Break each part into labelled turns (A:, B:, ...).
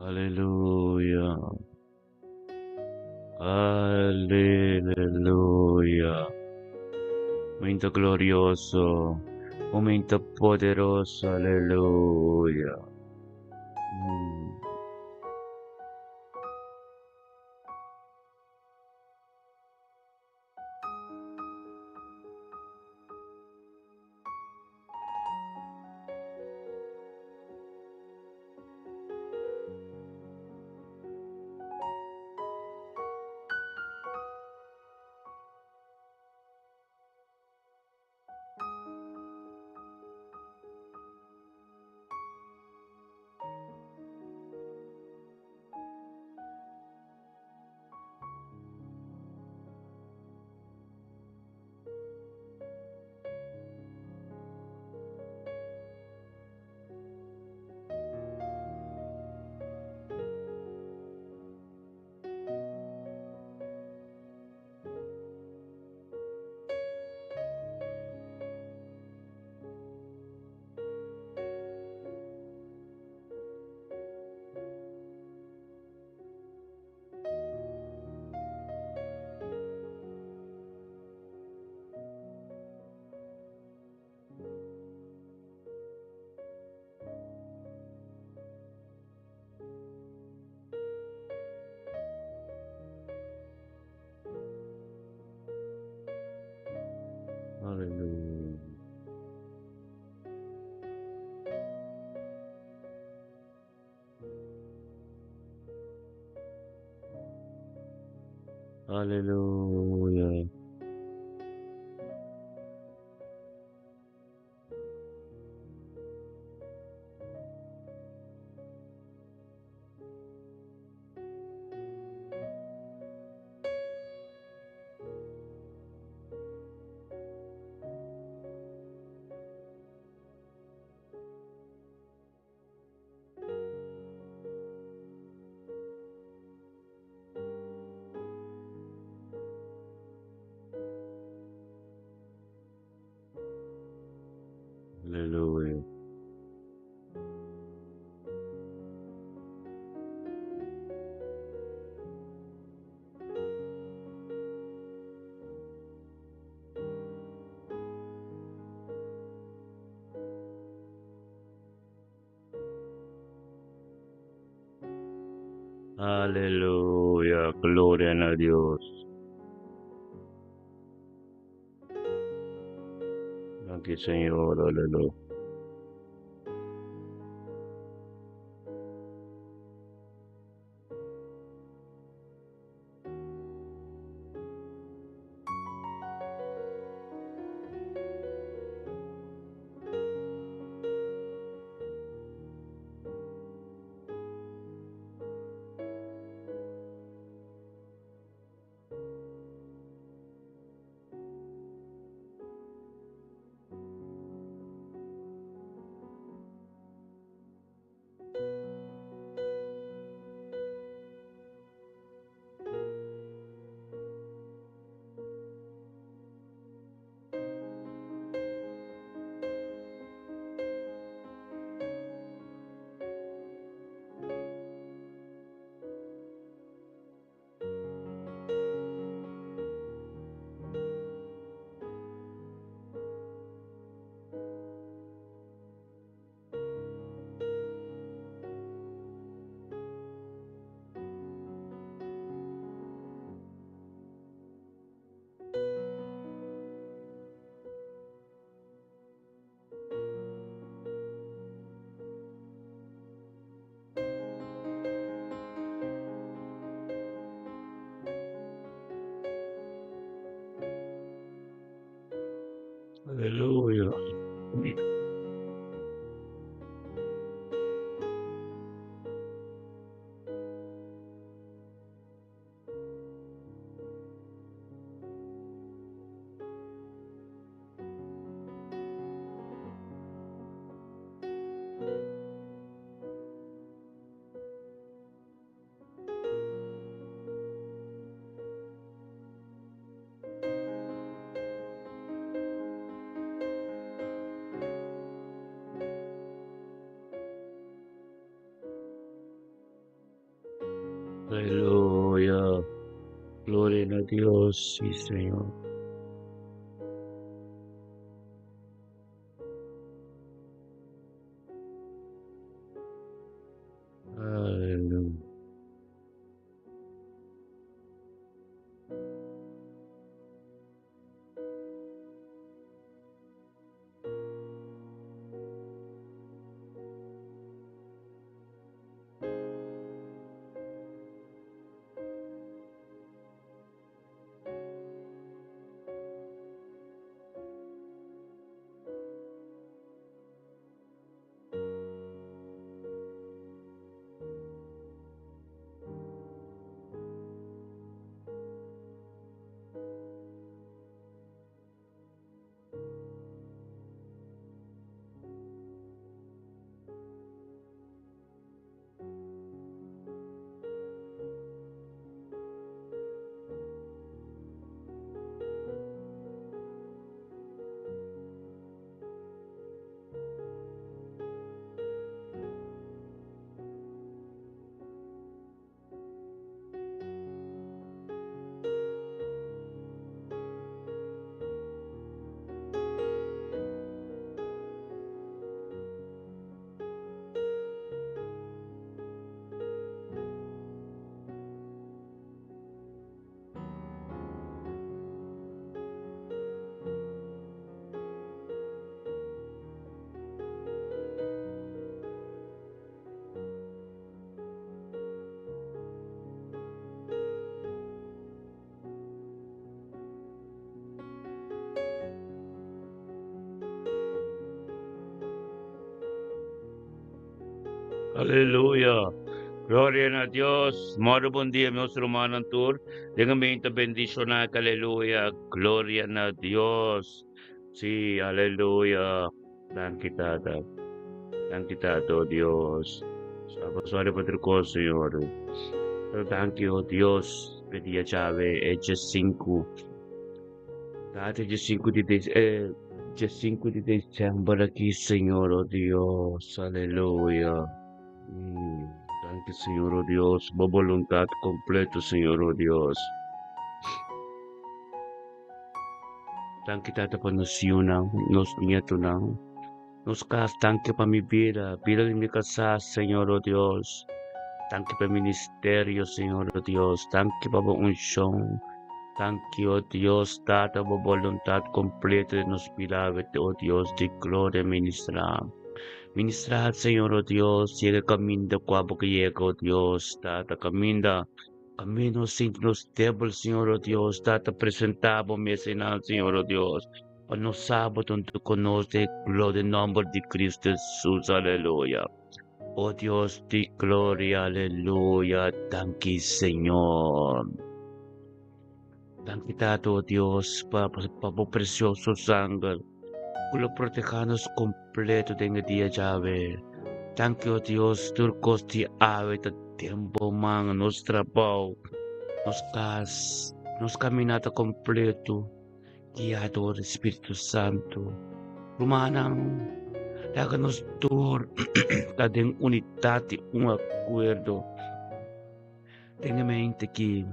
A: Aleluya. Aleluya. Momento glorioso. Momento poderoso. Aleluya. Aleluya. Aleluya. Aleluya. Aleluya. Gloria na Dios. Danki Señor. Aleluya. Aleluya. Gloria na Dios, sí, Señor. Aleluya. Aleluya. Gloria na Dios. Moro bom dia, meus irmãos tur. Tenga mente bendicionada. Aleluya. Gloria na Dios. Sí, aleluya. Danki Tata. Danki Tata, oh Dios. Sorry pa tur Señor. Pero danki, oh Dios. P'e dia djawe, e 5. Tata, 5 di december aki, Señor, oh Dios. Aleluya. Danki, Señor, oh Dios. Bo boluntat kompleto, Señor, oh Dios. Danki, Tata, pa nos yunan, nos nietonan, nos kas. Danki pa mi bida, bida di mi kasá, Señor, oh Dios. Danki pa ministerio, Señor, oh Dios. Danki pa bo unshon. Danki, oh Dios, Tata, bo boluntat kompleto den nos bida, oh Dios di gloria, ministrá. Ministrá, Señor, oh Dios, yega kaminda ku abo ke yega, oh Dios, Tata, kaminda. Kaminda nos sinti nos débil, Señor, oh Dios, Tata, presentá bo mes einan, Señor, oh Dios, pa nos sa bo ta huntu ku nos den gloria den nòmber di Cristo Jesus, aleluya. Oh Dios di gloria, aleluya, danki Señor. Danki Tata, oh Dios, pa, pa bo precioso sanger, ku lo protehá nos kompleto den e dia djawe. Danki, oh Dios, tur kos di awe ta den bo man, nos trabou, nos kas, nos kaminata kompleto, guiá dor di Spiritu Santu. Rumannan, laga nos tur ta den unidat i un akuerdo. Tene mente ki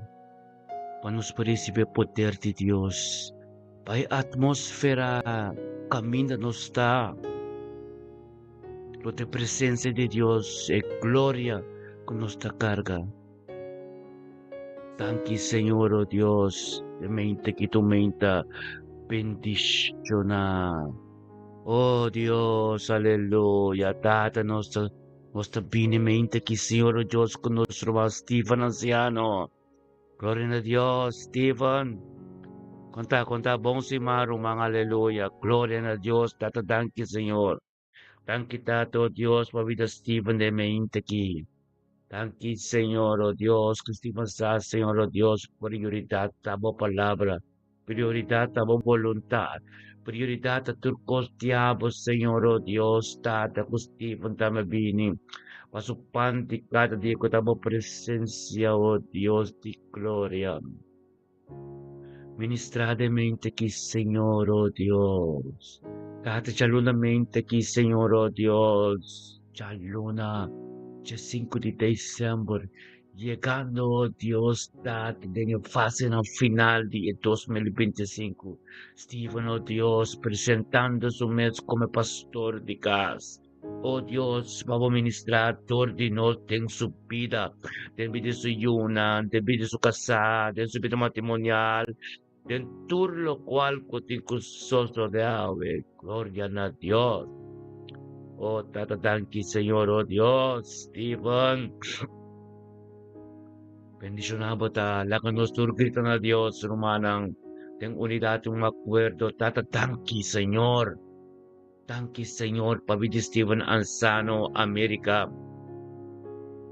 A: pa nos por recibi e poder di Dios, pa e atmósfera caminda nos ta, lo ta e presencia di Dios, e gloria cu nos ta carga. Danki Señor, oh Dios, e mente ki tu menta bendiciona. Oh Dios, aleluya, Tata nos ta Nos ta bini mente aki, Señor o Dios, ku nos ruman Steven ansiano. Gloria na Dios, Steven. Konta, konta, bon siman, ruman, aleluya. Gloria na Dios, Tata, danki, Señor. Danki, Tata, o Dios, pa vida Steven den mente aki. Danki, Señor, o Dios, ku Steven sa, Señor, o Dios, prioridat ta bo palabra. Prioridat ta bo boluntat. Prioridat ta tur kos diabel, Señor, o Dios, Tata, ku Steven tambe bini pa su pan di kada dia ku ta bo presensia, o Dios di gloria. Ministra den mente aki, Señor, o Dios. Tata, djaluna mente aki, Señor, o Dios. Djaluna, dja 5 di december. Yegando Dios Tata den e fasenan final di e 2025. Steven, oh Dios, presentando su mes como pastor di cas. Oh Dios, pa bo ministra dor di nos den su bida, den bida di su yunan, den bida di su casá, den su bida matrimonial, den tur locual cu tin cu sosode awe. Gloria na Dios. Oh Tata, danki Señor, oh Dios, Steven. Bendiciona bo ta, laga nos tur grita na Dios, rumannan, den unidad un acuerdo. Tata, danki Señor. Danki Señor pa bida Steven Ansano, America.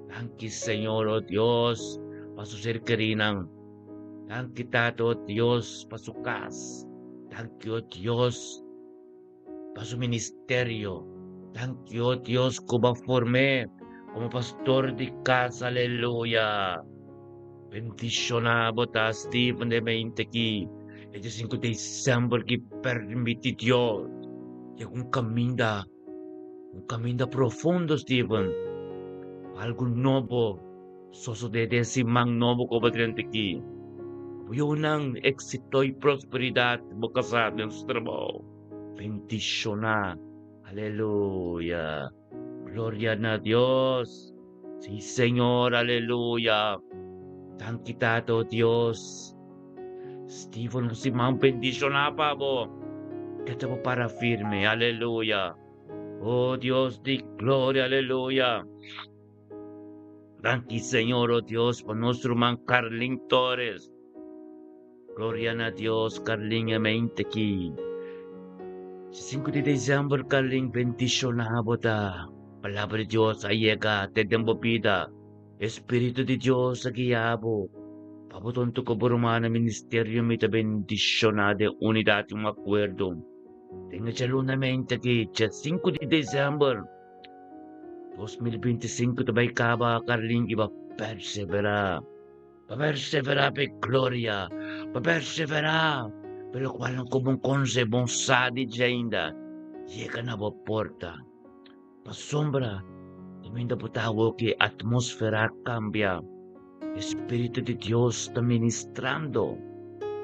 A: Danki Señor, oh Dios, pa su ser querinan. Danki Tata, oh Dios, pa su cas. Danki, oh Dios, pa su ministerio. Danki, oh Dios, cu bo a form'é como pastor di cas. Aleluya. Bendiciona bo ta Steven de mente aki e dia 5 de december ki permiti Dios yega un caminda, un caminda profundo Steven, algo nobo sosode den siman nobo ku bo drenta aki. Bo yunan éxito y prosperidad bo casá den su trabou. Bendiciona. Aleluya. Gloria na Dios. Sí, Señor, aleluya. Danki Tata, oh Dios. Steven, un siman bendicioná pa bo. Que te bo para firme, aleluya. Oh Dios di gloria, aleluya. Danki Señor, oh Dios, pa nos ruman Carlin Torres. Gloria na Dios, Carlin e mente ki. 5 di december, Carlin, bendiciona bo ta. Palabra di Dios a yega te den bo bida. Espíritu di Dios a guia bo. Pa bo tonto ku bo ruman ministerio mi ta bendiciona den unidad y un acuerdo. Den e djaluna mente ki, 5 di december 2025 ta bai kaba, Carlin, i ba persevera. Pa perseverá p'e gloria, pa perseverá p'e lokualnan ku bon konse, bon sa di dje ainda, yega na bo porta. Pasobra kaminda bo ta awor ku e atmósfera a kambia, e spiritu di Dios ta ministrando.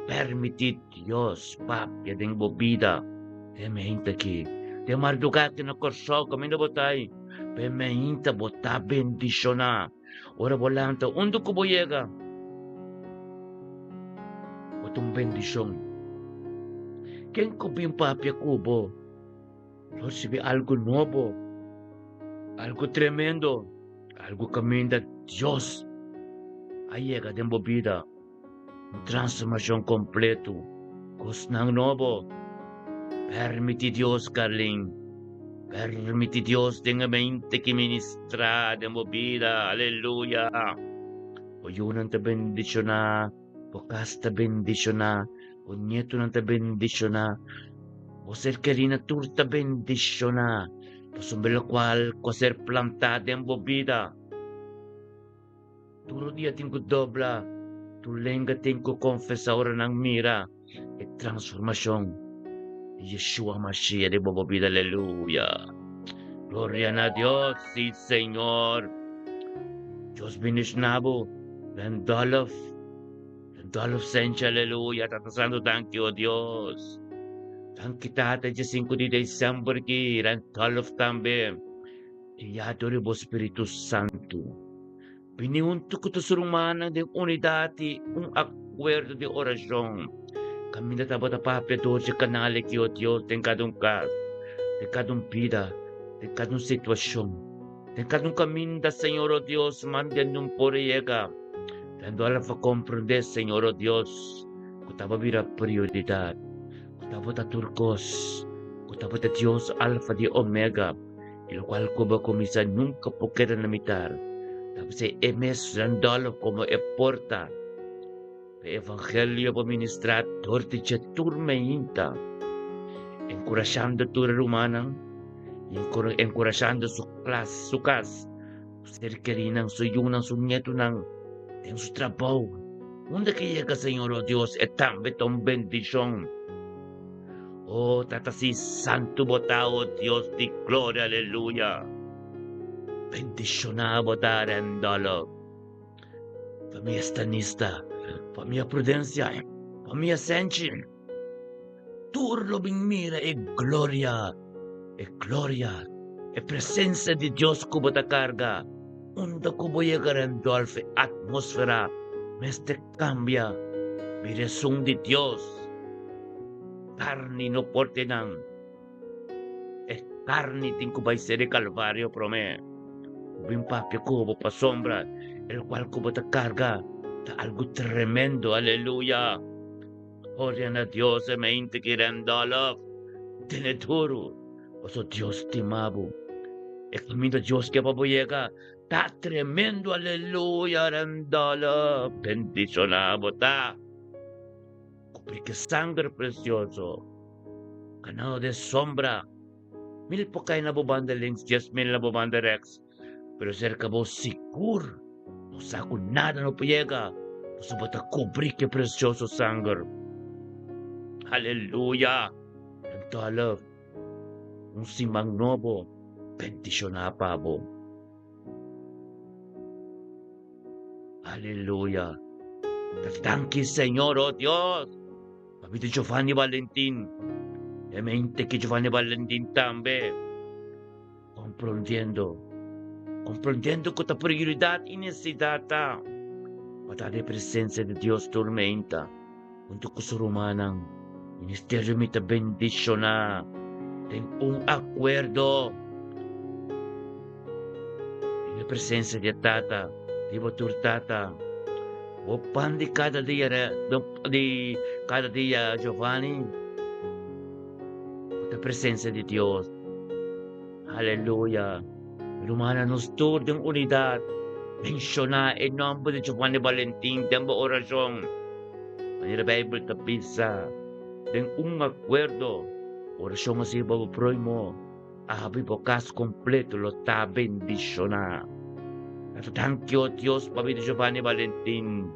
A: Permití Dios papia den bo bida. Den meinta aki, den mardugá aki na Kòrsou kaminda bo ta ei, p'e meinta bo ta bendishoná. Ora bo lanta, unda ku bo yega, bo ta un bendishon. Ken ku bin papia ku bo, lo risibi algu nobo, algu tremendo, algu kaminda Dios a yega den bo bida. Un transformashon kompleto, kosnan nobo. Permití Dios, Carlin, permití Dios den e mente ki ministrá den bo bida. Aleluya! Bo yunan ta bendishoná, bo kas ta bendishoná, bo nietonan ta bendishoná, bo ser kerínan tur ta bendishoná, pasobra lokual ku a ser plantá den bo bida. Tur dia tin ku dobla, tur lenga tin ku konfesá ora nan mira e transformashon di Yeshua Mashiach den bo bida. Aleluya! Gloria na Dios! Sí, Señor! Dios bendishoná bo, Randolph. Randolph Sencha, aleluya! Tata Santu, danki, o Dios. Danki, Tata, dje 5 di december ki Randolph tambe. Guiá dor di bo Spiritu Santu. Bini huntu ku tur ser humano den unidat i un akuerdo di orashon. Kaminda tabata papia dor dje kanal aki, o Dios, den kada un kas, den kada un bida, den kada un situashon, den kada un kaminda, Señor, o Dios, manda nun por yega. Dando ala pa komprondé, Señor, o Dios, ku taba bira prioridat, ku tabata tur kos, ku tabata Dios Alfa di Omega. E lokual ku bo kuminsá nunka por keda na mitar. Ta p'esei e mes Randolph komo e porta pa e evangelio por ministrá dor di dje tur meinta, enkurashando tur e rumannan i enkurashando su klas, su kas, su ser kerínan, su yunan, su ñetunan den su trabou. Unda ke yega Señor, o Dios, e tambe ta un bendishon. Oh, Tata si santu bo ta, oh Dios di gloria, aleluya. Bendishoná bo ta, Randolph. Famia Stanista, famia Prudencia, famia Senchi, tur lo bin mira e gloria, e gloria, e presencia di Dios ku bo ta karga. Unda ku bo yega Randolph e atmosfera mester kambia bira esun di Dios. Karni no por te nan. E karni tin ku bai ser e Kalvario promé. Ku bin papia ku bo pasobra e lokual ku bo ta karga ta algu tremendo. Aleluya! Gloria na Dios e mente ki Randolph tene duru paso Dios stima bo. E kaminda Dios ke pa bo yega ta tremendo. Aleluya Randolph bendiciona bo ta. Kubri ke sangre precioso. Kanado den sombra. Mil por kai na bo banda links, 10,000 na bo banda rechts, pero serka bo sigur bo sa ku nada no por yega, pasobra bo ta kubri ke precioso sanger. Aleluya! Dollar, un siman nobo bendishoná pa bo. Aleluya! Ta danki Señor, oh Dios! Papi di Giovanni Valentin. E mente ki Giovanni Valentin tambe. Comprendiendo. Comprendiendo cu ta prioridad y necesidad ta. Pa ta den presencia di Dios tur meinta. Hunto cu su rumannan. Ministerio mi ta bendiciona. Den un acuerdo. Den e presencia di e Tata. Di bo tur Tata. Bo pan di kada dia di kada dia Giovanni ku ta presensia di Dios. Aleluya. Rumannan nos tur den unidat menshoná e nòmber di Giovanni Valentin den bo orashon. Manera Beibel ta bisa, den un akuerdo, orashon a sirbi pa bo próhimo. Abi bo kas kompleto lo ta bendishoná. Tata danki o Dios pa bida Giovanni Valentin.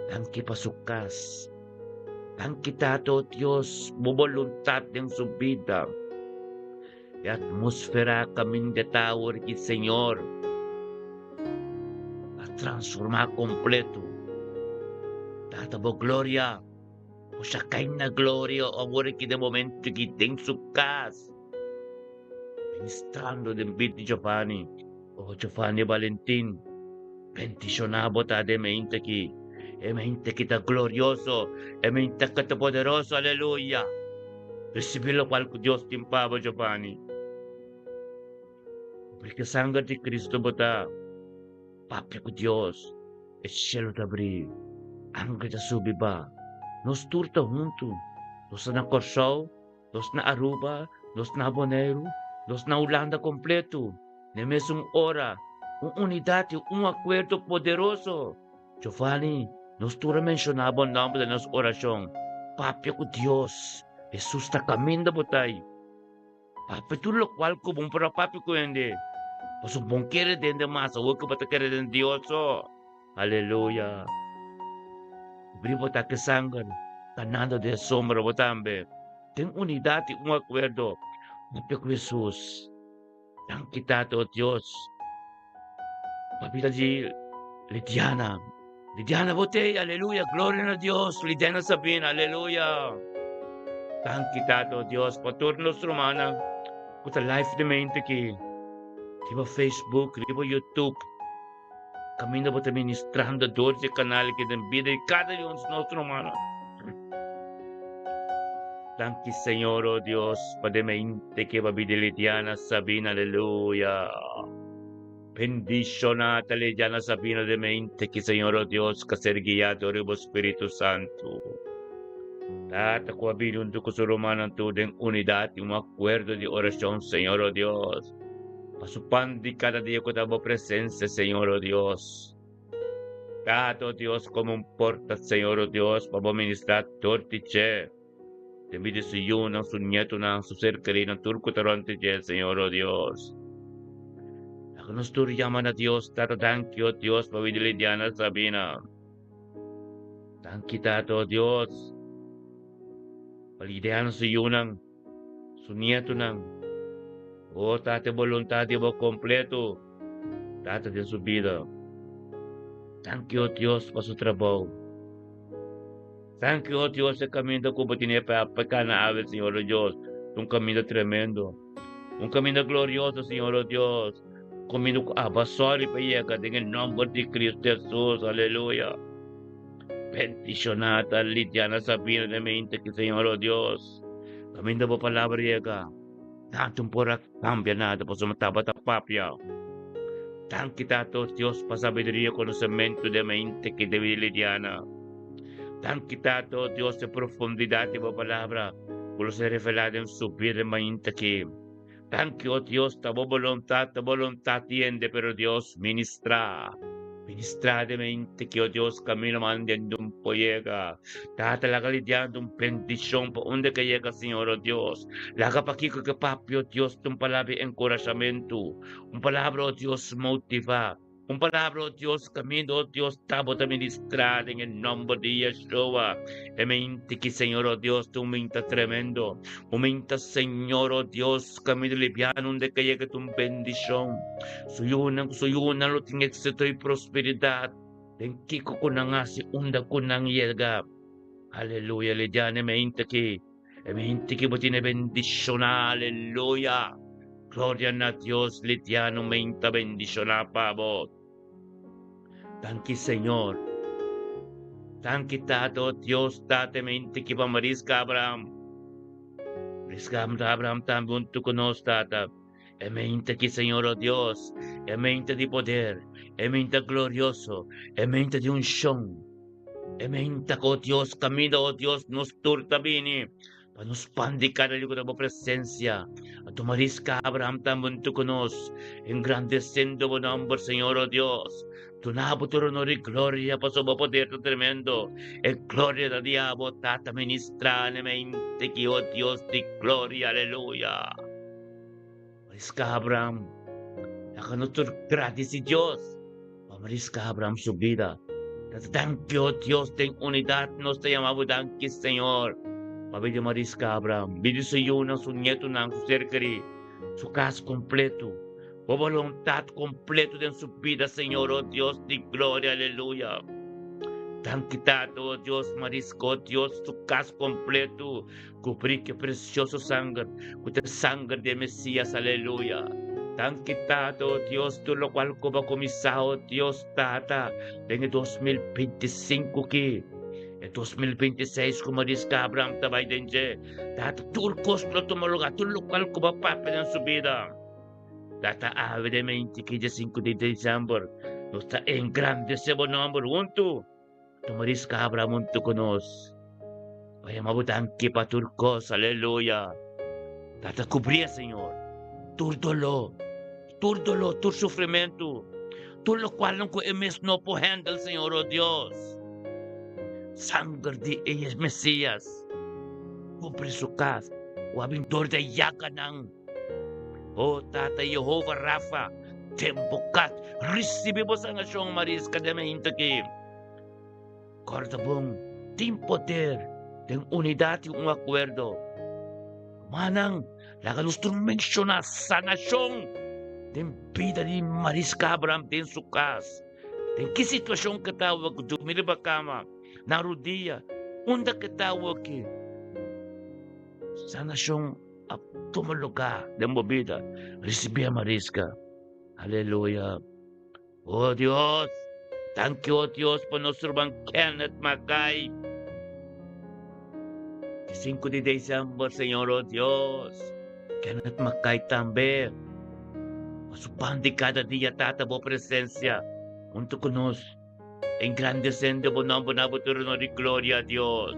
A: Danki pa su kas. Danki Tata o Dios bo boluntat den su bida. E atmosfera kaminda ta awor ki Señor a transforma kompleto. Tata bo gloria bo sa kai na gloria awor ki den momento ki den su kas. Ministrando den bid di Giovanni. Oh Giovanni Valentin, bendiciona bo ta den mente aki. E mente ki ta glorioso, e mente ki ta poderoso, aleluya. Ricibi locual cu Dios tin pa bo, Giovanni. Porque sanger di Cristo bo ta papia cu Dios, e cielo ta abri, angel ta subi ba. Nos tur ta hunto, nos ta na Corsou, Nos na Aruba, nos na Boneiru, nos na Hulanda kompletu, n'e mesun ora, un unidat i un akuerdo poderoso. Giovanni, nos tur a menshoná bo nòmber den nos orashon. Papia ku Dios. Hesus ta kaminda bo ta ei. Papia tur lokual ku bo por a papia ku hende. Pasobra bo no kere den den mas awor ku bo ta kere den Dios so. Aleluya! Kubrí bo ta ke sanger, kanando den sombra bo tambe. Den unidat i un akuerdo, papia ku Hesus. Danki Tata, o Dios, pa bida di Lidiana. Lidiana bo t'ei, aleluya, gloria na Dios. Lidiana Sabina, aleluya. Danki Tata, o Dios, pa tur nos rumannan ku ta live den mente aki, riba Facebook, riba YouTube. Kaminda bo ta ministrando dor di e kanal aki den bida di kada di ons nos rumannan. Danki Señor, oh Dios, pa den mente ke pa bida Lidiana Sabina, aleluya. Bendiciona ta Lidiana Sabina den mente ki Señor, oh Dios, ka ser guia dor di bo Spiritu Santu. Tata ku a bini huntu ku su rumannan tur den unidat i un akuerdo di orashon, Señor, oh Dios. Pa su pan di kada dia ku ta bo presensia, Señor, o Dios. Tata, o Dios, komo un porta, Señor, o Dios, pa bo ministrá tur di dje. Den bida su yunan, su nietunan, su ser kerinan, tur ku ta rònt di dje, Señor, o Dios. Laga nos tur yama na Dios, Tata, danki, o Dios, pa bida Lidiana Sabina. Danki, Tata, o Dios, pa Lidiana su yunan. Su nietunan. O Tata e boluntat di bo kompleto, Tata den su bida. Danki, o Dios, pa su trabou. Danki, o Dios, e kaminda ku bo tene pa pa kana awe, Señor, o Dios, ta un kaminda tremendo. Un kaminda glorioso, Señor, o Dios. Kaminda ku aba sòri pa yega den e nòmber di Cristo Jesus. Aleluya. Bendishoná ta Lidiana Sabina den mente ki, Señor, o Dios. Kaminda bo palabra yega. Tantu por a cambia nada pasobra tabata papia. Danki Tata o Dios pa sabiduria y conocemento den mente ki debe di Lidiana. Danki Tata o Dios e profundidad di bo palabra cu lo ser revela den su bida den mainta aki. Danki o Dios ta bo boluntad ta boluntad di hende pero Dios ministra. Ministra den mente ki o Dios camino manda den un por yega. Tata laga lidiando un bendicion pa unda ke yega Señor o Dios. Laga pakiko ke papia o Dios ta un palabra di encorashamento, un palabra o Dios motiva, un palabra o Dios caminda o Dios ta bo ta ministra den e nomber di Yeshua. E mente ki Señor o Dios ta un mente tremendo, un mente Señor o Dios caminda libiano unda ke yega ta un bendicion. Su yunan cu su yunan lo tin exito y prosperidad. Den kiko ku nan hasi unda ku nan yega. Aleluya, Lidiana, e mente aki, e mente ki bo tene bendishoná, aleluya. Gloria na Dios, Lidiana, un mente bendishoná pa bo. Danki, Señor. Danki, Tata, oh Dios, Tata, e mente ki pa Mariska Abraham. Mariska Abraham tambe huntu ku nos, Tata. E mente ki, Señor, oh Dios, e mente di poder, e mente glorioso, e mente di unshon, e mente ku, oh Dios, kaminda, oh Dios, nos tur ta bini pa nos spandi kada dia ku ta bo presensia. Anto Mariska Abraham tambe huntu ku nos, engrandesiendo bo nomber, Señor, oh Dios. Duna bo tur honor i gloria, pasobra bo poder ta tremendo. E gloria ta di abo, Tata, ministra na e mente ki, oh Dios di gloria, aleluya. Mariska Abraham, laga nos tur gradisi Dios pa Mariska Abraham su bida. Ta danki, oh Dios, den unidat nos ta yama bo danki, Señor, pa bida di Mariska Abraham, bida di su yunan, su nietunan, su ser kerí, su kas kompleto. Bo boluntat kompleto den su bida, Señor, oh Dios di gloria, aleluya. Danki, Tata, oh Dios, Mariska, oh Dios, su kas kompleto. Kubrí ku e presioso sanger, ku ta e sanger di e Mesías, aleluya. Danki Tata, o Dios, tur lokual ku bo a kuminsá, o Dios Tata, den e 2025 ki, e 2026 ku Mariska Abraham ta bai den dje, Tata, tur kos lo tuma lugá, tur lokual ku bo a papia den su bida. Tata, awe den menti ki dia sinku di desèmber, nos ta engrandesé bo nòmber huntu. Tuma riska Abraham huntu ku nos. Pa yama bo danki pa tur kos. Aleluya. Tata kubrie, Señor, tur doló, tur doló, tur sufrimentu, tur lokualnan ku e mes no por handle, Señor, o Dios. Sanger di e Mesías kubri su kas, ku a bin dor di e yaganan. O Tata Yehova Rafa, den bo kat, risibi bo sanashon, Mariska den mainta aki. Kòrda bon, tin poder den unidat i un akuerdo. Rumannan, laga nos tur menshoná sanashon den bida di Mariska Abraham den su kas. Den ki situashon ke ta awor ku durmi riba kama, na rudia, unda ke ta awor ki? Sanashon a tuma lugá den bo bida. Risibí a Mariska. Aleluya. O Dios, danki o Dios pa nos ruman Kenneth Mackay. Di 5 di december, Señor o Dios, Kenneth Mackay tambe. Pa su pan di cada dia, Tata, bo presencia hunto cu nos. Engrandecendo bo nomber na bo trono di gloria, Dios.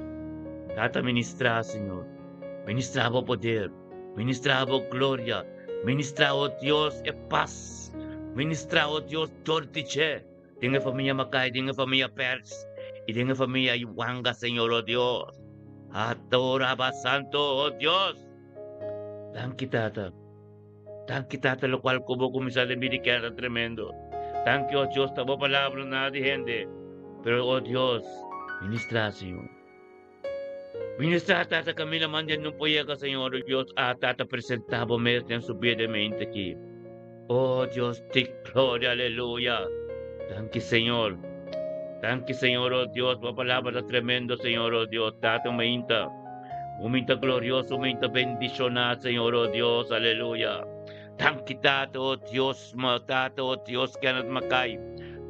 A: Tata, ministra, Señor. Ministra bo poder. Ministra bo gloria. Ministra, o Dios, e paz. Ministra, o Dios, dor di dje. Den e famia Mackay, den e famia Pers y den e famia Iwanga, Señor, o Dios. Adora Santo, o Dios. Danki, Tata. Danki Tata locual cu bo cuminsa den bida keda tremendo. Danki oh Dios ta bo palabra nada di hende. Pero oh Dios ministra Señor. Ministra Tata camina mande no por yega Señor oh Dios ah Tata presenta bo mes den su bida mente aki. Oh Dios di gloria aleluya. Danki Señor. Danki Señor oh Dios, bo palabra ta tremendo Señor oh Dios, Tata un mainta, un mainta glorioso, un mainta bendiciona Señor oh Dios, aleluya. Danki Tata oh Dios, ma Tata oh Dios, Kenneth Mackay,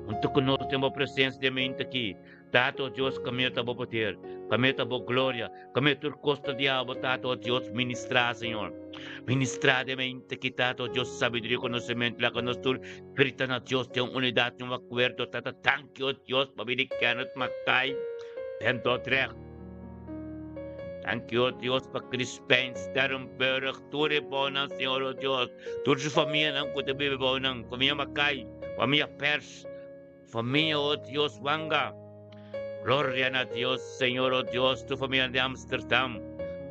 A: hunto cu nos den bo presencia den mainta aki. Tata oh Dios, camia ta bo poder, camia ta bo gloria, camia tur cos ta di abo, Tata oh Dios, ministra Señor. Ministra den mainta aki, Tata oh Dios, sabiduria y conocimento, laga nos tur Grita na Dios den unidad den un acuerdo Tata danki o Dios pa bini Kenneth Mackay den Dordrecht. Danki o Dios pa Crispijn Sterrenburg tur e bounan Señor o Dios tur su famianan cu ta biba bounan famia Mackay famia Pers famia o Dios Wanga Gloria na Dios Señor o Dios tur famianan di Amsterdam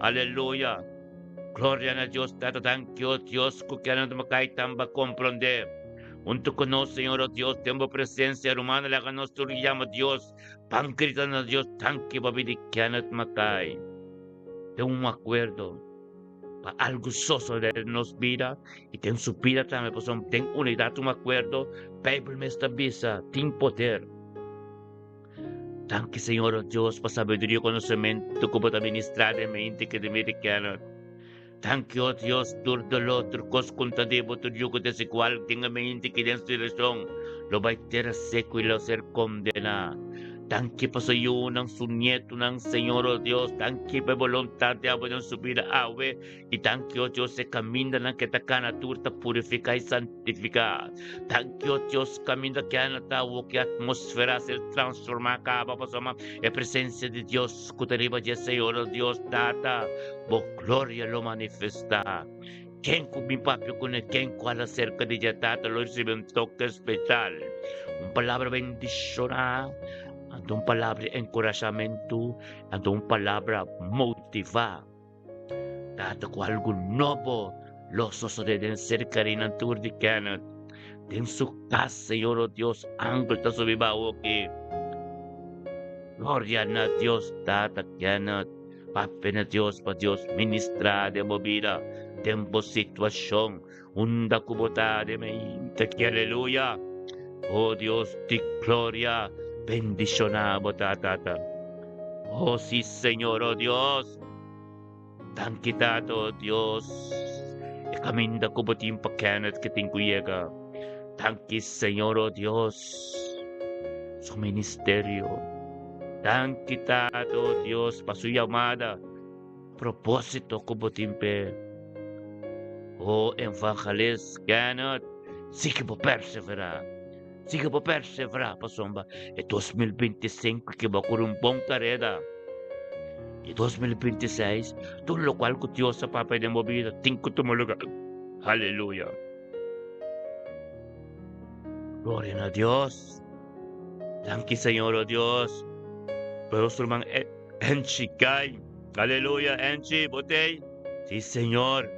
A: Aleluya. Gloria na Dios Tata danki o Dios ku Kenneth Mackay tamba komprondé. Huntu ku nos Señor o Dios den bo presensia rumannan laga nos tur yama Dios ban grita na Dios danki pa bidi Kenneth Mackay den un akuerdo pa algu sosodé den nos bida i den su bida tambe pasobra den unidat un akuerdo Bijbel mes ta bisa tin poder. Danki Señor o Dios pa sabiduria y conocemento cu bo ta ministra den mente que den mente Kenneth. Danki o Dios tur dolor, tur cos cu ta di bo, tur yugo desigual den e mente ki den su direccion lo bay tera seco y lo ser condena. Danki pa su yunan, su nietonan, Señor o Dios. Danki pa e boluntad di abo den su bida awe. I danki, o Dios, e kamindanan ke ta kana tur ta purifiká i santifiká. Danki, o Dios, kaminda ke ana ta awo ke atmósfera a ser transformá kaba pasobra e presensia di Dios ku ta riba dje, Señor, o Dios Tata, bo gloria lo manifestá. Ken ku bin papia kuné, ken ku hala serka di dje, Tata, lo risibí un toke spesial, un palabra bendishoná, anto un palabra di enkurashamentu, anto un palabra motivá. Tata ku algu nobo lo sosodé den serkarinan tur di Kenneth. Den su kas, Señor o Dios, angel ta subi bao aki. Gloria na Dios, Tata Kenneth. Papia na Dios pa Dios ministrá den bo bida, den bo situashon, unda ku bo ta den mente aki. Aleluya! O Dios di gloria, bendishoná bo ta, Tata. O si, Señor, o Dios. Danki Tata, o Dios, e kaminda ku bo tin pa Kenneth ke tin ku yega. Danki Señor, o Dios, su ministerio. Danki Tata, o Dios, pa su yamada, propósito ku bo tin p'e. O Evangelist Kenneth, sigui bo perseverá. Sigui bo perseverá pasobra e 2025 ke bo a kore un bon kareda. I 2026, tur lokual ku Dios a papia den bo bida tin ku tuma lugar. Aleluya! Gloria na Dios! Danki Señor, oh Dios, pa nos ruman Enchi Kai. Aleluya, Enchi, bo t'ei? Si, Señor.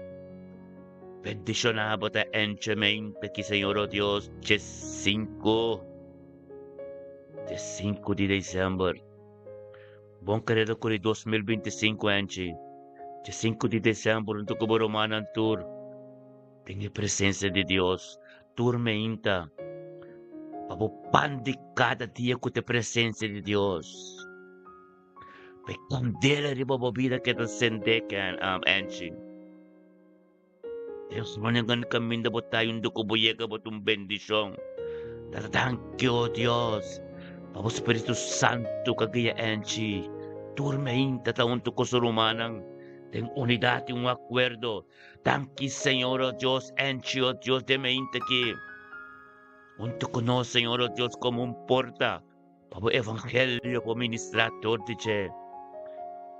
A: Bendiciona bo ta Enchi mente ki Señor, oh Dios, dje sinku, dje sinku di december. Bon kareda ku di 2025 Enchi, dje sinku di december huntu ku bo rumannan tur den e presencia di Dios. Tur meinta pa bo pan di kada dia ku ta e presencia di Dios. Pa e kandela riba bo bida keda sende, Enchi. Dios manegan kaminda bo ta yendo ku bo yega bo ta un bendishon. Tata danki o Dios pa bo Spiritu Santu ku a guia Angie tur meinta ta huntu ku su rumannan den unidat i un akuerdo. Danki Señor o Dios Angie o Dios den meinta aki huntu ku nos Señor o Dios komo un porta pa bo evangelio por ministrá tur di dje.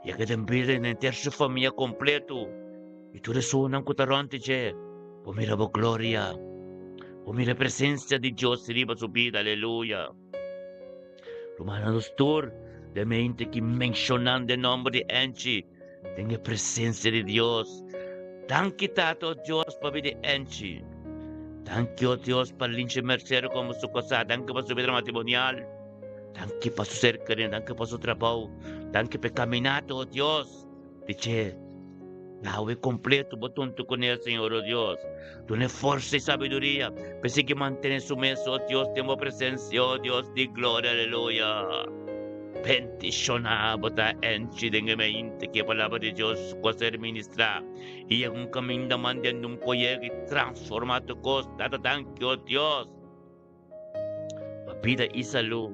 A: Yega den bida di henter su famia kompleto i tur esunnan ku ta rònt di dje por mira bo gloria, por mira e presensia di Dios riba su bida. Aleluya! Rumannan, nos tur den mente ki menshonando e nòmber di Angie den e presensia di Dios. Danki Tata, o Dios, pa bida di Angie. Danki, o Dios, pa Linche Mercero komo su kasá. Danki pa su bida matrimonial. Danki pa su serkania. Danki pa su trabou. Danki pa e kaminata, o Dios, di dje. Awe kompleto bo ta huntu kuné, Señor, o Dios. Dun'é forsa i sabiduria pa e sigui mantené su mes, o Dios, den bo presensia, o Dios di gloria. Aleluya. Bendishoná bo ta enchi den e mente ku e Palabra di Dios ku a ser ministrá i yega un kaminda mandando un poder i transformá tur kos. Tata, danki, o Dios. Pa bida i salú.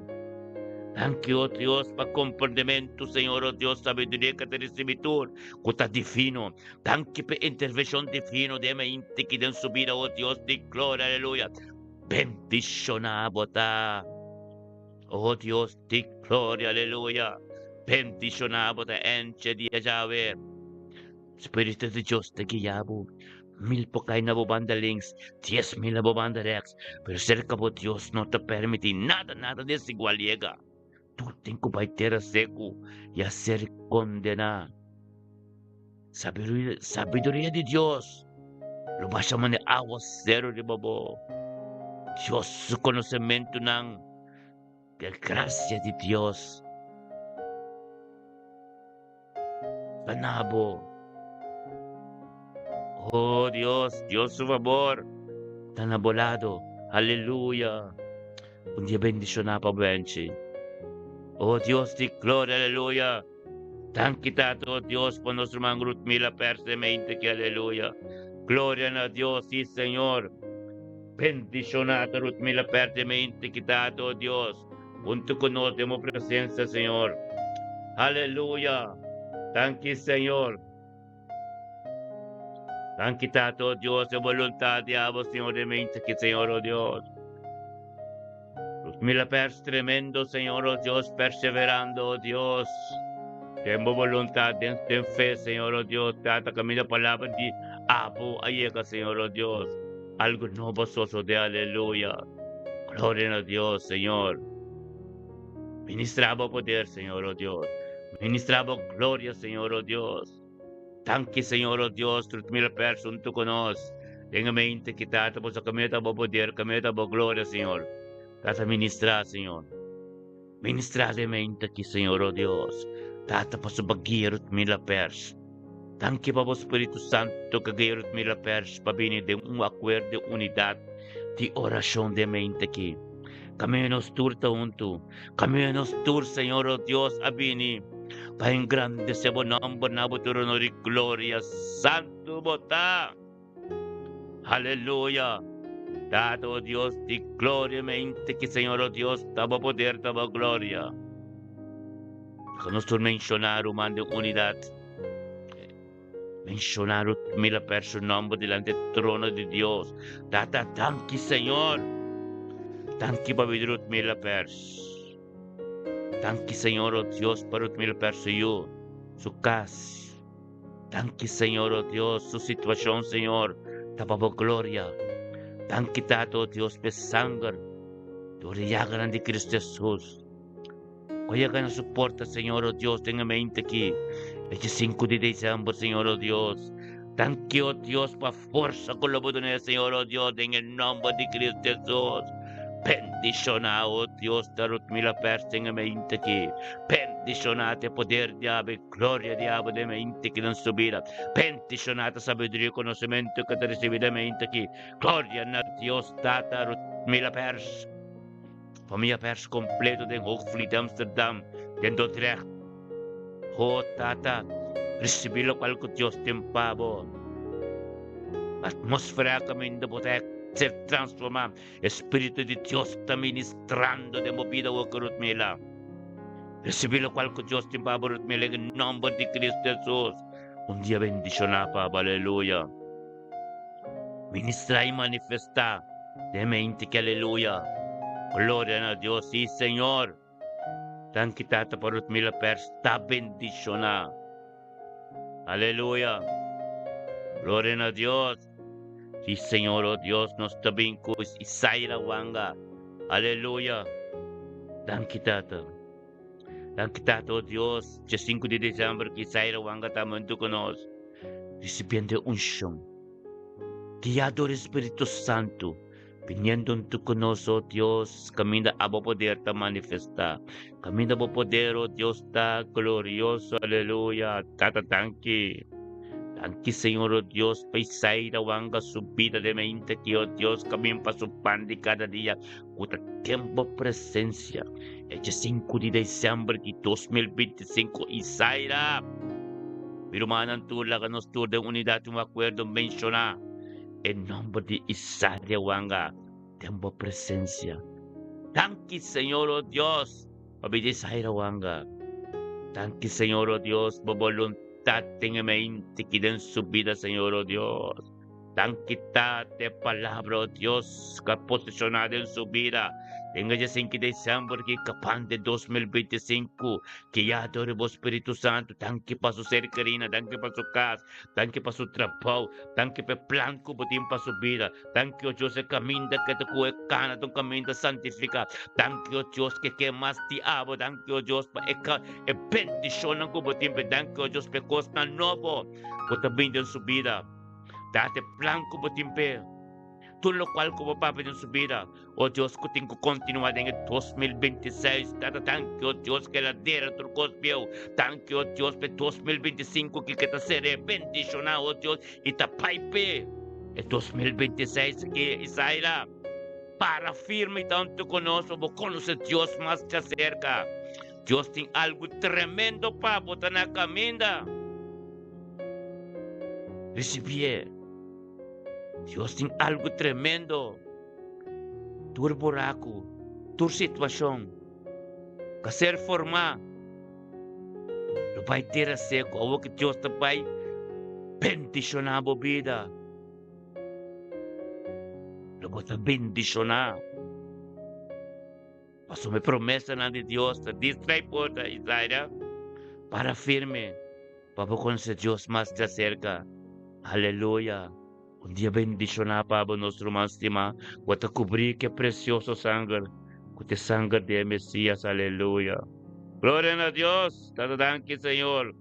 A: Danki, o Dios, pa komprendementu, Señor, o Dios, sabiduria ku ta risibí tur ku ta divino. Danki pa e intervenshon divino den e mente ki den su bida, o Dios di gloria, aleluya. Bendishoná bo ta, o Dios di gloria, aleluya. Bendishoná bo ta enche dia djawe. Spiritu di Dios ta guia bo. Mil por kai na bo banda links, 10,000 na bo banda rèks, pero serka bo Dios no ta permití nada, nada desigual yega. Tur tin ku bai tera seku i a ser kondená. Sabiduria, sabiduria di Dios lo basha manera awaseru riba bo. Dios su konosementunan. E grasia di Dios ta na bo. Oh Dios, Dios su fabor ta na bo lado. Aleluya. Un dia bendishoná pa bo enchi. Oh Dios di gloria, aleluya. Danki Tata, oh Dios, pa nos ruman Ruth Mila persemente ki aleluya. Gloria na Dios, sí Señor. Bendishoná ta Ruth Mila persemente ki Tata, oh Dios, hunto ku nos den bo presencia, Señor. Aleluya. Danki Señor. Danki Tata, oh Dios, e voluntad di abo, Señor, de mente ki Señor, oh Dios. Mila pers tremendo, Señor, oh Dios, perseverando, oh Dios. Den bo voluntad, den, den fe, Señor, oh Dios. Tata, camina palabra di abo a llega, Señor, oh Dios. Algo nobo sosode, aleluya. Gloria a Dios, Señor. Ministra bo poder, Señor, oh Dios. Ministra bo gloria, Señor, oh Dios. Danki, Señor, oh Dios, tur mila pers hunto ku nos. Den e mente ki Tata boso kamia ta bo poder, kamia ta bo gloria, Señor. Tata ministra, Señor. Ministra den mente aki, Señor, oh Dios. Tata pasobra guia rut mila pers. Danki pa bo Spiritu Santo ku guia rut mila pers pa bini den un akuerdo di unidat di orashon den mente aki. Kamia nos tur ta huntu. Kamia nos tur, Señor, oh Dios, a bini pa engrandece bo nomber na bo trono di gloria. Santu bo ta! Aleluya! Tata, oh Dios di gloria, mente ki Señor, oh Dios, ta bo poder, ta bo gloria. Laga nos tur menciona ruman den unidad. Menciona mila per su nomber delante trono di Dios. Tata, danki Señor. Danki pa bida Ruth Mila Pers. Danki Señor, oh Dios, pa Ruth Mila Pers su yu, su kas. Danki Señor, oh Dios, su situacion, Señor, ta pa bo gloria. Danki Tata, oh Dios, p'e sanger dor di yaganan di Cristo Jesus. Ku a yega na su porta, Señor, oh Dios, den e mente aki, e 5 di december, Señor, oh Dios. Danki, oh Dios, pa forsa ku lo bo duna, Señor, oh Dios, den e nomber di Cristo Jesus. Bendiciona, oh Dios, ta Ruth Mila Pers den e mente aki. Bendiciona te poder di abo e gloria di abo den e mente aki den su bida. Bendiciona ta sabiduria y conocimento ku ta ricibi den e mente aki. Gloria na Dios, Tata Ruth Mila Pers. Familia Pers completo den Hoogvliet, Amsterdam, den Dordrecht. Ho Tata, ricibi locual cu Dios tin pa bo. Atmosfera caminda bo ta ser transforma. Espiritu di Dios ta ministrando den bo bida awor cu Ruth Mila. Ricibi locual cu Dios tin pa bo Ruth Mila en nomber di Cristo Jesus. Un dia bendiciona pa bo. Aleluya. Ministra y manifesta den mente ki aleluya. Gloria na Dios, sí Señor. Danki Tata pa Ruth Mila Pers ta bendiciona. Aleluya. Gloria na Dios. Sí Señor, oh Dios, nos ta bin cu Isaira Wanga. Aleluya. Danki Tata. Danki Tata, oh Dios, dje 5 di december ki Isaira Wanga ta hunto cu nos. Recibiendo e uncion, guiado dor e Spiritu Santu, biniendo hunto cu nos, oh Dios, caminda abo poder ta manifesta, caminda bo poder, oh Dios, ta glorioso, aleluya. Tata, danki. Danki Señor o Dios pa Isaida wanga su bida den mente ki o Dios kamin pa su pan di kada dia ku ta den bo presencia. E 5 di december di 2025 Isaida mi rumannan tur laga nos tur den unidad un akuerdo menshoná e nomber di Isaida wanga den bo presencia. Danki Señor o Dios pa bida Isaida wanga. Danki Señor o Dios bo voluntad den e mente ki den su bida Señor o Dios. Danki Tata e palabra o Dios ka posiciona den su bida. Den e 5 di december ki kapan de 2025 guiado riba Spiritu Santo. Danki pa su ser querida, danki pa su cas, danki pa su trabou, danki pa e plan ku bo tin pa su bida. Danki o Dios e caminda ke ta ku e cana ta un caminda santifica. Danki o Dios ke ke mas di abo. Danki o Dios pa e ka e bendicionnan ku bo tin pe. Danki o Dios pa e cosnan nobo ku ta bin den su bida. Date plan ku bo tin p'e. Tur lokual ku bo papia den su bida, o Dios, ku tin ku kontinuá den e 2026. Tata, danki, o Dios, ku el a dera tur kos bieu. Danki, o Dios, p'e 2025 ki ke ta ser'é bendishoná, o Dios, i ta bai p'e e 2026 ki Isaira para firme i ta huntu ku nos pa bo konosé Dios mas djaserka. Dios tin algu tremendo pa bo ta na kaminda. Risibié. Dios tin algu tremendo. Tur buraku, tur situashon ka ser formá lo bai tera seku. Awor ku Dios ta bai bendishoná bo bida, lo bo ta bendishoná. Pasobra e promesanan di Dios ta distrai porta, Isaida. Para firme pa bo conoce Dios mas djacerca. Aleluya! Un dia bendiciona pa bo, nos ruman stima, cu a ta cubri cu e precioso sanger, cu ta e sanger di e Mesias. Aleluya! Gloria na Dios! Tata danki, Señor.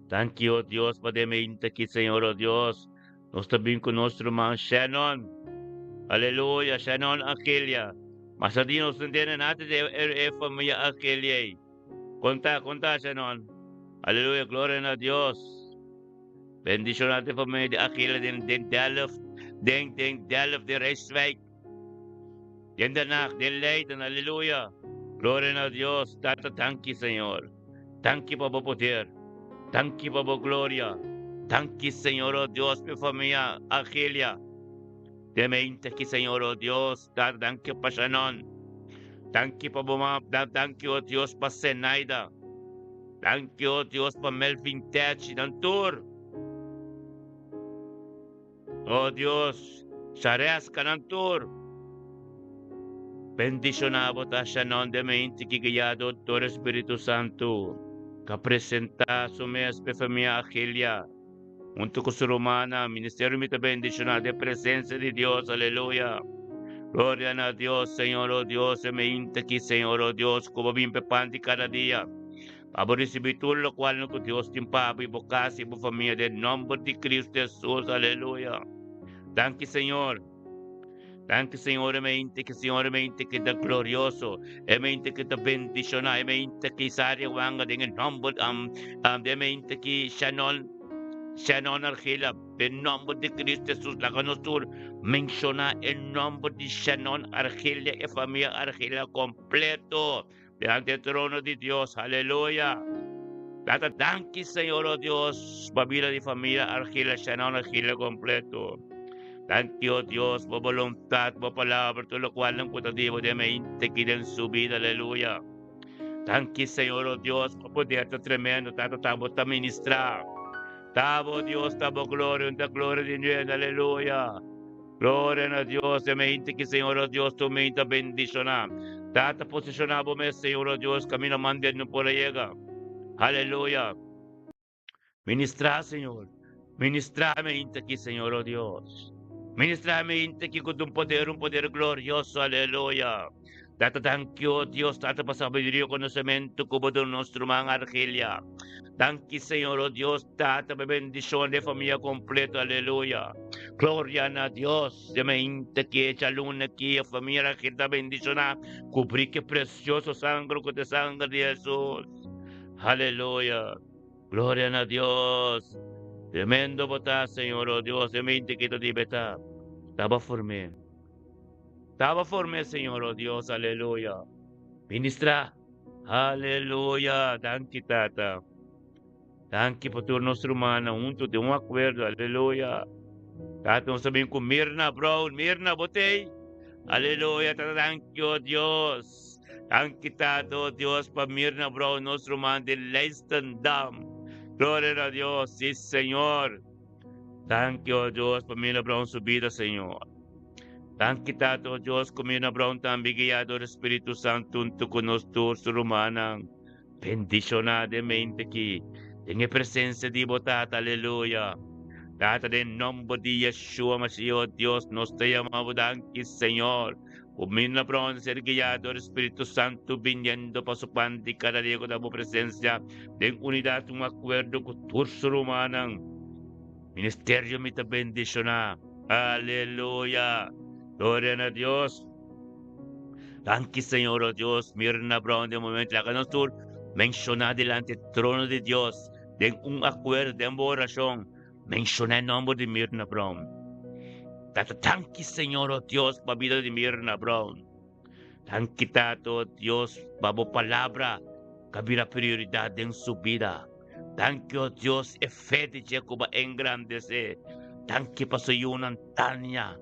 A: Danki, oh Dios, pa den mente aki, Señor, oh Dios. Nos ta bin cu nos ruman Shannon. Aleluya, Shannon Angelia. Mas adi nos no entiende nada di e familia Angelia ei. Conta, conta Shannon. Aleluya, gloria na Dios. Bendiciona e familia di Angelia den, den Delft, den, den Delft, den Rijswijk, den Den Haag, den Leiden. Aleluya. Gloria na Dios. Tata, danki, Señor. Danki pa bo poder. Danki pa bo gloria. Danki, Señor, oh Dios, pa familia Angelia. De mente aki, Señor, oh Dios, Tata, danki pa Shannon. Danki pa bo mama. Danki, oh Dios, pa Zenaida. Danki, oh Dios, pa Melvin Techi, nan tur. Oh Dios, Shareska nan tur. Bendiciona bo ta Shannon de mente ki guiado dor Espiritu Santo ka presenta su mes pe famia Agilia hunto cu su rumannan. Ministerio mi ta bendiciona den presencia di Dios. Aleluya. Gloria na Dios, Señor, oh Dios, e mente ki Señor, oh Dios, cu bo bin pe pan di cada dia. Pa bo risibí tur lokual ku Dios tin pa bo i bo kas i bo famia den nòmber di Kristu Hesus. Aleluya. Danki Señor. Danki Señor e mente ki Señor e mente ki ta glorioso, e mente ki ta bendishoná, e mente ki Saria Wanga den e nòmber um, um, e mente ki Shannon Shannon Argila den nòmber di Kristu Hesus laga nos tur menshoná e nòmber di Shannon Argilia e famia Argilia kompleto. Delante e trono di Dios, aleluya. Tata, danki Señor, oh Dios, pa bida di familia Argila, Shannon Argila completo. Danki, oh Dios, bo voluntad, bo palabra, tur locual nan cu ta di bo den mente ki den su bida, aleluya. Danki, Señor, oh Dios, bo poder ta tremendo, Tata, ta bo ta ministra. Ta bo, Dios, ta bo gloria, un ta gloria di nuevo, aleluya. Gloria na Dios, e mente ki Señor o Dios tu mente bendiciona. Tata posiciona bo mes, Señor o Dios, camina mande no por a yega. Aleluya. Ministra, Señor. Ministra mente ki, Señor o Dios. Ministra mente ki con un poder, un poder glorioso. Aleluya. Tata, danki, o Dios, Tata, pa sabiduria y conocimiento cu bo duna nos ruman Argelia. Danki, Señor, o Dios, Tata, pa bendicion de familia completo. Aleluya. Gloria na Dios. De mente ki echa luna ki familia Argelia bendiciona. Cubri ke precioso sangre cu te sangre di Jesus. Aleluya. Gloria na Dios. Tremendo bo ta, Señor, oh Dios, e mente ki ta di beta. Taba formé. Taba formé, Señor, oh Dios, aleluya. Ministra, aleluya. Danki, Tata. Danki pa tur nos rumannan huntu den un akuerdo, aleluya. Tata, nos ta bin ku Mirna Brown. Mirna, bo t'ei? Aleluya, Tata, danki, oh Dios. Danki, Tata, oh Dios, pa Mirna Brown, nos ruman di Leidschendam. Gloria na Dios, sí, Señor. Danki, oh Dios, pa Mirna Brown su bida, Señor. Danki, Tata, oh Dios, ku Mirna Brown tambe guiá dor Spiritu Santu huntu ku nos tur su rumannan. Bendishoná den mente ki den e presensia di bo Tata, aleluya. Tata, den nomber di Yeshua Mashiach, oh Dios, nos ta yama bo danki, Señor, ku mi na pronto ser guiá dor Spiritu Santu biniendo pa su pan di kada dia ku ta bo presensia den unidat un akuerdo ku tur su rumannan. Ministerio mi ta bendishoná. Aleluya. Gloria na Dios. Danki Señor, oh Dios, Mirna Brown den momento laga nos tur menciona delante trono di Dios den un acuerdo, den bo oracion, menciona e nomber di Mirna Brown. Tata, danki Señor, oh Dios, pa bida di Mirna Brown. Danki Tata, oh Dios, pa bo palabra ka bira prioridad den su bida. Danki, oh Dios, e fe di dje ku bo a engrandece. Danki pa su yunan Tania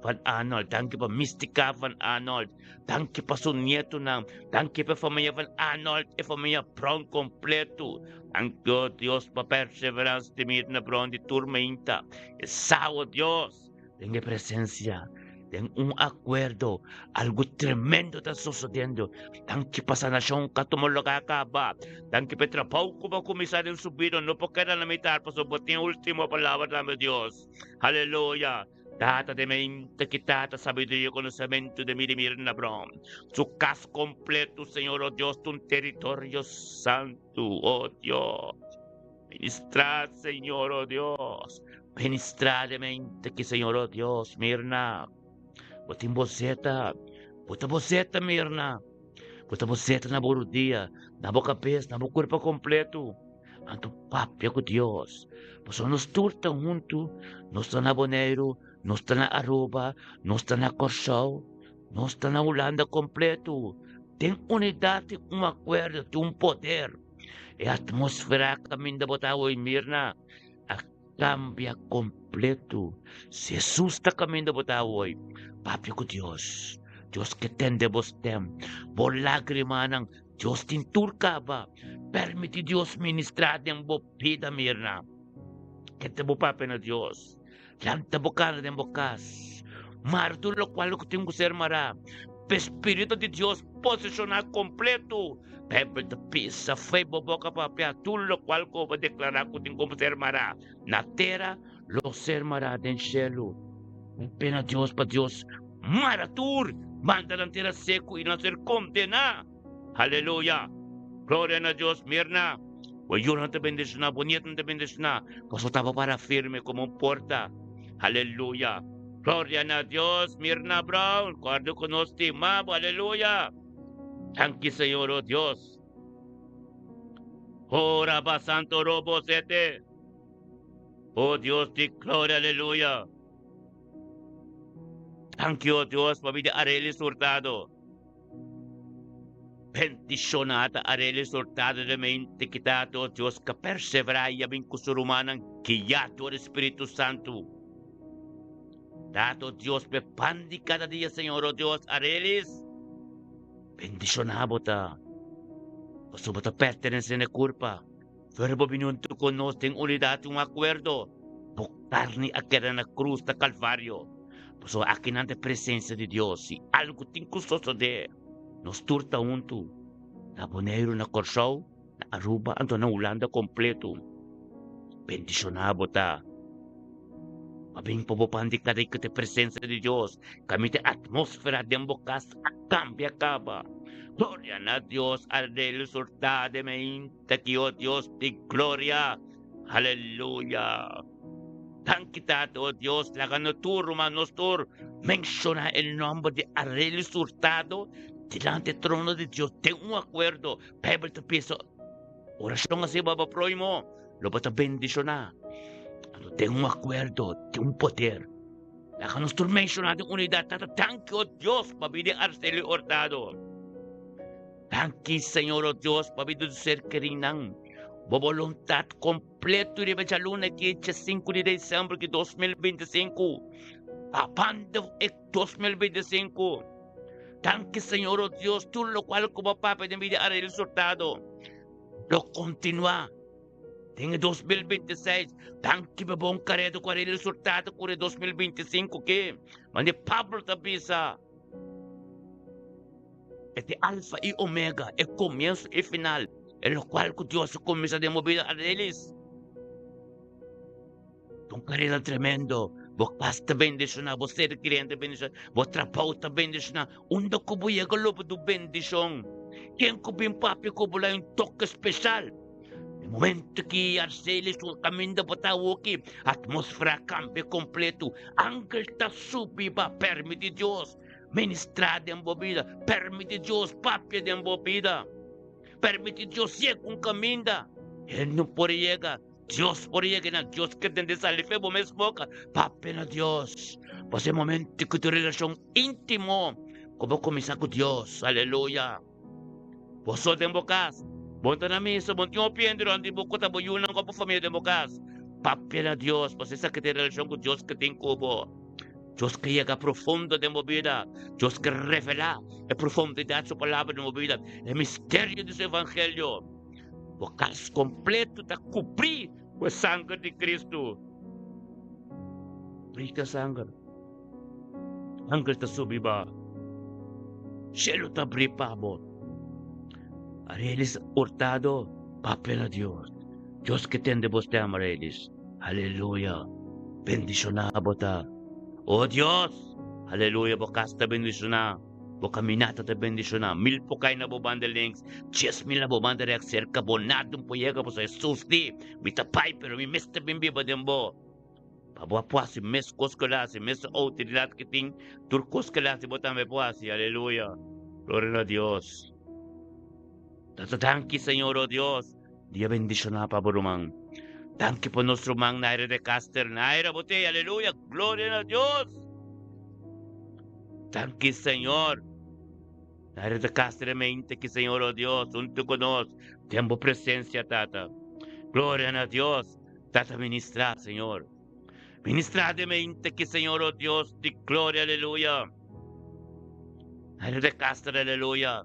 A: van Arnold, danki pa Mystica van Arnold, danki pa su nietonan, danki pa e famia van Arnold, e famia Brown completo. Danki, oh Dios, pa perseverance di Mirna Brown di tur meinta. E sa, oh Dios, den e presencia, den un acuerdo, algo tremendo ta sucediendo. Danki pa sanacion cu a tuma lugar caba. Danki pa e trabou cu bo a cuminsa den su bida, no por keda na mitad, pasobra bo tin e ultimo palabra tambe, Dios. Aleluya! Tata de mente ki tata sabiduria i konosementu de mi di Mirna Brown. Su kas kompletu, Señor, o Dios, ta un teritorio santu, o Dios. Ministrá, Señor, o Dios. Ministrá de mente ki, Señor, o Dios, Mirna. Bo tin boseta, bo ta boseta, Mirna. Bo ta boseta na bo rudia, na bo kabes, na bo kurpa kompletu. Anto papia ku Dios. Pasobra nos tur ta huntu, nos ta na Boneiru, nos ta na Aruba, nos ta na Kòrsou, nos ta na Hulanda kompletu. Den unidat tin un akuerdo, tin un poder. E atmósfera kaminda bo ta awor, Mirna, a kambia kompletu. Si Hesus ta kaminda bo ta awor, papia ku Dios. Dios ke tende bo stèm, bo lágrimanan Dios tin tur kaba. Permiti Dios ministrá den bo bida, Mirna. Kete bo papia na Dios. Lanta bo kara den bo kas. Mara tur lokual ku tin ku ser mará. P'e Spiritu di Dios poseshoná kompletu. Bijbel ta bisa, Fe bo boka papia tur lokual ku bo deklará ku tin ku ser mará na tera, lo ser mará den shelu. Papia na Dios pa Dios mara tur manda nan tera seku i nan ser kondená. Aleluya! Gloria na Dios! Mirna, bo yunan ta bendishoná, bo nietnan ta bendishoná, pasobra ta bo para firme komo un porta. Aleluya! Gloria na Dios! Mirna Brown, kòrda ku nos stima bo. Aleluya! Danki, Señor, o Dios. Ora ba santo robo sete. O Dios di gloria, aleluya. Danki, o Dios, pa bida Arelis Hurtado. Bendiciona ta Arelis Hurtado de mente kita, o Dios, ka persevera y a bin cu su rumannan guia door e Spiritu Santu. Tata, o Dios, p'e pan di cada dia, Señor, o Dios, Arelis, bendiciona bo ta, pasobra bo ta pertenece na e curpa. Verbo bini huntu ku nos den unidat i un akuerdo. Bo karni a keda na krus na Kalvario. Pasobra akinan ta e presensia di Dios. Si algu tin ku sosodé, nos tur ta huntu, na Boneiru, na Kòrsou, na Aruba, anto na Hulanda kompletu. Bendishoná bo ta. Pa bin pa bo pan di kada i ku ta e presensia di Dios. Kaminda e atmósfera den bo kas a kambia kaba. Gloria na Dios, Arnelio Hurtado me Ta ki o Dios di gloria. Aleluya. Danki Tata, o Dios, laga no tur ruman nos tur menciona e nomber di Arelius Hurtado dilanti e trono di Dios den un acuerdo. Bijbel ta bisa. Orashon hasi pa bo próhimo, lo bo ta bendishoná. Anto den un akuerdo tin un poder. Laga nos tur menshoná den unidat, Tata, danki, o Dios, pa bida di Arcelio Hurtado. Danki, Señor, o Dios, pa bida di ser kerinan. Bo boluntat kompleto riba djaluna aki, dje sinku di desèmber di 2025, papando e 2025. Danki, Señor, o Dios, tur lokual ku bo papia den bida di Arcelio Hurtado lo kontinuá. Den e 2026, danki pa bon kareda ku a resultado ku e 2025 ke. Mane Pablo ta bisa, E ta Alfa i Omega, e komienso i final, e lokual ku Dios a kuminsá den bo bida arelis. Ta un kareda tremendo. Bo kas ta bendishoná, bo ser kiriente ta bendishoná, bo trabou ta bendishoná. Unda ku bo yega lo bo du bendishon. Ken ku bin papia ku bo la un toke speshal. E momento ki Arcelis su kaminda bo ta awoki, atmosfera a kambia kompleto. Angel ta subi ba permiti Dios ministra den bo bida, permiti Dios papia den bo bida, permiti Dios yega un kaminda el no por yega. Dios por yega na Dios ke tende sali fe bo mes boka, papia na Dios. Pasobra e momento ku tu relashon íntimo ku bo kuminsá ku Dios, aleluya. Bo so den bo kas, bo ta na misa, bo no tin hopi hende rònt di bo ku ta bo yunan ku bo famia den bo kas. Papia na Dios, pasobra esaki ta e relashon ku Dios ke tin ku bo. Dios ke yega profundo den bo bida. Dios ke revelá e profundidat su palabra den bo bida, e misterio di su evangelio. Bo kas kompleto ta kubrí ku e sanger di Kristu. Kubrí ku e sanger. Angel ta subi ba. Shelu ta abri pa bo. Arelis Hurtado, papia na Dios. Dios ke tende bo stem, Arelis. Aleluya. Bendishoná bo ta. O Dios! Aleluya, bo kas ta bendishoná. Bo kaminata ta bendishoná. Mil por kai na bo banda links, 10,000 na bo banda rèks. Serka bo nada no por yega, pasobra Hesus di, Mi ta bai, pero mi mester bin biba den bo. Pa bo a por hasi mes kos ku el a hasi, mes outoridat ku tin, tur kos ku el a hasi bo tambe por hasi. Aleluya! Gloria na Dios! Tata danki Señor, o Dios, dia bendishoná pa bo ruman. Danki pa nos ruman Naira de Caster. Naira, bo t'ei, aleluya! Gloria na Dios! Danki Señor. Naira de Caster e mente ki Señor, o Dios, huntu ku nos den bo presensia, Tata. Gloria na Dios! Tata ministrá, Señor. Ministrá den mente ki, Señor, oh Dios di gloria, aleluya. Naira de Castro, aleluya.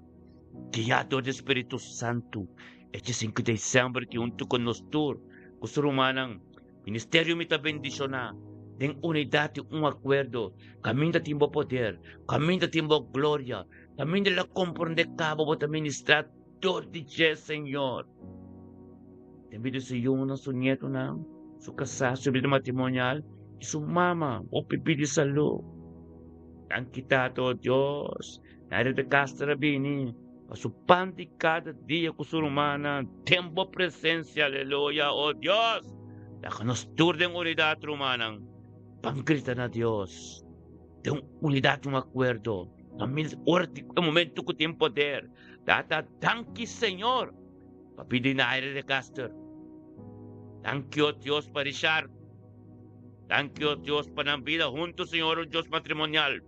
A: Guiá dor di Spiritu Santu. E dje sinku december ki huntu ku nos tur, ku su rumannan, ministerio mi ta bendishoná den unidat i un akuerdo. Kaminda tin bo poder, kaminda tin bo gloria, kaminda el a komprondé kaba bo ta ministrá dor di dje, Señor. Den bida su yunan, su nietonan, su kasá, su bida matrimonial i su mama. Hopi pidi salú. Danki Tata, o Dios, Naira de Castro a bini pa su pan di kada dia ku su rumannan den bo presensia, aleluya, o Dios, laga nos tur den unidat, rumannan, ban grita na Dios den unidat, un akuerdo, ora di e momento ku tin poder. Tata, danki Señor. Pa pidi na aire de Caster. Danki o Dios pa Richard. Danki o Dios pa nan bida hunto Señor o Dios matrimonial.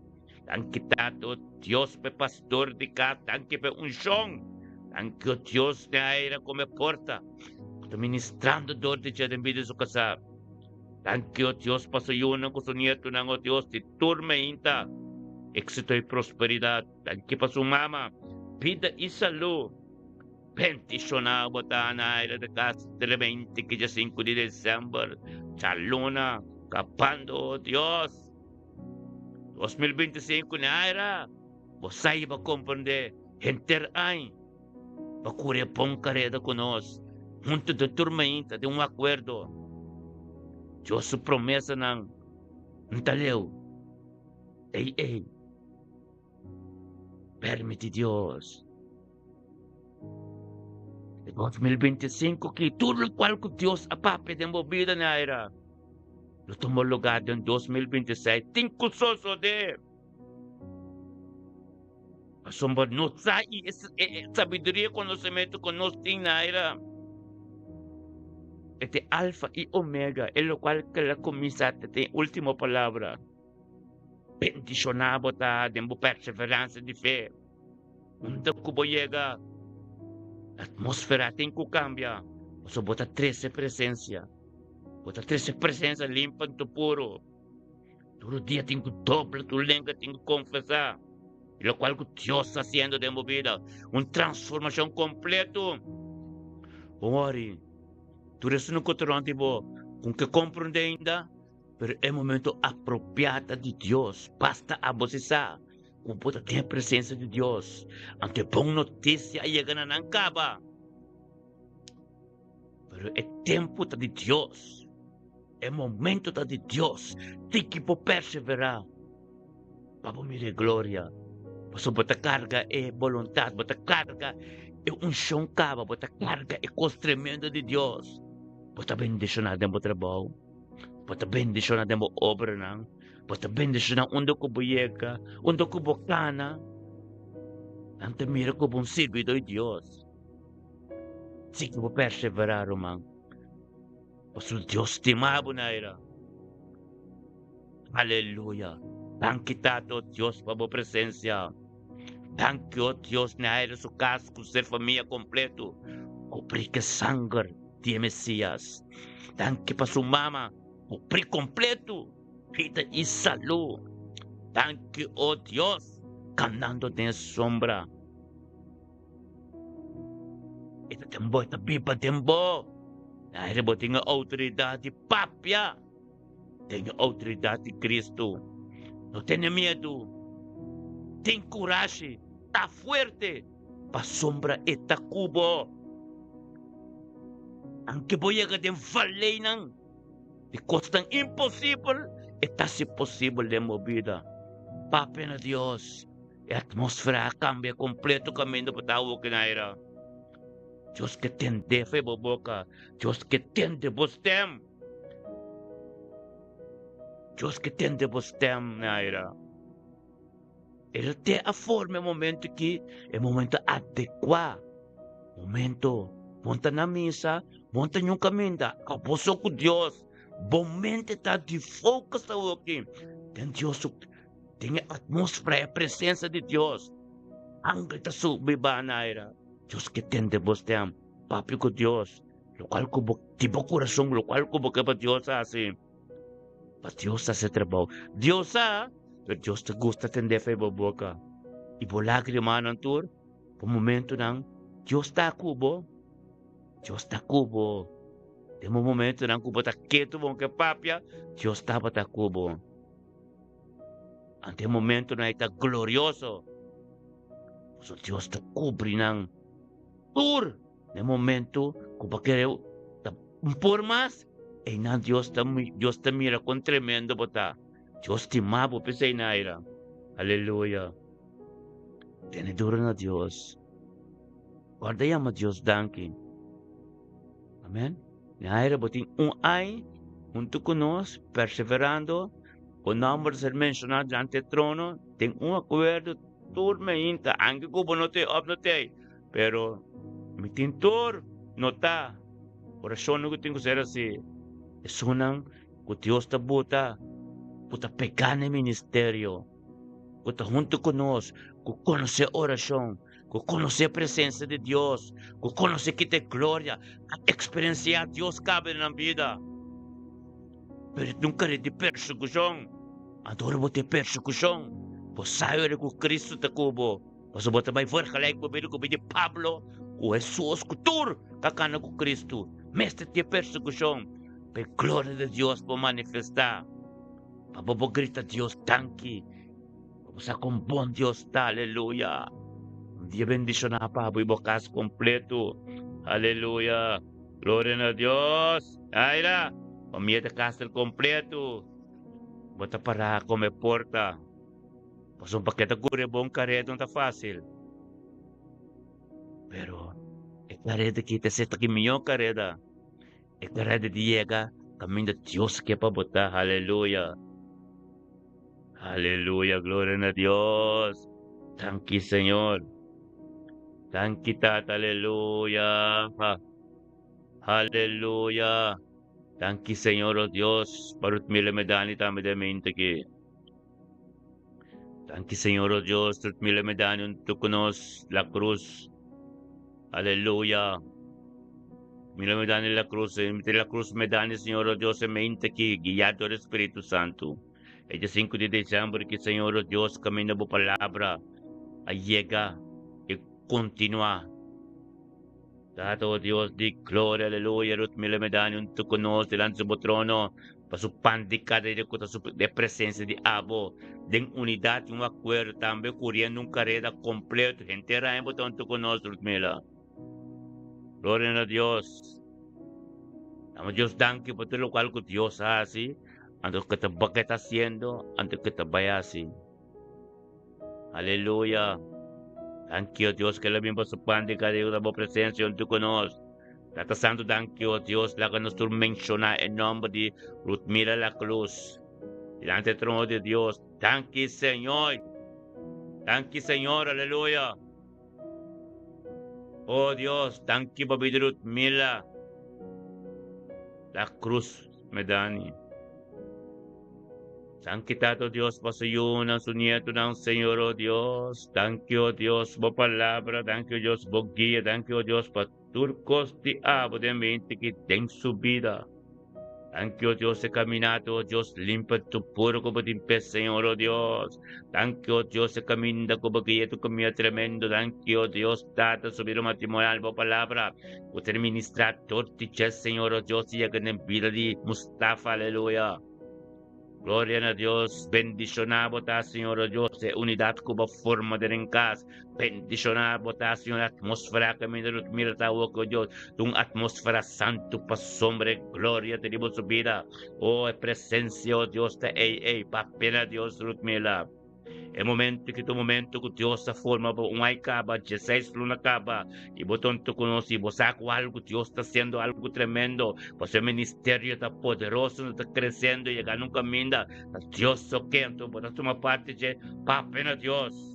A: Danki Tata o Dios pa e pastor di cas. Danki pa e unshon. Danki o Dios den aire como e porta cu ta ministrando dor di dje den bida di su casa. Danki o Dios pa su yunan cu su nietonan o Dios di tur meinta exito y prosperidad. Danki pa su mama bida y salud. Bendishoná bo ta na aire de kas trementi ki dja sinku di desèmber, djaluna, kapando, o Dios. 2025 na aira, bo sa i bo komprendé henter añ pa kuri e bon kareda ku nos, huntu den tur mainta den un akuerdo. Dios su promesanan no ta leu. Ei ei, permiti Dios. E 2025 ki tur lokual ku Dios a papia den bo bida Naira lo tuma lugar den 2026 tin ku sosodé. Pasobra nos sa i e sabiduria i konosementu ku nos tin Naira. E ta e Alfa i Omega, e lokual ku el a kuminsá ta tin último palabra. Bendishoná bo ta den bo perseveransia di fe. Unda ku bo yega, atmósfera tin ku kambia, pasobra bo ta trese presensia. Bo ta trese presensia limpi anto puru. Tur dia tin ku dobla tur lenga, tin ku konfesá e lokual ku Dios ta hasiendo den bo bida, un transformashon kompleto. Bon wòri, tur esun ku ta rònt di bo ku ke komprondé ainda, pero e momento apropiá ta di Dios. Basta abo si sa ku bo ta den e presensia di Dios, anto e bon notisia a yega na nan kaba. Pero e tempu ta di Dios. E momento ta di Dios. Tiki bo perseverá pa bo mira e gloria. Pasobra bo ta karga e boluntat, bo ta karga e unshon kaba, bo ta karga e kos tremendo di Dios. Bo ta bendishoná den bo trabou, bo ta bendishoná den bo obranan, bo ta bendishoná unda ku bo yega, unda ku bo kana. Nan ta mira ku bo un sirbidó di Dios. Sigui bo perseverá, ruman. Pasobra Dios stima bo, Naira. Aleluya. Danki, Tata, o Dios, pa bo presencia. Danki, o Dios, Naira su cas cu ser famia completo. Cubri cu e sanger di e Mesias. Danki pa su mama. Cubri completo. Vida y salud. Danki, o Dios, canando den e sombra. E ta den bo, e ta biba den bo. Aire bo tin e outoridat di papia den e outoridat di Kristu. No tene miedu, tin kurashi, ta fuerte, pasobra e ta ku bo. Anke bo yega den valeinan di kosnan imposibel, e ta hasi posibel den bo bida. Papia na Dios. E atmósfera a kambia kompleto kaminda bo ta awoki na aira. Dios ke tende fe bo boka. Dios ke tende bo stem. Dios ke tende bo stem na aira. El te a forma e momento ki e momento adekuá. Momento monta na misa, monta ñun kaminda, abo so ku Dios. Bo mente ta di focus awoki den Dios su Den e atmósfera e presensia di Dios, angel ta subi ba na aira. Dios ke tende bo stem, papia ku Dios, lokual ku bo di bo kurason, lokual ku bo ke pa Dios hasi, pa Dios hasi e trabou. Dios sa, pero Dios ta gusta tende fe bo boka i bo lágrimanan tur, bo momentunan, Dios ta ku bo. Dios ta ku bo. Den bo momentunan ku bo ta ketu, bo no ke papia, Dios tabata ku bo. Ante e momentonan ei ta glorioso. Pasobra Dios ta kubri nan tur na e momento ku bo kere ta un por mas. Einan Dios ta Dios ta mira kon tremendo bo ta. Dios stima bo p'esei naira. Aleluya. Tene duro na Dios. Guarda yama Dios danki. Amen. Naira bo tin un ai huntu ku nos perseverando. Bo nomber ta ser menshoná dilanti e trono den un akuerdo tur meinta, anke ku bo no t'ei òf no t'ei, pero mi tin tur notá orashonnan ku tin ku ser hasi. Esunnan ku Dios ta buta ku ta pegá na e ministerio, ku ta huntu ku nos, ku konosé orashon, ku konosé presensia di Dios, ku konosé kita e gloria, a eksperensiá Dios kabe den nan bida. Pero e nunka di persekushon. Anto ora bo tin persekushon, bo sa ora ku Kristu ta ku bo, pasobra bo ta bai vergelijk bo bida ku bida di Pablo, ku Hesus, ku tur ku a kana ku Kristu. Mester tin persekushon pa e gloria di Dios por manifestá, pa bo por grita Dios danki. Bo sa kon bon Dios ta, aleluya. Un dia bendishoná pa bo i bo kas kompleto, aleluya. Gloria na Dios. Aira, famia ta kas el kompleto. Bo ta pará kome porta. Pasobra pa ke ta kore bon kareda no ta fásil. Pero e kareda ki ta ser ta ki mihó kareda. E kareda di yega kaminda Dios ke pa bo ta, aleluya. Aleluya, gloria na Dios. Danki, Señor. Danki, Tata, aleluya. Aleluya. Danki Señor oh Dios pa Ruth Miller Medani tambe den mente aki. Danki Señor oh Dios Ruth Miller Medani hunto ku nos La Cruz. Aleluya. Miller Medani La Cruz, La Cruz Medani Señor oh Dios en mente aki guiado door Espíritu Santo. E dia 5 di december ki Señor oh Dios caminda bo palabra a yega y continua. Tata, o Dios di gloria, aleluya, Ruth Miller Medani huntu ku nos dilanti su bo trono, pa su pan di kada dia ku ta su e presensia di abo, den unidat i un akuerdo, tambe kuriendo un kareda kompleto, henter aña bo ta huntu ku nos, Ruth Miller. Gloria na Dios. Damos Dios danki pa tur lokual ku Dios a hasi, anto ku ta ke ta hasiendo, anto ku ta bai hasi. Aleluya. Danki, oh Dios, que la bin pa su pan di cada día bo presencia junto con nos. Tata Santo, danki, oh Dios, laga nos tur menciona e nomber di Ruthmila La Cruz. Delante del trono de Dios. Danki, Señor. Danki, Señor, aleluya. Oh Dios, danki pa bida Ruthmila La Cruz Medani. Danki Tata Dios pa su yunan, su nietonan, Señor oh Dios. Danki oh Dios bo palabra, danki oh Dios bo guia, danki oh Dios pa tur kos di abo den mente ki den su bida. Danki oh Dios e caminata oh Dios limpa tu puro ku bo tin p'e Señor oh Dios. Danki oh Dios e caminda ku bo guia tu caminda tremendo. Danki oh Dios Tata su bida matrimonial bo palabra ku ta ministra tur di dje Señor oh Dios i yega den bida di Mustafa aleluya. Gloria na Dios, bendiciona bo ta Señor oh Dios e unidad cu bo forma den en cas, bendiciona bo ta Señor e atmosfera cu mi Ruth mira ta awo oh Dios, un atmosfera santo pasobra e gloria ta riba su bida, oh e presencia oh Dios ta ey ey, papia na Dios Ruth mira. E momento ki ta un momento ku Dios a forma bo un ai kaba, dieseis luna kaba, i bo ta huntu ku nos i bo sa ku algu Dios ta hasiendo algu tremendo, pasobra e ministerio ta poderoso, no ta kresiendo, yegando un kaminda ta Dios so ke, anto bo ta tuma parti dje, papia na Dios.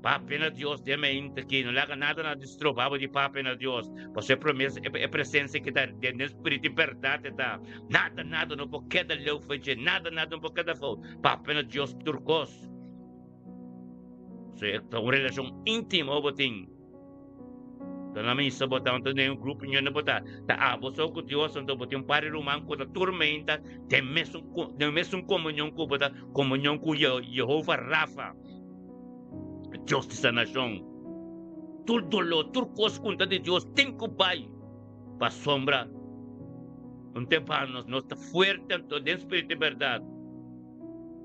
A: Papia na Dios den mente aki, no laga nada na distroba bo di papia na Dios, pasobra e promesa, e presencia ki ta den den spiritu i berdad e ta. Nada, nada no por keda leu for dje, nada, nada no por keda afo. Papia na Dios tur kos. So e ta un relacion intimo bo tin. Ta na misa bo ta, anto den un grupo ño bo ta, ta abo so ku Dios, anto bo tin un par di ruman ku ta tur meinta den mesun, den mesun komunion ku bo ta, komunion ku Jehovah Rafa. Dios di sanashon. Tur doló, tur kos ku ta di Dios tin ku bai pasobra un tempu anos nos ta fuerte anto den spiritu i bèrdat.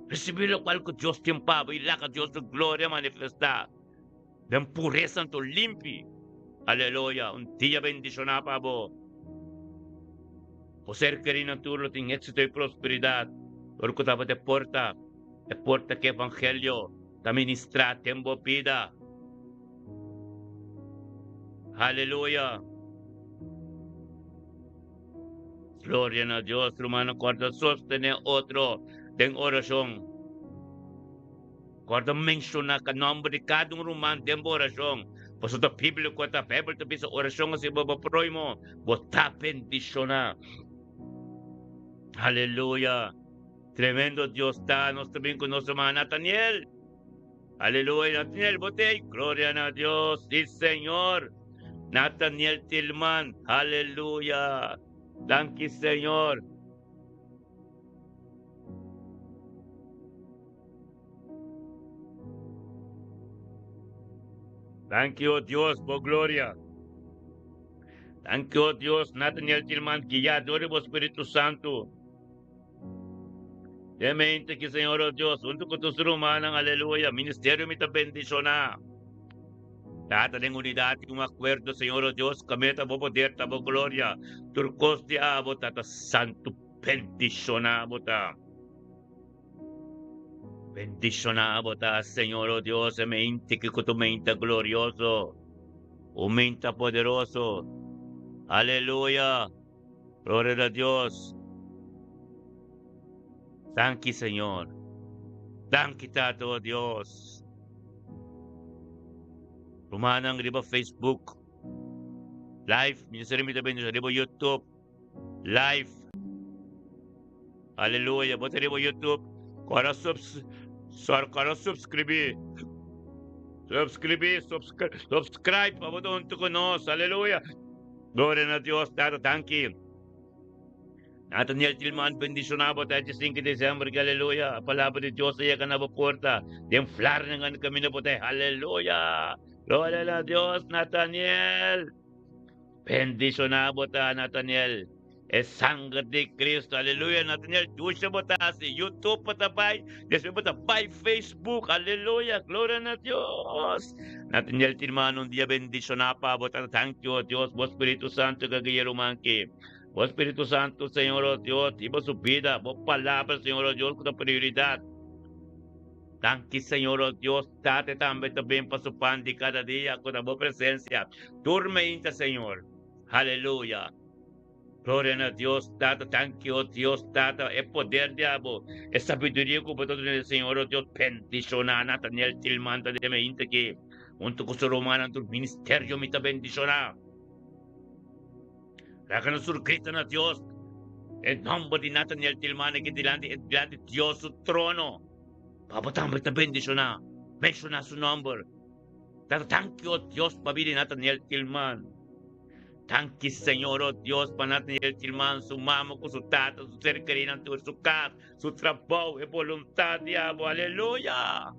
A: Risibí lokual ku Dios tin pa bo i laga Dios su gloria manifestá den puresa anto limpi. Aleluya! Un dia bendishoná pa bo. Bo ser kerí nan tur lo tin éksito i prosperidat ora ku tabata e porta. E porta ku evangelio ta ministrá den bo bida. Aleluya! Gloria na Dios, rumannan, kòrda sostené otro den orashon. Kòrda menshoná ka nòmber di kada un ruman den bo orashon. Pasobra ta bíbliko ta, Beibel ta bisa orashon hasi bo bo próhimo, bo ta bendishoná. Aleluya! Tremendo Dios ta, nos ta bin cu nos hermano Nathaniel. Aleluya, Nathaniel, bo t'ey. Gloria na Dios, si Señor. Nathaniel Tilman, aleluya. Danki Señor. Danki, oh Dios, bo gloria. Danki, oh Dios, Nathaniel Tilman, guia door di bo Spiritu Santo. Den mente ki Señor oh Dios, huntu ku tur su rumannan, aleluya, ministerio mi ta bendishoná. Tata den unidat i un akuerdo, Señor oh Dios, kamia ta bo poder, ta bo gloria, tur kos di abo, Tata Santu, bendishoná bo ta. Bendishoná bo ta, Señor oh Dios, e mente ki ku tu mente glorioso, un mente poderoso, aleluya. Gloria na Dios. Danki Señor. Danki Tata oh Dios. Rumannan riba Facebook. Live, Ministerio Mi Ta Bendiciona riba YouTube. Live. Aleluya. Bo ta riba YouTube. Kora subs kora subscribi. Subscribi, subscribe pa bo ta huntu ku nos. Aleluya. Gloria na Dios. Tata, danki. Nathaniel Tilman bendiciona bo ta 5 de december ki aleluya. Palabra di Dios a yega na bo porta. Den flarnan camina bo ta aleluya. Gloria na Dios, Nathaniel. Bendiciona bo ta, Nathaniel. E sanger di Cristo, aleluya. Nathaniel, dusha bo ta hasi. YouTube bo ta bai, despues bo ta bai Facebook, aleluya. Gloria na Dios. Nathaniel Tilman, un dia bendiciona pa bo ta. Thank you, Dios, bo Spiritu Santo ka guia ruman ki. Bo Spiritu Santo, Señor, oh Dios, riba su bida, bo palabra, Señor, oh Dios, ku ta prioridad. Danki Señor oh Dios Tate tambe ta bin pa su pan di cada dia cu ta bo presencia tur meinta Señor Haleluya Gloria na Dios Tata danki oh Dios Tata e poder di abo e sabiduria cu bo ta duna Señor oh Dios bendiciona Nathaniel Tilman ta den meinta aki hunto cu su rumannan tur ministerio mi ta bendiciona. Laga nos tur grita na Dios e nomber di Nathaniel Tilman aki dilanti dilanti Dios su trono. Pa bo tambe ta bendishoná. Menshoná su nomber. Tata danki o Dios pa bida di Nathaniel Tilman. Danki Señor o Dios pa Nathaniel Tilman, su mama ku su tata, su ser kerinan tur, su kas, su trabou, e boluntat di abo. Aleluya!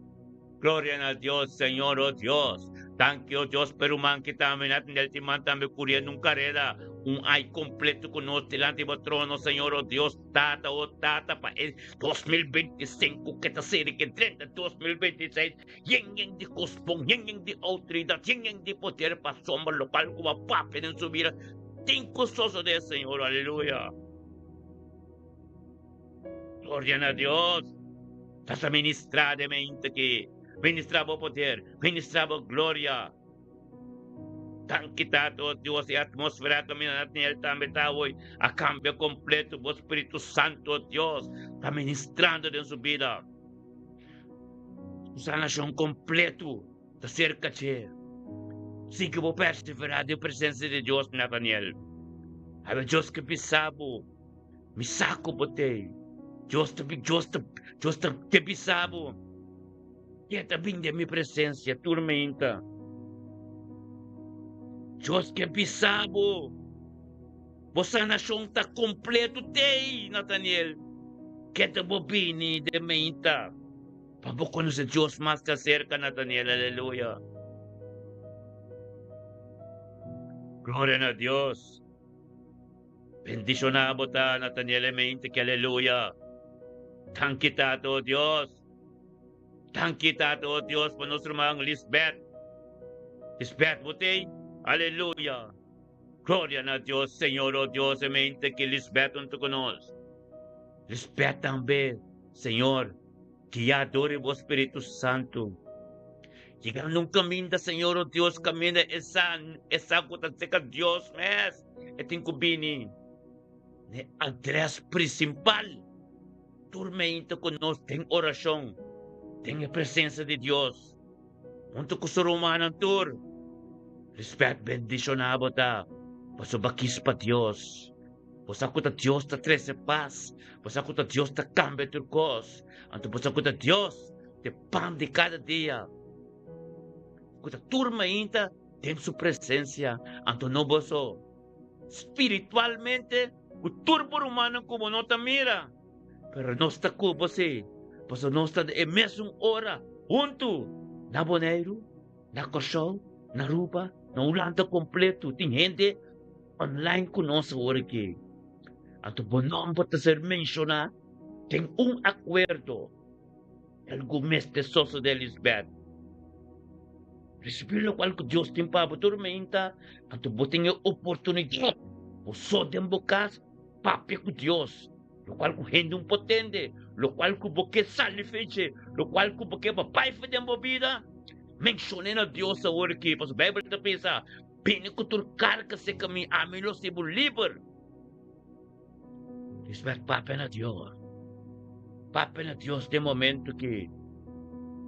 A: Gloria na Dios, Señor, oh Dios. Danki, oh Dios, pa e ruman ki tambe na tende el man tambe curiendo un carera, un ai completo cu nos dilanti bo trono, Señor, oh Dios, Tata, oh Tata, pa e 2025 ke ta seri ke drenta 2026, yen yen di cos bon, yen yen di autoridad, yen yen di poder pa sombra locual cu bo a papia den su bida. Tin cu sosode, Señor, aleluya. Gloria na Dios! Ta ministra den mente aki. Ministra bo poder, ministra bo gloria. Danki Tata, oh Dios, e atmosfera kaminda Nathaniel tambe ta awoy a kambia kompleto. Bo Spiritu Santo, oh Dios, ta ministrando den su bida. Su sanashon kompleto ta serka dje. Sigui bo persevera den presensia di Dios, Nathaniel. Habi Dios ke bisa bo. Mi sa ku bo tei. Dios ta Dios ta Dios ta te bisa bo. Ke ta bin den mi presensia tur meinta. Dios ke bisa bo. Bo sanashon ta kompleto tei, Nathaniel. Ke ta bo bini den meinta pa bo konosé Dios mas di aserka, Nathaniel. Aleluya. Gloria na Dios. Bendishoná bo ta, Nathaniel e mente ki aleluya. Danki Tata o Dios. Danki Tata o Dios pa nos ruman Lisbeth. Lisbeth bo t'ei? Aleluya. Gloria na Dios, Señor o Dios e mente ki Lisbeth huntu ku nos. Lisbeth tambe, Señor. Guiá dor di bo Spiritu Santu. Yegando un kaminda, Señor, o Dios, kaminda e sa, e sa ku ta seka Dios mes, e tin ku bini n'e adrès prinsipal. Tur meinta ku nos den orashon, den e presensia di Dios, huntu ku su rumannan tur. Respèt bendishoná bo ta, pasobra kis pa Dios. Bo sa ku ta Dios ta trese pas. Bo sa ku ta Dios ta kambia tur kos. Anto bo sa ku ta Dios ta e pan di kada dia. Ku ta tur mainta den su presensia. Anto no bo so. Spiritualmente ku tur bo rumannan ku bo no ta mira. Pero nos ta ku bo si. Pasobra nos ta den e mesun ora huntu na Boneiru, na Kòrsou, na Aruba, na Hulanda kompleto. Tin hende. Online ku nos awor aki. Anto bo nomber ta ser menshoná den un akuerdo. Algu mester sosodé, Lisbeth. Risibí lokual ku Dios tin pa bo tur meinta, anto bo tin e oportunidat bo so den bo kas papia ku Dios, lokual ku hende un por tende, lokual ku bo ke sali feche, lokual ku bo ke pa bai fe den bo bida. Menshoné na Dios awor aki, pasobra Beibel ta bisa, Bini ku tur karga serka mi, ami lo hasi bo liber. Lisbeth, papia na Dios. Papia na Dios den momento ki.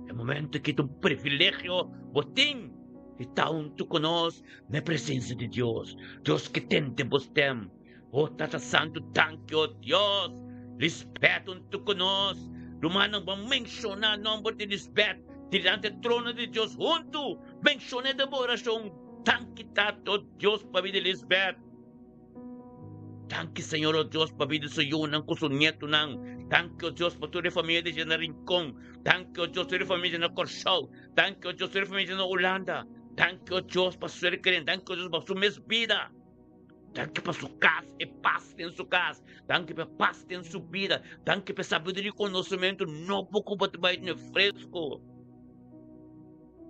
A: E momento ki ta un privilegio bo tin. I ta huntu ku nos na e presensia di Dios. Dios ke tende bo stem. O Tata Santu, danki, o Dios. Lisbeth huntu ku nos. Rumannan, bo menshoná nòmber di Lisbeth dilanti e trono di Dios huntu. Menshon'é den bo orashon. Danki, Tata, o Dios, pabia di Lisbeth. Danki, Señor, o Dios, pabia di su yunan ku su nietunan. Danki, o Dios, pa tur e famia di dje na Rincon. Danki, o Dios, tur e famia di dje na Kòrsou. Danki, o Dios, tur e famia di dje na Hulanda. Danki, o Dios, pa su ser keren. Danki, o Dios, pa su mes bida. Danki pa su kas, e pas den su kas. Danki pa e pas den su bida. Danki pa e sabiduria i konosementu nobo ku bo ta bai tene fresku.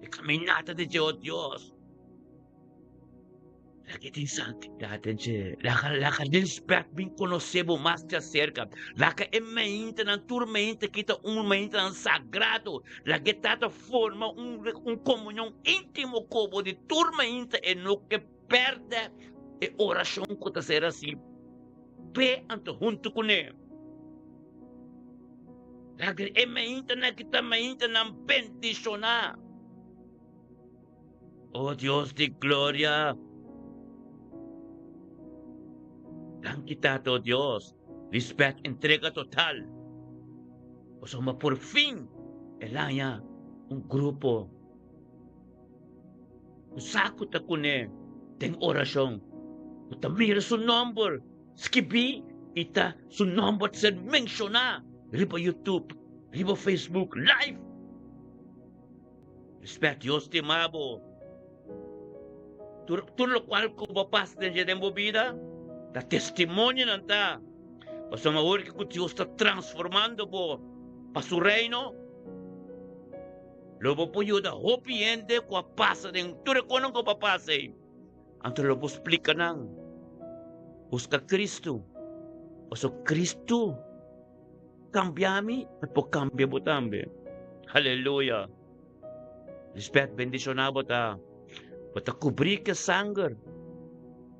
A: E kaminata di dje, o Dios. Laga e tin santidat den dje. Laga, laga Lisbeth bin konosé bo mas djaserka. Laga e meintenan, tur meinte ki ta un meintenan sagrado. Laga e Tata forma un, un komunion íntimo ku bo di tur meinte e no ke Pèrdè e orashon ku ta ser hasi p'e anto huntu kuné. Laga e maintanan ki ta maintanan bendishoná. O Dios di gloria! Danki Tata, o Dios, Lisbeth entrega total. Pasobra por fin el haña un grupo. Ku sa ku ta kuné den orashon, ku ta mira su nòmber skibí i ta su nòmber ta ser menshoná riba YouTube, riba Facebook live. Respèt Dios stima bo. Tur tur lokual ku bo pasa den dje den bo bida ta testimonionan ta. Pasobra awor ku Dios ta transformando bo pa su reino, Lo bo por yuda hopi hende ku a pasa den tur e konan ku bo a pasa ei. Anto lo bo splika nan, Buska Kristu, pasobra Kristu kambia mi, e por kambia bo tambe. Aleluya! Lisbeth, bendishoná bo ta. Bo ta kubrí ku e sanger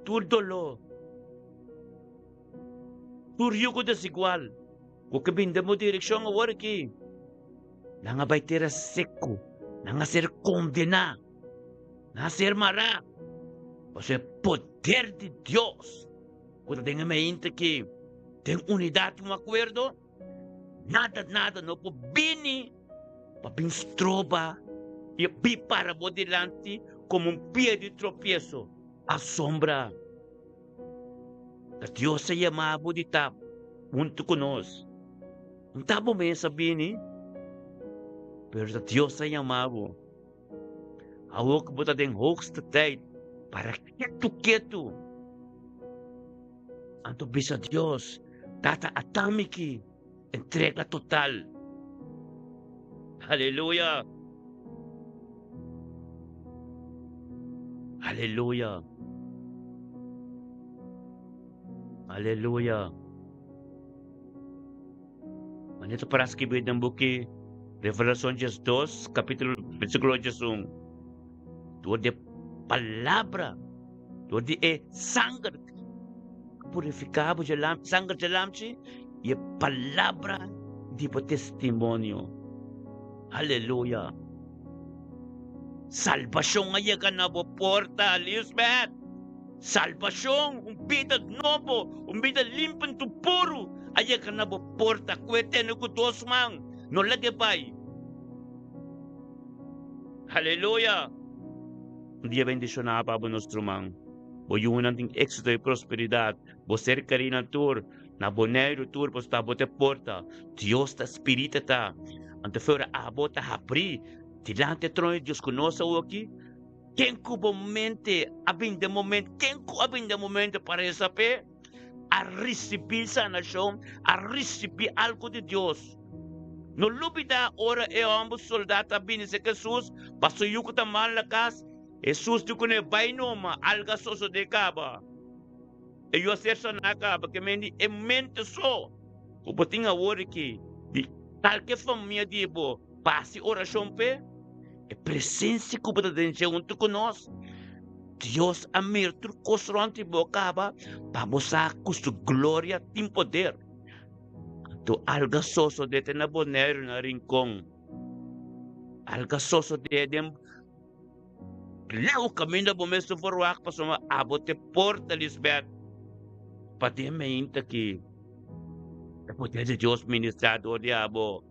A: tur doló, tur yugo desigual ku ke bin den bo direkshon awor aki. Nan a bai tera seku, nan a ser kondená, nan a ser mará. Pasobra e poder di Dios ku ta den e mente aki, den unidat i un akuerdo, nada, nada no por bini pa bin stroba i bin para bo dilanti komo un pia di tropieso. Asombra! Ta Dios a yama bo di ta huntu ku nos. No ta bo mes a bini, pero ta Dios a yama bo. Awor ku bo ta den hoogste tijd, para ketu ketu. Anto bisa Dios, Tata, ata mi ki, entrega total. Aleluya! Aleluya! Aleluya! Manera ta para skibí den buki Revelacion 12, capítulo, versículo 11. Door di e palabra, door di e sanger purificá bo dje lam, sanger dje lamchi i e palabra di bo testimonio. Aleluya! Salbacion a yega na bo porta, Lisbeth! Salbashon, un bida nobo, un bida limpi en tu puru a yega na bo porta. Ku e tene ku dos man, no lag'e bai. Aleluya! Un dia bendishoná pa bo nos ruman. Bo yunan tin éksito i prosperidat. Bo ser kerí na tur, na Boneiru tur bo sta bo te porta. Dios ta spirita ta. Anto fe ora abo ta habrí dilanti e trono di Dios ku nos awoki. Ken ku bo mente a bin den momento, ken ku a bin den momento pa resa p'e, a risibí sanashon, a risibí algu di Dios. No lubidá ora e hòmber soldá ta bini serka Hesus pa su yu ku ta mal na kas, Hesus di kuné, Bai numa, algu a sosodé kaba. E yu a ser saná kaba, ke men di e mente so ku bo tin awor aki di kalke famia di bo pa hasi orashon p'e. E presensia ku bo ta den dje huntu ku nos, Dios a mira tur kos rònt di bo kaba pa bo sa ku su gloria tin poder. Anto alga sosodé te na Boneiru, na Rincon. Alga sosodé den. leu kaminda bo mes no por wak pasobra abo te porta, Lisbeth. Pa den meinta aki e poder di Dios ministrá dor di abo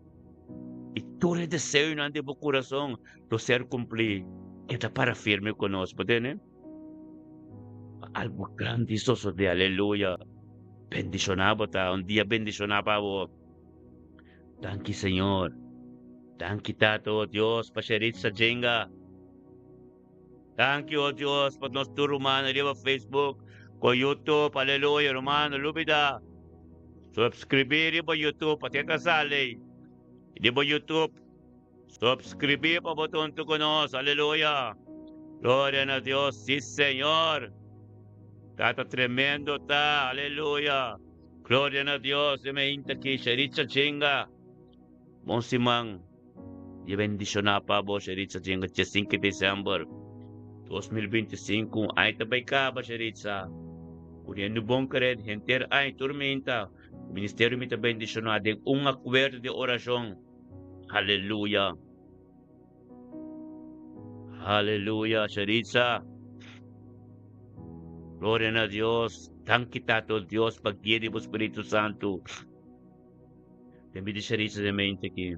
A: i tur e deseonan di bo kurason lo ser kumplí. Keda para firme ku nos, bo tende? Algu grandi sosodé, aleluya! Bendishoná bo ta, un dia bendishoná pa bo. Danki Señor. Danki Tata, oh Dios, pa Sheritza Jenga. Danki, oh Dios, pa nos tur rumannan riba Facebook ku YouTube, aleluya, ruman, no lubida subscribí riba YouTube pa te ta sali riba YouTube. Subscribí pa bo ta huntu ku nos, aleluya. Gloria na Dios, sí Señor. Tata tremendo ta, aleluya. Gloria na Dios, e meinta aki, Sheritza Jenga. Bon siman di bendishoná pa bo, Sheritza Jenga, 15 di december 2025. Ai ta bai kaba, Sheritza. Poniendo bon kred, henter ai tur meinta. Ministerio mi ta bendishoná den un akuerdo di orashon. Aleluya. Aleluya, Sheritza. Gloria na Dios. Danki Tato Dios pa guia di bo Spiritu Santu. Den bida Sheritza den mente aki.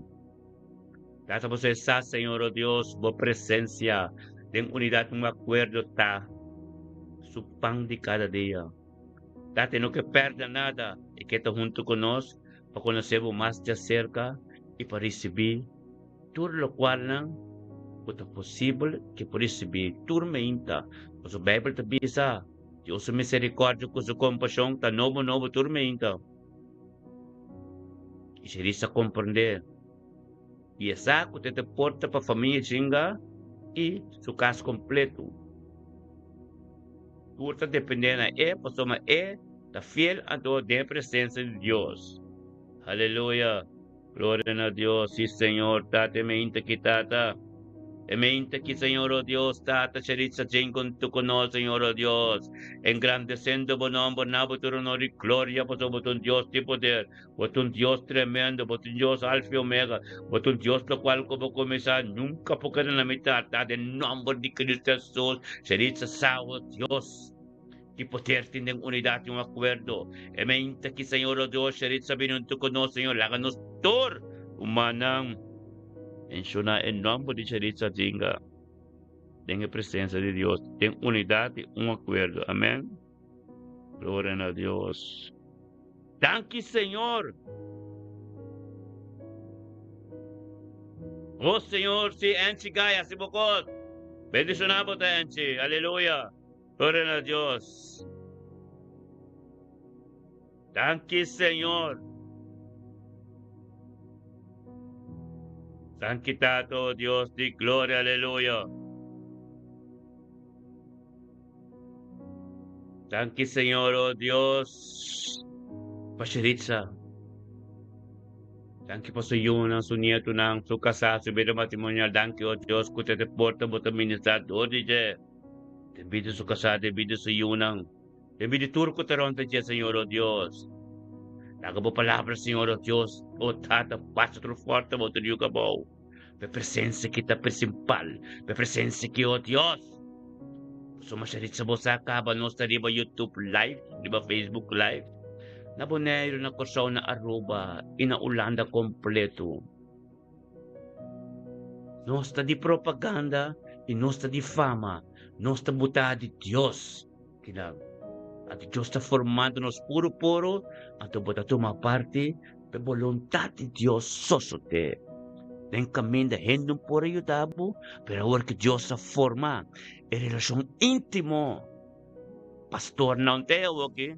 A: Tata bo sa, Señor, oh Dios, bo presencia den unidad un acuerdo ta su pan di cada dia. Tata no ke perde nada e ke ta hunto cu nos pa conoce bo mas di acerca y pa ricibi tur locualnan cu ta posibel ke por ricibi tur meinta. Pasobra Bijbel ta bisa, Dios su misericordia cu su compasion ta nobo nobo tur meinta. Y Sherissa comprende y e sa cu te ta porta pa famia chinga y su cas completo. Tur ta depende na e pasobra e ta fiel anto den presencia di Dios. Aleluya! Gloria na Dios! Si Señor, Tata e meinta ki Tata. E meinta ki Señor o Dios, Tata Sheritza jen con tu con nos, Señor o Dios. Engrandecendo bo nomber, na bo tur honor y gloria, pasobra bo ta un Dios di poder, bo ta un Dios tremendo, bo ta un Dios Alfa y Omega, bo ta un Dios locual cu bo cuminsa nunca por keda na mitad, Tata, den nomber di Cristo Jesus, Sheritza sa, o Dios. Ki poder tin den unidad y un acuerdo. E meinta ki Señor o Dios Sheritza bini hunto cu nos, Señor, laga nos tur humannan menciona e nomber di Sheritza Jinga den e presencia di Dios, den unidad y un acuerdo. Amen. Gloria na Dios. Danki Señor. Oh Señor, si Enchi Gaya, si bo cos. Bendiciona bo ta Enchi. Aleluya. Gloria na Dios. Danki Señor. Danki Tato, Dios di gloria, aleluya. Danki Señor, oh Dios. Pa Sheritza. Danki pa su yunan, su nietonan, su kasá, su bida matrimonial. Danki, oh Dios, ku te te porta bo ta ministrá dor di dje. Den bida su kasá, den bida su yunan, den bida tur ku ta rònt dje, Señor, o Dios. Laga bo palabra, Señor, o Dios, o Tata, pasa tur fòrte bo tur yuga abou. Bo presensia ki ta prinsipal, bo presensia ki, o Dios. Pasobra masha ritsa bo sa kaba nos ta riba YouTube live, riba Facebook live, na Boneiru, na Kòrsou, na Aruba i na Ulanda kompleto. Nos ta di propaganda i nos ta di fama. Nos ta butá di Dios kinan. Anto Dios ta formando nos puru puru, anto bo ta tuma parti pa e boluntat di Dios sosodé. Den kaminda hende no por a yuda bo, pero awor ku Dios a forma e relashon íntimo, pastornan te awoki.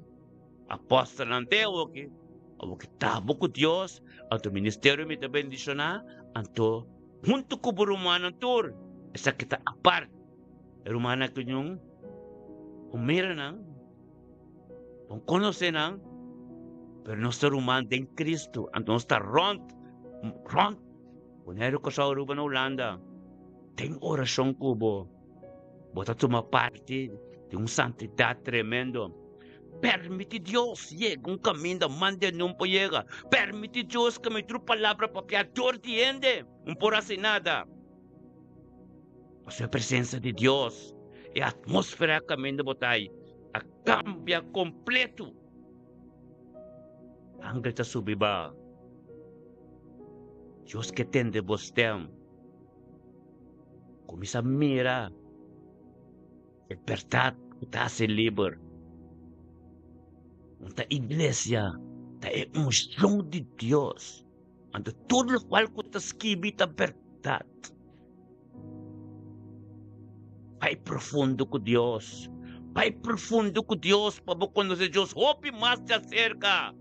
A: Apòstelnan te awoki, awoki ta bo ku Dios, anto ministerio mi ta bendishoná, anto huntu ku bo rumannan tur, esaki ta apart. E rumannan ku ñun bo mira nan, bo konosé nan, pero nos ta ruman den Kristu, anto nos ta rònt, rònt Boneiru, Kòrsou, Aruba na Hulanda, den orashon ku bo. Bo ta tuma parti di un santidat tremendo. Permiti Dios yega un kaminda mande nun por yega. Permiti Dios ku mi tur palabra papia dor di hende. Un por hasi nada. Pasobra e presensia di Dios, e atmósfera kaminda bo ta ei a kambia kompletu. Angel ta subi ba. Dios ke tende bo stèm. Kuminsá mira e bèrdat ku ta hasi liber. Un ta iglesia ta e unshon di Dios. Anto tur lokual ku ta skibi ta bèrdat. Bai profundo ku Dios. Bai profundo ku Dios pa bo konosé Dios hopi mas djaserka.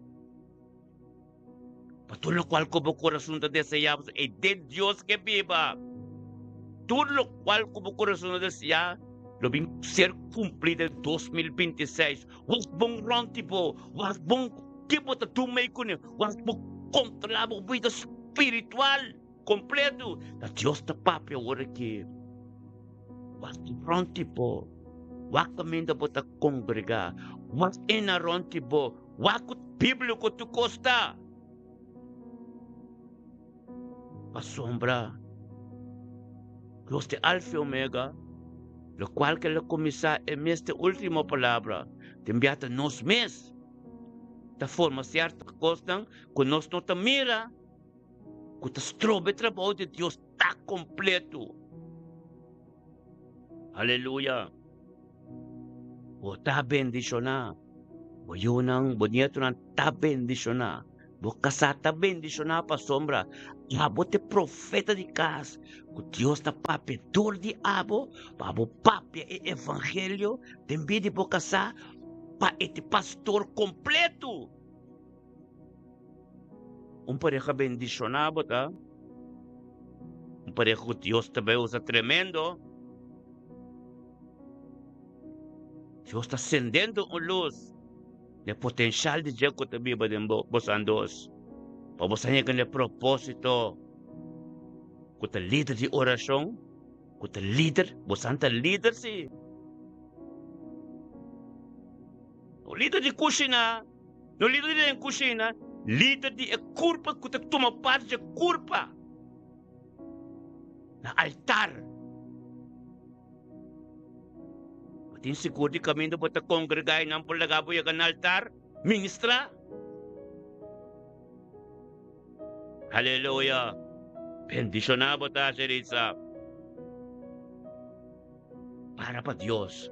A: Pa tur lokual ku bo kurason ta deseá, e den Dios ke biba. Tur lokual ku bo kurason ta deseá lo bin ser kumplí den 2026. Wak bon rònt di bo, wak bon ke bo ta duna mei kuné, wak bo kontrolá bo bida spiritual. Kompletu ta Dios ta papia ora ki wak rònt di bo, wak kaminda bo ta kongregá, wak ena rònt di bo, wak ku Biblia ku tur kos ta. Pasobra Dios ta e Alfa i Omega, lokual ku el a kuminsá e mes ta e último palabra, tin bia ta nos mes ta forma sierto kosnan ku nos no ta mira. Ku ta stroba e trabou di Dios ta kompleto. Aleluya! Bo ta bendishoná. Bo yunan, bo nietonan ta bendishoná. Bo kasá ta bendishoná pasobra abo ta e profeta di kas ku Dios ta papia dor di abo pa bo papia e evangelio den bida di bo kasá pa e ta pastor kompleto. Un pareha bendishoná bo ta. Un pareha ku Dios ta bai usa tremendo. Dios ta sendendo un lus den potenshal di dje ku ta biba den bo, bosan dos. Pa bosan yega na e propósito ku ta lider di orashon, ku ta lider, bosan ta lider si. Un lider di kushina. No lider di den kushina, lider di e kurpa ku ta tuma parti dje kurpa na altar. Bo tin sigur di kaminda bo ta kongregá i nan por laga bo yega na altar ministrá? Aleluya! Bendishoná bo ta, Sheritza. Para pa Dios.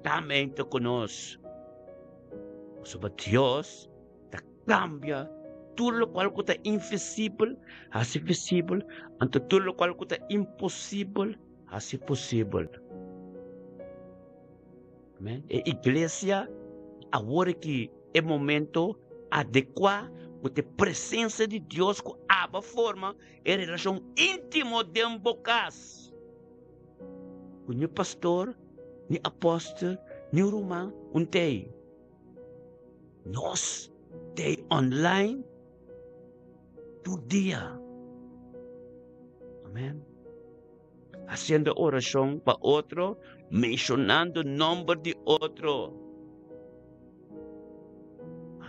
A: Tambe ta ku nos. Pasobra Dios ta kambia tur lokual ku ta invisibel hasi visibel, anto tur lokual ku ta imposibel hasi posibel. Amen. E iglesia awor aki e momento adekuá ku ta e presensia di Dios ku aba forma e relashon íntimo den bo kas. Ku ni pastor, ni apòstel, ni ruman un t'ei. Nos t'ei online tur dia. Amen. Hasiendo orashon pa otro, menshonando nòmber di otro.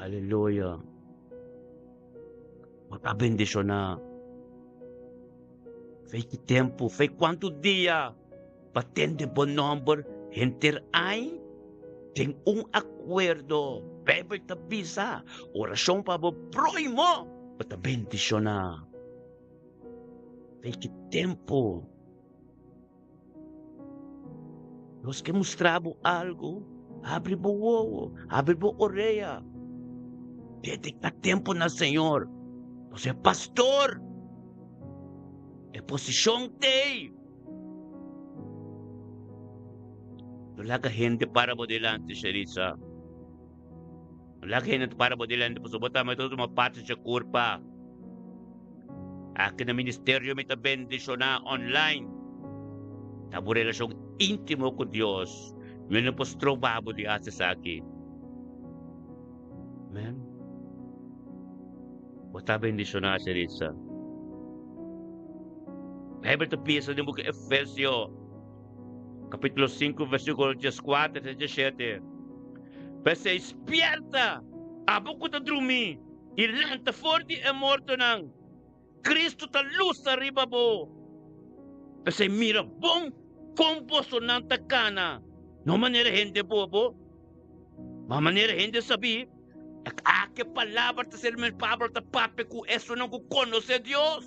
A: Aleluya. Bo ta bendishoná. Fei ki tempu, fei kuantu dia pa tende bo nòmber henter ai den un akuerdo. Beibel ta bisa, orashon pa bo próhimo, bo ta bendishoná. Fei ki tempu. Dios ke mustra bo algu, habri bo wowo, habri bo orea. Dedica tempu na Señor. Bo ser pastor. E posishon t'ei. No laga hende para bo dilanti, Sherisa. No laga hende para bo dilanti, pasobra bo tambe ta tuma parti dje kurpa. Aki na ministerio mi ta bendishoná online. Ta bo relashon íntimo ku Dios. Mi no por stroba bo di hasi esaki. Amen. Bo ta bendishoná, Sherissa. Bijbel ta bisa den buki Efesio, kapítulo 5, versíkulo 14 te 17. P'esei, spièrta, abo ku ta drumí! I lanta for di e mortonan. Cristo ta lusa riba bo. P'esei mira bon kon bosonan ta kana, no manera hende bobo, ma manera hende sabí. Aki e palabra ta ser men Pablo ta papia ku esunnan ku konosé Dios.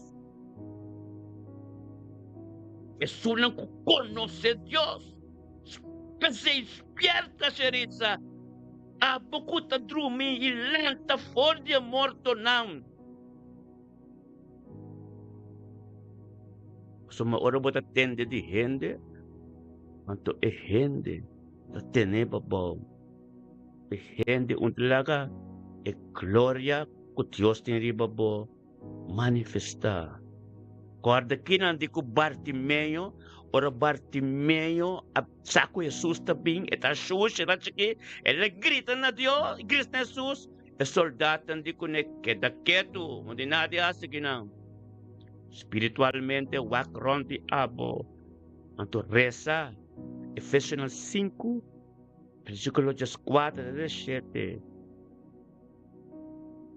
A: Esunnan ku konosé Dios. P'esei spierta, Sheritsa, abo ku ta drumi i lanta for di e mortonan. Pasobra ora bo ta tende di hende, anto e hende ta tene bo abou. E hende un ta laga e gloria ku Dios tin riba bo manifestá. Kòrda kinan di ku Bartimeo, ora Bartimeo a sa ku Hesus ta bin, e ta shushi, e ta chikí, el a grita na Dios, grita na Hesus. E soldatnan di kuné, Keda ketu, no tin nada di hasi kinan. Spiritualmente wak rònt di abo, anto resa. Efesionan 5, versíkulo 14 te 17.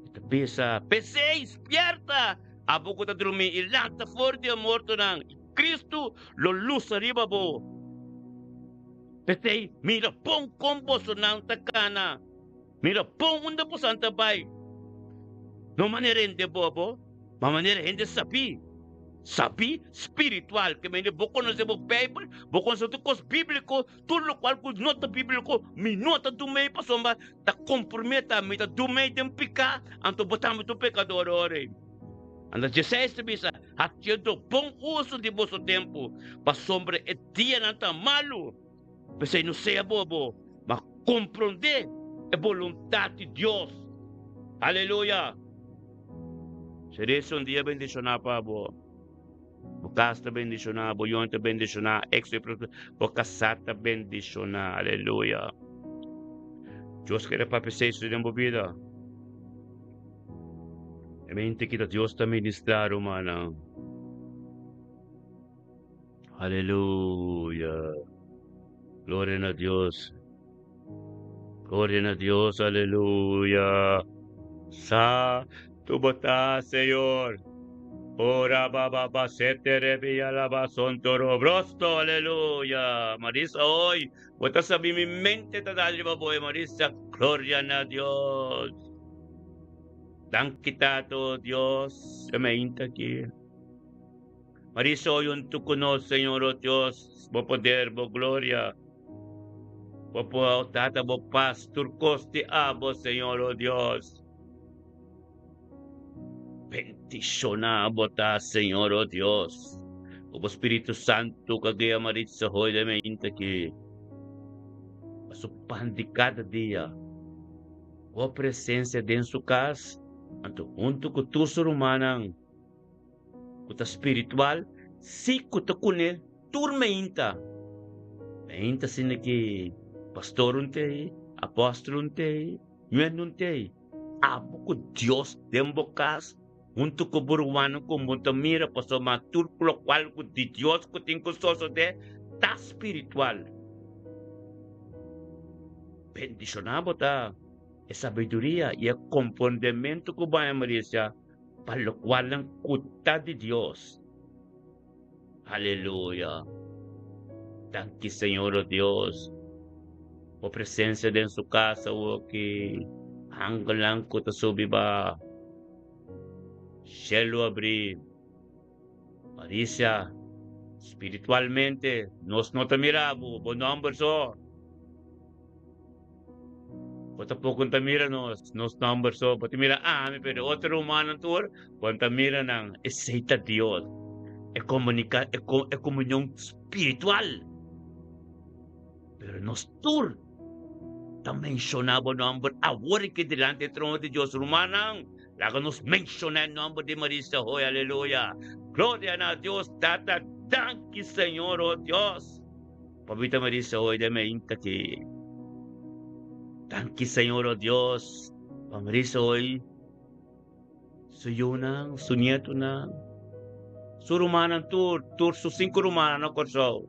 A: E ta bisa, P'esei, spièrta, abo ku ta drumí, i lanta for di e mortonan, i Kristu lo lusa riba bo. P'esei, mira bon kon bosonan ta kana. Mira bon unda bosan ta bai, no manera hende bobo, ma manera hende sabí, sabí spiritual, ke mende bo konosé bo Beibel, bo konosé tur kos bíbliko, tur lokual ku no ta bíbliko, mi no ta dumei pasobra ta komprometá mi, ta dumei den piká, anto bo tambe ta un pekador ora ei. Anto Jesús ta bisa, Hasiendo bon uso di boso tempu, pasobra e dianan ta malu. P'esei no sea bobo, ma komprondé e boluntat di Dios. Aleluya! Será ese un dia bendishoná pa bo. Bo kas ta bendishoná, bo yon ta bendishoná, ex bo kasá ta bendishoná. Aleluya! Dios kere papia esei den bo bida. E mente kita Dios ta ministrá, rumannan. Aleluya. Gloria na Dios. Gloria na Dios. Aleluya. Sa tu bota, Señor. Ora baba basete rebia la basontoro brosto. Aleluya. Marisa hoy. Bota sabi mi mente ta dal riba boy Marisa. Gloria na Dios. Danki Tato Dios. E me inta aquí. Marisa hoy un tu ku nos, Señor, oh Dios, bo poder, bo gloria, bo po, Tata, bo paz, tur kos di abo, Señor, oh Dios. Bendiciona bo ta, Señor, oh Dios. Ku bo Spiritu Santu ka guia Maritza hoy de mente aki. Pa su pan di kada dia. Bo presencia den su kas, anto huntu ku tur su rumannan. Ku ta spiritual si ku ta kuné tur meinta. Meinta asina ki pastor un tei, apòstel un tei, ñuende un tei. Abo ku Dios den bo kas huntu ku bo rumannan ku bo ta mira pasobra tur lokual ku di Dios ku tin ku sosodé ta spiritual. Bendishoná bo ta e sabiduria i e komprondementu ku bo a Mauricia. Pa lokualnan ku ta di Dios. Aleluya! Danki Señor o Dios. Bo presencia den su casa awoki. Angelnan ku ta subi ba. Shelu abri. Marisia, spiritualmente nos no ta mira bo, bo nomber so. Bo tampoko no ta mira nos, nos nomber so. Bo ta mira ami, pero otro rumannan tur, bo no ta mira nan. Esei ta Dios. E komunika, e ko, e komunion spiritual. Pero nos tur ta menshoná bo nomber awor aki dilanti e trono di Dios. Rumannan, laga nos menshoná e nomber di Marisa hoy. Aleluya! Gloria na Dios Tata. Danki, Señor, oh Dios. Pabita Marisa hoy den meinta ki. Danki Señor oh Dios pa Marisa hoy su yunan, su nietonan, su rumannan tur, tur su cinco rumannan na Kòrsou.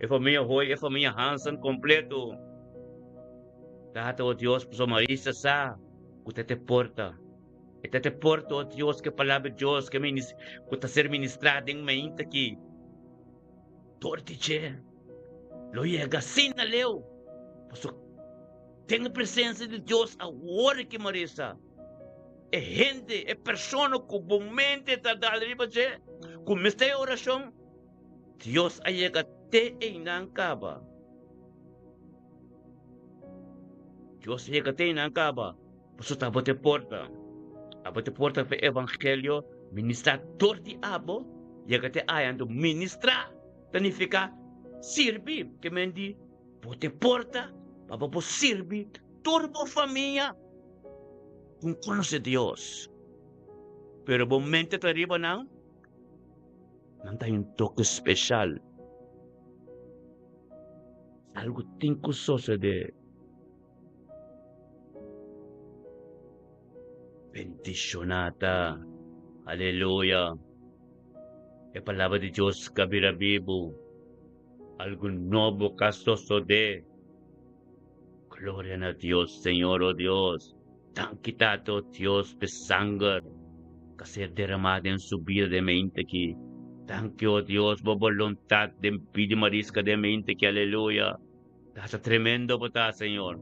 A: E famia hoy, e famia Hansen completo. Tata oh Dios, pasobra Marisa sa ku ta te porta. E ta te porta oh Dios, ke palabra di Dios ke ku ta ser ministrá den meinta ki. Dor di dje lo yega asina leu, pasobra den e presensia di Dios awor ki Marisa, e hende, e persona ku bo mente ta dal riba dje, ku mester e orashon, Dios a yega te einan kaba. Dios a yega te einan kaba, pasobra ta bo te porta. Abo te porta pa e evangelio ministrá dor di abo, yega te aya. Anto ministrá ta nifiká sirbi, ke men di bo te porta pa bo por sirbi tur bo famia ku konosé Dios. Pero bo mente ta riba nan, nan ta un toke speshal. Algu tin ku sosodé. Bendishoná ta. Aleluya. E palabra di Dios ka bira bibu. Algu nobo ka sosodé. Gloria na Dios, Señor, o Dios. Danki Tata, o Dios, p'e sanger ka ser deramá den su bida den mente aki. Danki, o Dios, bo boluntat den bida di Mariska den mente aki. Aleluya. Tata tremendo bo ta, Señor.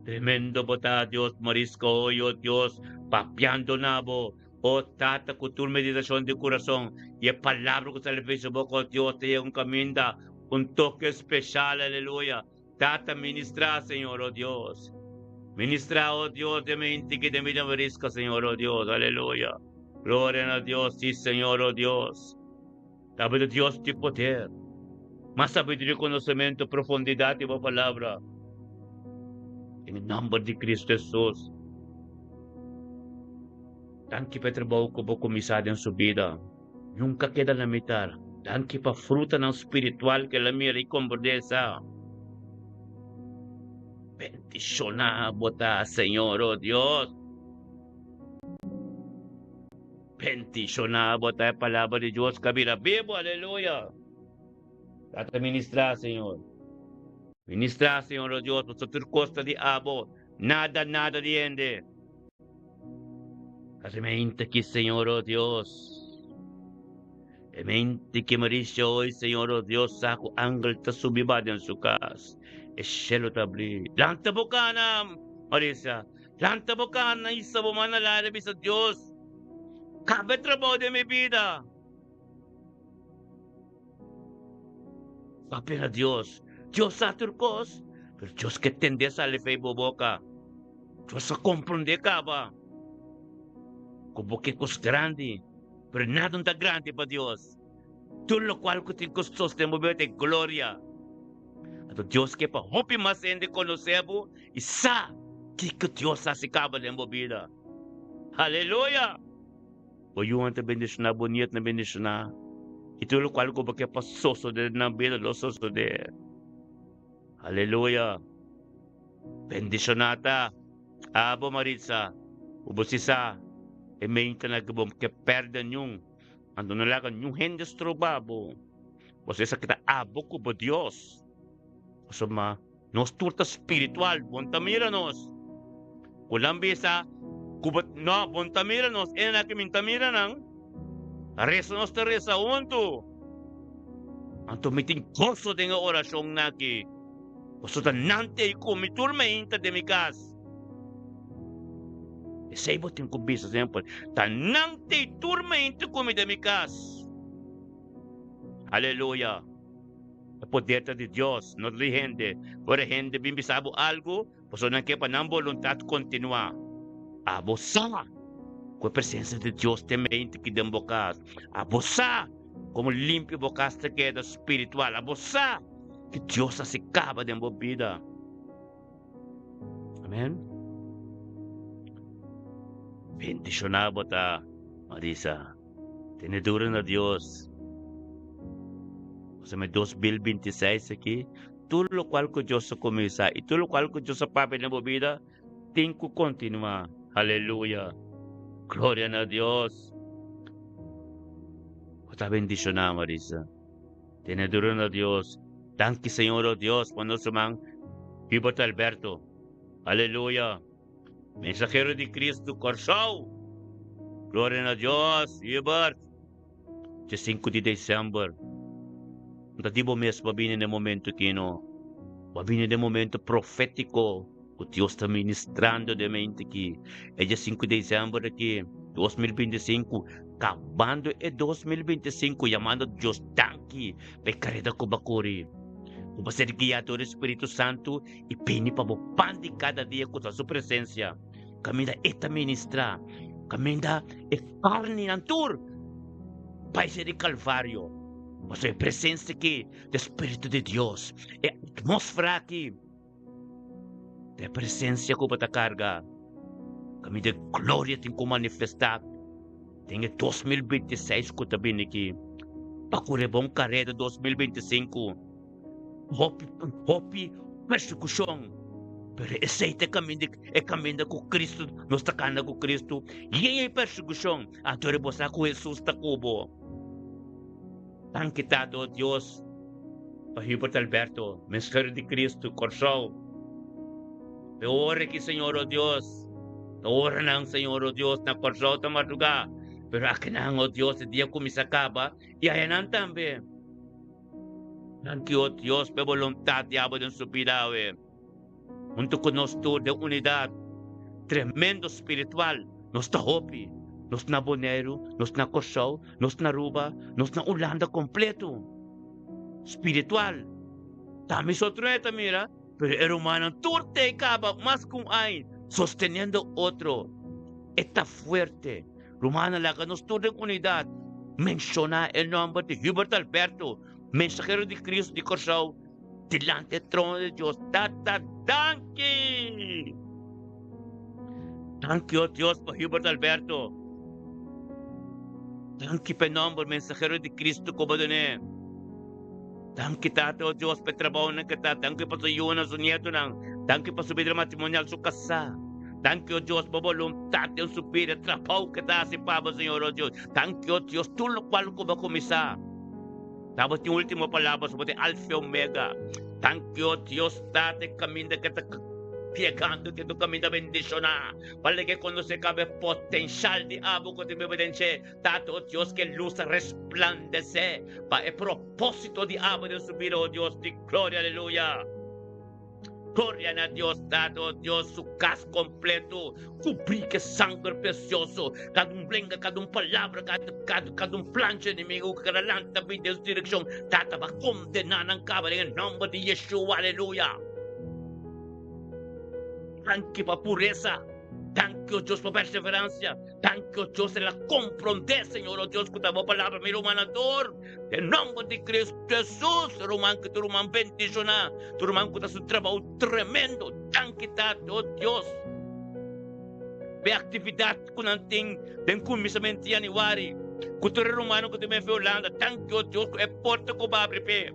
A: Tremendo bo ta, Dios, Marisco hoy, oh Dios, papiando na bo, oh Tata, cu tur meditacion di curason, y e palabra cu sali for su boca, oh Dios, ta yega un caminda, un toke special, aleluya. Tata, ministra, Señor, oh Dios. Ministra, oh Dios, den mi inti ki den mi Marisco, Señor, oh Dios, aleluya. Gloria na Dios, sí, Señor, oh Dios. Tabata Dios di poder. Mas sabiduria, konosementu, profundidat di bo palabra. Den e nòmber di Kristu Hesus. Danki pa e trabou ku bo kuminsá den su bida. Nunka keda na mitar. Danki pa frutanan spiritual ku el a mira i komprendé sa. Bendishoná bo ta, Señor, o Dios. Bendishoná bo ta e palabra di Dios ka bira bibu, aleluya. Tata ministrá, Señor. Ministrá, Señor, o Dios, pasobra tur kos ta di abo, nada, nada di hende. Hasi mente ki, Señor, o Dios. E mente ki Marisha hoy, Señor, o Dios, sa ku angel ta subi ba den su kas. E shelu ta abrí. Lanta bo kana, Marisha. Lanta bo kana i sa bo man na laira bisa Dios, Kaba e trabou den mi bida. Papia na Dios. Dios sa tur kos, pero Dios ke tende sali fei bo boka. Dios a komprondé kaba ku bo ke kos grandi, pero nada no ta grandi pa Dios. Tur lokual ku tin ku sosten bo bida ta e gloria. Anto Dios ke pa hopi mas hende konosé bo i sa kiko Dios hasi kaba den bo bida. Aleluya! Bo yunan ta bendishoná, bo nietnan bendishoná, i tur lokual ku bo ke pa sosodé den nan bida lo sosodé. Aleluya! Bendishoná ta abo, Maritza, ku bo si sa e meintanan ku bo ke pèrdè niun, anto no laga niun hende stroba bo. Pasobra esaki ta abo ku bo Dios. Pasobra nos tur ta spiritual, bo no ta mira nos. Ku nan bisa ku bo, no, bo no ta mira nos, e nan ki mi no ta mira nan. Resa nos ta resa huntu. Anto mi tin goso den e orashon aki. Pasobra ta nan ta ei ku mi tur mainta den mi kas. Esei bo tin ku bisa semper, ta nan ta ei tur mainta ku mi den mi kas. Aleluya! E poder ta di Dios, no ta di hende. Ora hende bin bisa bo algu, pasobra nan ke pa nan boluntat kontinuá. Abo sa ku e presensia di Dios ta mente ki den bo kas. Abo sa komo limpio bo kas ta keda spiritual. Abo sa ki Dios a hasi kaba den bo bida. Amen. Bendishoná bo ta, Marisa. Tene duro na Dios. Pasobra 2026 aki, tur lokual ku Dios a kuminsá i tur lokual ku Dios a papia den bo bida tin ku kontinuá. Aleluya! Gloria na Dios! Bo ta bendishoná, Marisa. Tene duro na Dios. Danki, Señor, o Dios, pa nos ruman Hubert Alberto. Aleluya! Mensahero di Cristo Kòrsou! Gloria na Dios! Hubert! Dje sinku di december. No ta di bo mes bo a bini na e momento aki no. Bo a bini den e momento profétiko ku Dios ta ministrando den mente aki. E dia sinku di desèmber aki, 2025, kabando e 2025 yamando Dios danki pa e kareda ku bo a kore. Ku bo a ser guiá dor di Spiritu Santu i bini pa bo pan di kada dia ku ta su presensia. Kaminda e ta ministrá, kaminda e karninan tur bai ser di Kalvario. Pasobra e presensia aki di e Spiritu di Dios, e atmósfera aki ta e presensia ku bo ta karga, kaminda e gloria tin ku manifestá den e 2026 ku ta bini aki. Pa kore bon kareda 2025. Hopi, hopi persekushon. Pero esei ta e kaminda, e kaminda ku Kristu, nos ta kanda ku Kristu. Yen e persekushon, anto bo sa ku Hesus ta ku bo. Danki Tata, o Dios, pa Hubert Alberto, mensahero di Kristu, Kòrsou. E ora aki, Señor, o Dios, ta oranan, Señor, o Dios, na Kòrsou ta madrugá, pero akinan, o Dios, e dia kuminsá kaba, i ayanan tambe. Danki, o Dios, pa e boluntat di abo den su bida awe. Huntu ku nos tur den unidat tremendo spiritual, nos ta hopi. Nos na Boneiru, nos na Kòrsou, nos na Aruba, nos na Hulanda kompleto. Spiritual. Tambe so trueta mira, pero e rumannan tur t'ei kaba mas ku un aña sosteniendo otro. E ta fuerte. Rumannan, laga nos tur den unidat menshoná e nòmber di Hubert Alberto, mensahero di Cristo di Kòrsou, dilanti e trono di Dios. Tata, danki! Danki, o Dios, pa Hubert Alberto. Danki pa e nòmber mensahero di Cristo ku bo dun'é. Danki, Tata, o Dios, pa e trabounan ku e ta. Danki pa su yunan, su nietonan. Danki pa su bida matrimonial, su kasá. Danki, o Dios, pa boluntat den su bida, trabou ku e ta hasi pa bo, Señor, o Dios. Danki, o Dios, tur lokual ku bo a kuminsá. Tabatin último palabra, so bo tin Alfa i Omega. Danki, o Dios, Tata, e kaminda ku e ta yegando te tu kaminda bendishoná. Pa lege konosé kaba e potenshal di abo ku tin biba den dje. Tata, o Dios, ke lus ta resplandesé pa e propósito di abo den su bida, o Dios di gloria, aleluya. Gloria na Dios Tata, o Dios, su kas kompleto kubrí ku e sanger presioso. Kada un blenga, kada un palabra, kada, kada, kada un plancha enemigu ku kada lanta bin den su direkshon, Tata ba kondená nan kaba den e nòmber di Yeshua, aleluya. Danki pa puresa. Danki, o Dios, pa perseveransia. Danki, o Dios, el a komprondé, Señor, o Dios, ku ta bo palabra, mi rumannan tur. Den nòmber di Cristo Jesus, ruman ku tur ruman bendishoná, tur ruman ku ta su trabou tremendo. Danki, Tata, o Dios, pa e aktividat ku nan tin den kuminsamentu di yanüari, ku tur e rumannan ku ta bin for Hulanda. Danki, o Dios, ku e porta ku bo abri p'e.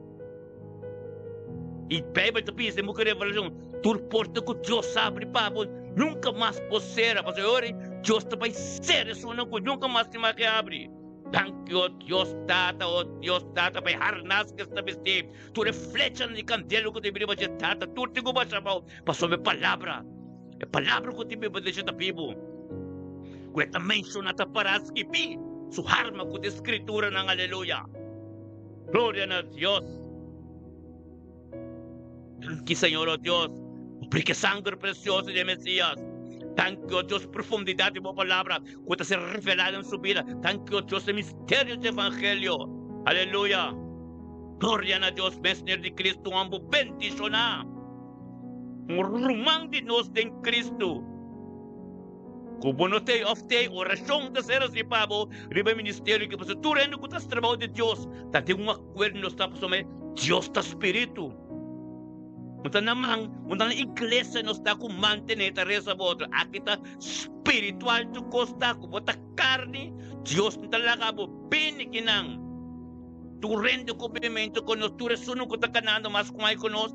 A: I Beibel ta bisa den buki Revelashon, Tur porta ku Dios abri pa bo, nunka mas por sera, pasobra e ora ei Dios ta bai sera esunnan ku nunka mas tin mas ke abri. Danki, o Dios Tata, o Dios Tata, pa e harnas ku esta bistí, tur e flechanan di kandela ku ta bini riba dje, Tata, tur tin ku basha abou, pasobra e palabra, e palabra ku tin biba den dje ta bibu, ku e ta menshoná ta pará skibí, su harma ku ta e Skrituranan, aleluya. Gloria na Dios. Danki, Señor, oh Dios, porque sangre precioso di e Mesías. Danki, oh Dios, profundidad di bo palabra cu ta ser revelada den su bida. Danki, oh Dios, e misterio di Evangelio. Aleluya. Gloria na Dios, Mesner di Cristo, un ambo bendiciona. Un ruman di nos den Cristo. Ku bo no tei òf tei, orashon ta ser hasi pa bo riba e ministerio aki, pasobra tur hende ku ta hasi trabou di Dios ta den un akuerdo nos ta pasobra Dios ta spiritu. No ta na man, no ta na iglesia nos ta ku mantené ta resa bo otro. Aki ta spiritual tur kos ta, ku bo ta karni, Dios no ta laga bo bini kinan. Tur hende ku bimentu ku nos, tur esun ku ta kanando mas ku mai ku nos,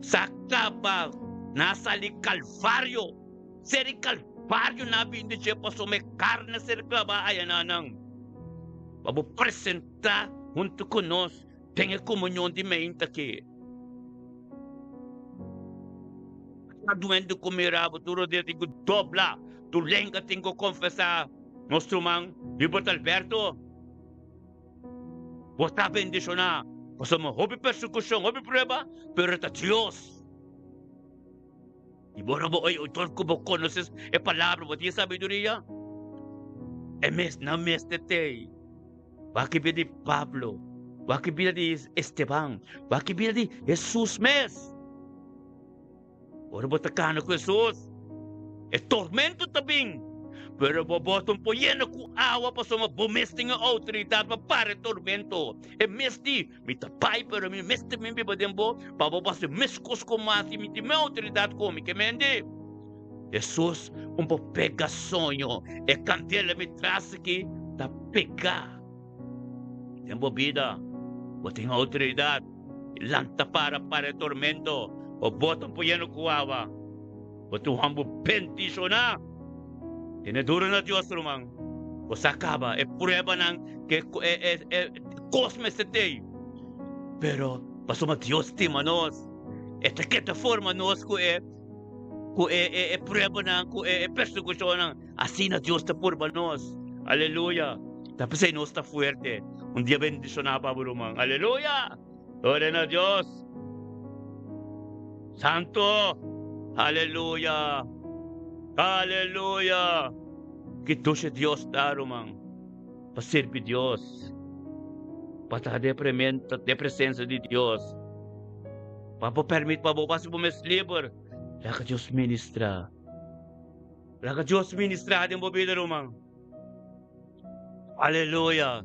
A: sa kaba na sali Kalvario. Ser e Kalvario na bin di dje pasobra e karni a ser klabá aya na nan. Pa bo presentá huntu ku nos den e komunion di meinta aki. Kada duende ku mira bo tur rodea tin ku dobla, tur lenga tin ku konfesá. Nos ruman Hubert Alberto, bo ta bendishoná. Pasobra hopi persekushon, hopi prueba, pero e ta Dios. I bo no bo oye tur ku bo konosé e palabra, bo tin sabiduria. E mes nan mester tei. Wak e bida di Pablo, wak e bida di Esteban, wak e bida di Hesus mes. Ora bo ta kana ku Hesus, e tormento ta bin, pero bo bota un po yena ku awa pasobra bo mes tin e outoridat pa para e tormento. E mes di, Mi ta bai, pero mi mester bin biba den bo pa bo hasi meskos ku mi hasi, mi tin mes outoridat ku mi. Ke mende? Hesus un por pega soño, e kandela mi tras aki ta pega den bo bida. Bo tin outoridat. Lanta para para e tormento, bo bota un poyeno ku awa. Bo ta un hòmber bendishoná. Tene duru na Dios, ruman. Bo sa kaba e pruebanan ku e e e kos mester tei. Pero pasobra Dios stima nos, e ta keda forma nos ku e ku e e e pruebanan, ku e e persekushonnan. Asina Dios ta purba nos. Aleluya! Ta p'esei nos ta fuerte. Un dia bendishoná pa bo ruman. Aleluya! Gloria na Dios! Santo! Aleluya! Aleluya! Ki dushi Dios ta, ruman, pa sirbi Dios, pa ta den presensia di Dios, pa bo permiti pa bo hasi bo mes liber. Laga Dios ministra. Laga Dios ministra den bo bida, ruman. Aleluya!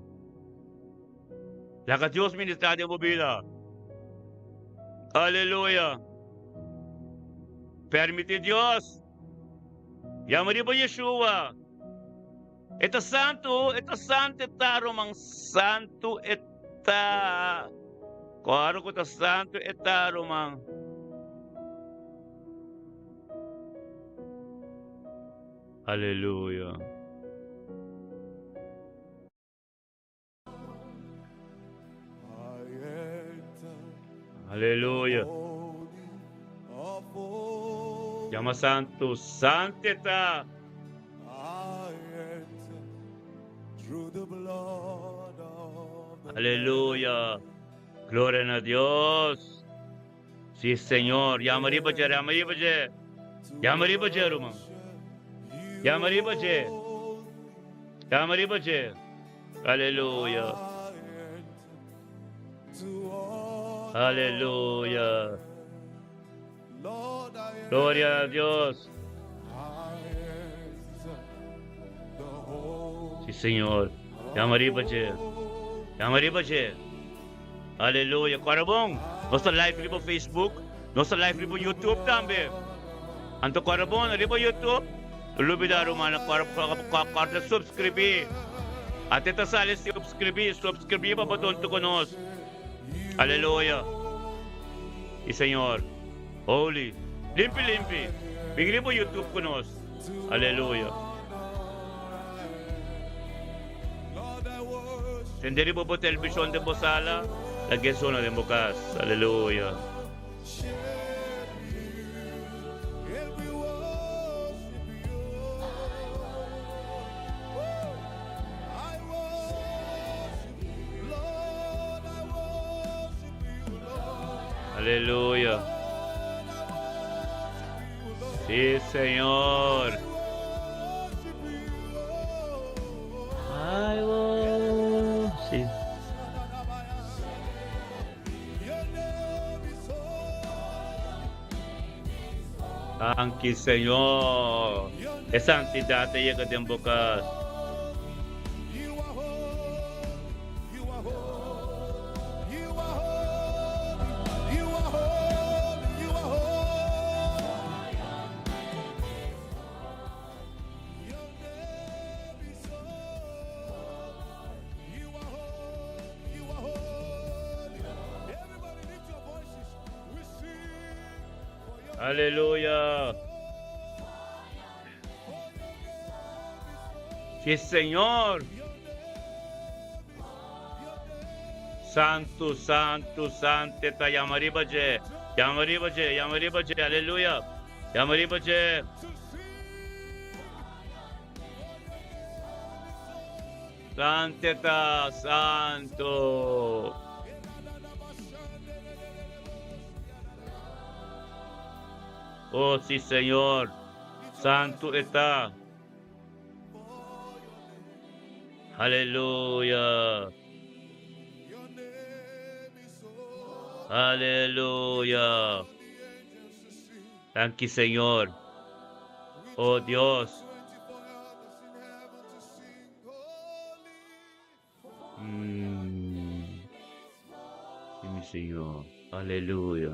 A: Laga Dios ministra den bo bida. Aleluya! Permiti Dios yama riba Yeshua. E ta santu, e ta santu e ta, ruman. Santu e ta. Kòrda ku ta santu e ta, ruman. Aleluya. Aleluya. Yama santu, santu e ta. Aleluya. Gloria na Dios. Sí, Señor. Yama riba dje, yama riba dje. Yama riba dje, ruman. Yama riba dje. Yama riba dje. Aleluya. Aleluya. Gloria a Dios. Sí, Señor. Yama riba dje. Yama riba dje. Aleluya. Kora bon. Nos ta live riba Facebook. Nos ta live riba YouTube tambe. Anto kora bon riba YouTube. No lubida rumannan kora kòrda subscribí. Ate ta sali subscribí. Subscribí pa bo duntu ku nos. Aleluya. Y Señor. Holy. Limpi limpi. Bin riba YouTube ku nos. Aleluya. Tende riba bo televishon den bo sala, lag'é sona den bo kas. Aleluya. Aleluya. Sí, Señor. I worship. Danki, Señor. E santidad ta yega den bo cas. Aleluya! Sí, Señor. Santu, santu, santu ta yama riba dje. Yama riba dje, yama riba dje. Aleluya. Yama riba dje. Sante ta santo. Oh, sí, Señor. Santu e ta. Aleluya. Aleluya. Danki, Señor. Oh, Dios. Sí, mi Señor. Aleluya.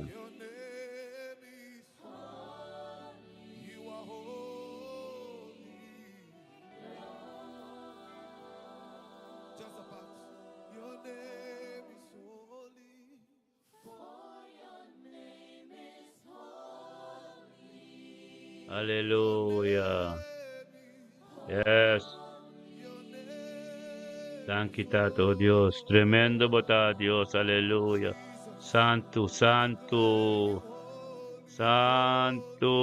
A: Aleluya. Yes. Danki, Tata, oh Dios. Tremendo bo ta, Dios. Aleluya. Santu, santu. Santu.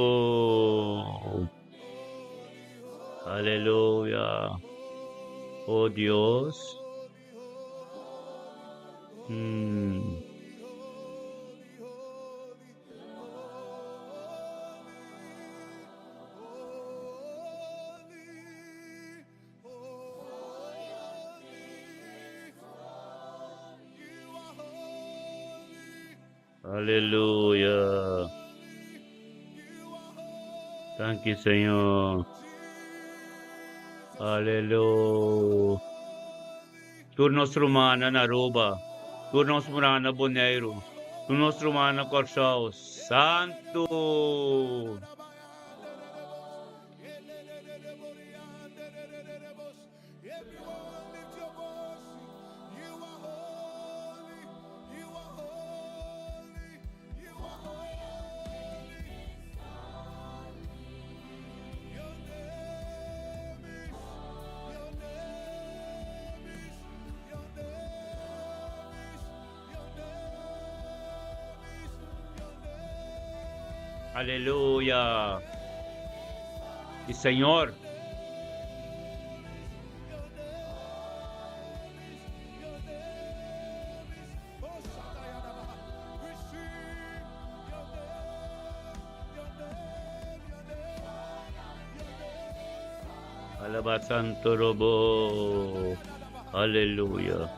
A: Aleluya. Oh Dios. Aleluya. Danki, Señor. Aleluya. Tur nos rumannan na Aruba, tur nos rumannan na Boneiru, tur nos rumannan na Kòrsou. Santu! Aleluya. Y Señor. Alaba Santo Robo. Aleluya.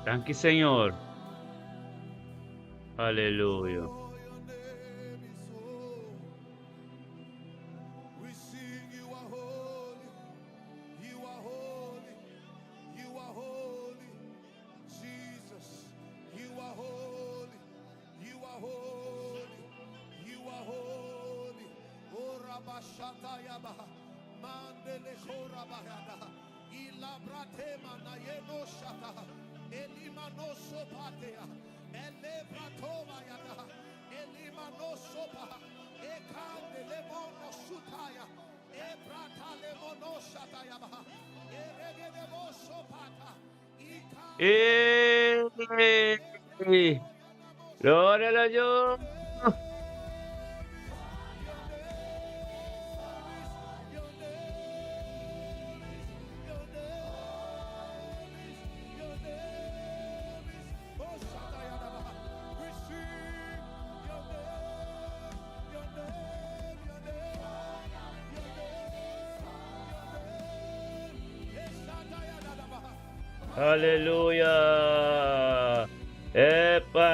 A: Danki, Señor. Aleluya. ¡Eh! Gloria a Dios. Aleluya. Epa.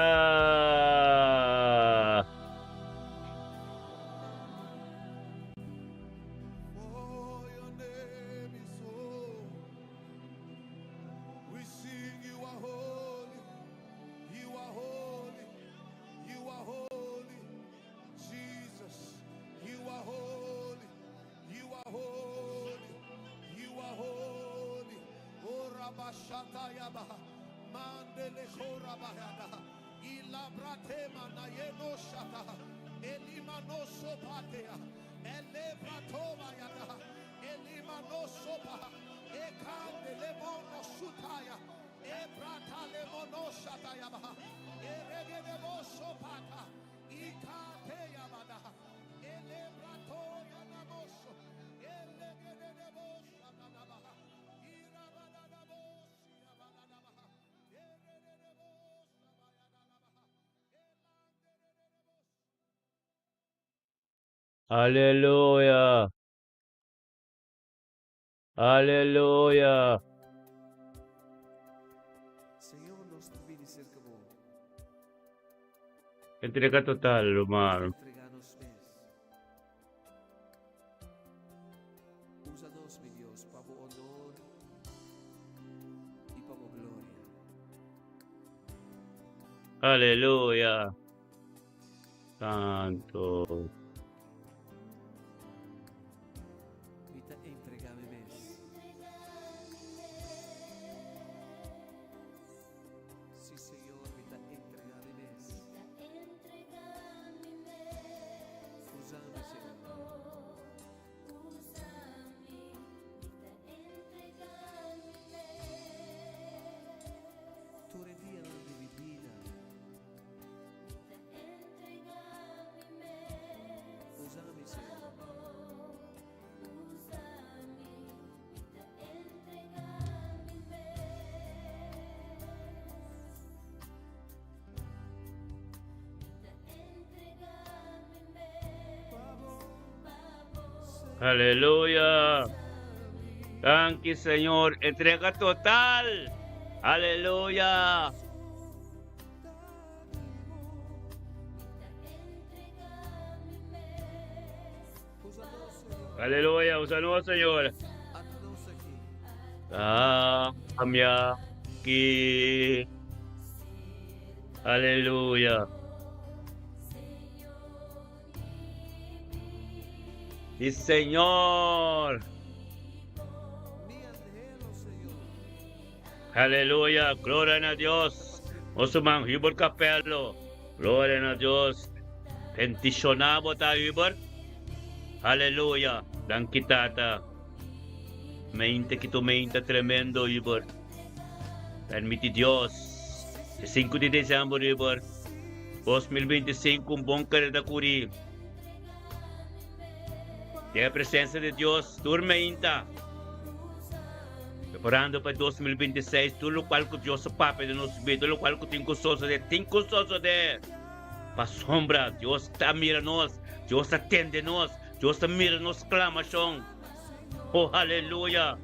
A: Aleluya. Aleluya.
B: Señor, nos ta bini cerca bo.
A: Entrega total, ruman.
B: Entrega nos mes. Usa nos, mi Dios, pa bo honor y pa bo gloria.
A: Aleluya. Santo.
B: Mi ta entrega mi mes. Si, Señor, mi ta entrega mi mes. Usa mi, Señor. Tur e dianan di mi bida. Usa mi, Señor.
A: Aleluya. Danki, Señor. Entrega total. Aleluya. Aleluya, usa nos, Señor. Cambia aquí. Aleluya. Sí, Señor. Aleluya, gloria a Dios. Osuman Hubert Capello. Gloria a Dios. Bendicionado ta Hubert. Aleluya. Danki tata. Mente que tu mente tremendo Hubert. Permiti Dios. 5 de dezembro Hubert. 2025 un bon carrera curi. Tem a presença de Dios, turmenta. Preparando para 2026, tudo o qual que Dios papia de nos vida, tudo o qual que tem gostoso de, tem gostoso de. Pa sombra, Dios ta mira nos, Dios atende nos, Dios ta mira nos clamación. Oh, aleluya.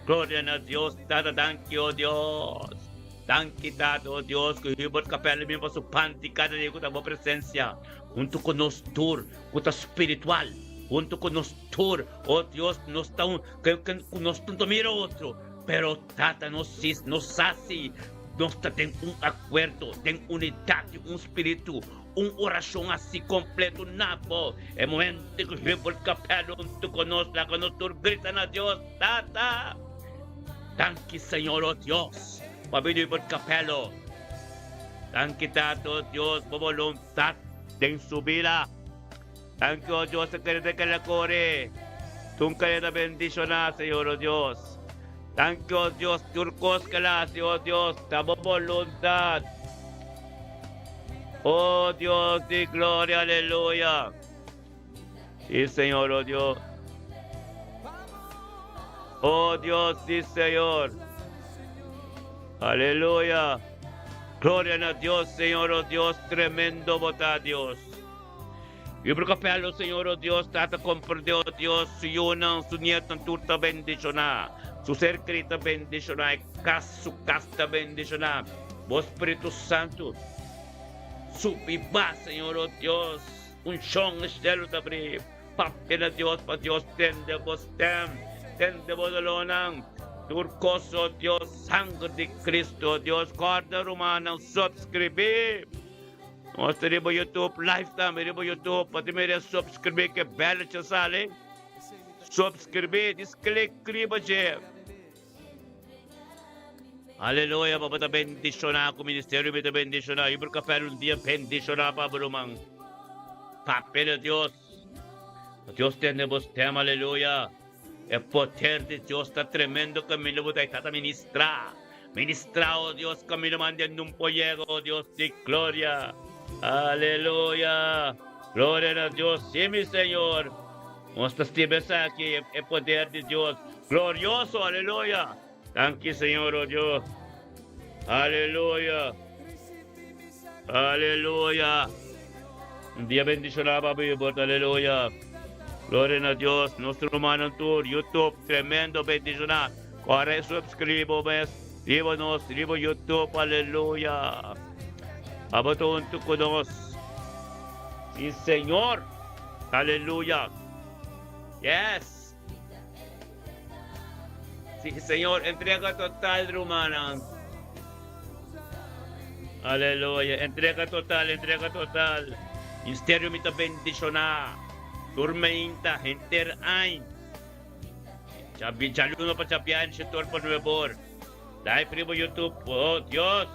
A: Gloria a Dios, Tata, danki, oh Dios. Danki, Tata, oh Dios, ku Hubert Capella mi pa su panti kada dia ku ta bo presensia. Huntu ku nos tur, ku ta spiritual. Huntu ku nos tur, oh Dios, nos ta un, ku, ku nos no ta mira otro. Pero Tata, nos sis, nos sa si nos ta den un akuerdo, den unidat di un spiritu, un orashon asi kompleto na bo. E momento ku Hubert Capella huntu ku nos, laga nos tur grita na Dios, Tata! Danki Señor, oh Dios, pa bini Hubert Capello. Danki Tata, oh Dios, bo voluntad den su bida. Danki, oh Dios, e kereda ke la kore. Tun kereda bendiciona, Señor, oh Dios. Danki, oh Dios, tur kos ke la hasi, oh Dios, ta bo voluntad. Oh Dios di gloria, aleluya. Sí, Señor, oh Dios. Oh Dios, sí, Señor. Aleluya. Gloria a Dios, Señor, oh Dios, tremendo bota Dios. Y por capello, Señor, oh Dios, tata comprende, oh Dios, su yunan, su nieto, turta bendicionar. Su ser querido bendicionar, su casta bendicionar. Vos Espíritu Santo, subi va, Señor, oh Dios. Unshon shelu ta abri. Papia na Dios pa Dios tende bo stem, tende bo dolónan. Tur kos, oh Dios, sanger di Cristo, oh Dios, kòrda rumannan subskribí. Nos ta riba YouTube live tambe riba YouTube pa ta mira subskribí ke bèltje sali. Subskribí, dis klik riba dje. Aleluya, Papa ta bendishoná ku ministerio mi ta bendishoná. Hubert Capel un dia bendishoná pa bo ruman. Papia di Dios. Dios tende bo stem, aleluya. E poder di Dios ta tremendo kaminda bo ta e tata ministrá. Ministrá, oh Dios, kaminda manda nun por yega, oh Dios di gloria. Aleluya. Gloria na Dios, sí mi Señor. Nos ta stima esaki, e poder di Dios. Glorioso, aleluya. Danki, Señor, oh Dios. Aleluya. Aleluya. Un dia bendishoná pa bo, aleluya. Gloria na Dios, nos rumannan tur, YouTube, tremendo bendishoná. Kore subscribe bo mes, riba nos, riba YouTube, aleluya. Abo ta huntu ku nos. Sí, Señor. Aleluya. Yes. Sí, Señor, entrega total, rumannan. Aleluya. Entrega total, entrega total. Ministerio mi ta bendishoná. Tur meinta, henter ain. Djaluno pa djabièrnè, shetor pa nuebor. Live riba YouTube. Oh, Dios.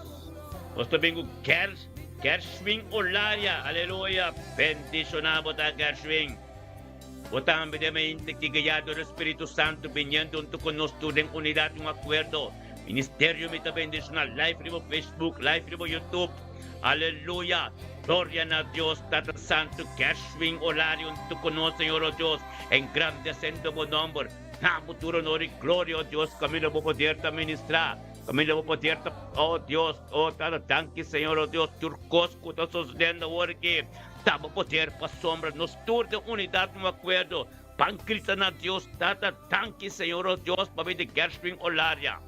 A: Nos ta bin ku Gers, Gershwin Olaria. Aleluya. Bendishoná bo ta, Gershwin. Bo tambe den mente ki guiado di Spiritu Santu biniendo huntu ku nos tur den unidat i un akuerdo. Ministerio mi ta bendiciona live riba Facebook, live riba YouTube. Aleluya! Gloria na Dios Tata Santu Gershwin Olario huntu ku nos Señor o Dios engrandecendo bo nomber. Na bo tur honor i gloria o Dios kaminda bo poder ta ministra, kaminda bo poder ta o Dios o Tata danki Señor o Dios tur kos ku ta sosodendo awor aki. Ta bo poder pasobra nos tur den unidat un akuerdo. Ban grita na Dios, Tata, danki Señor o Dios pa bida Gershwin Olaria.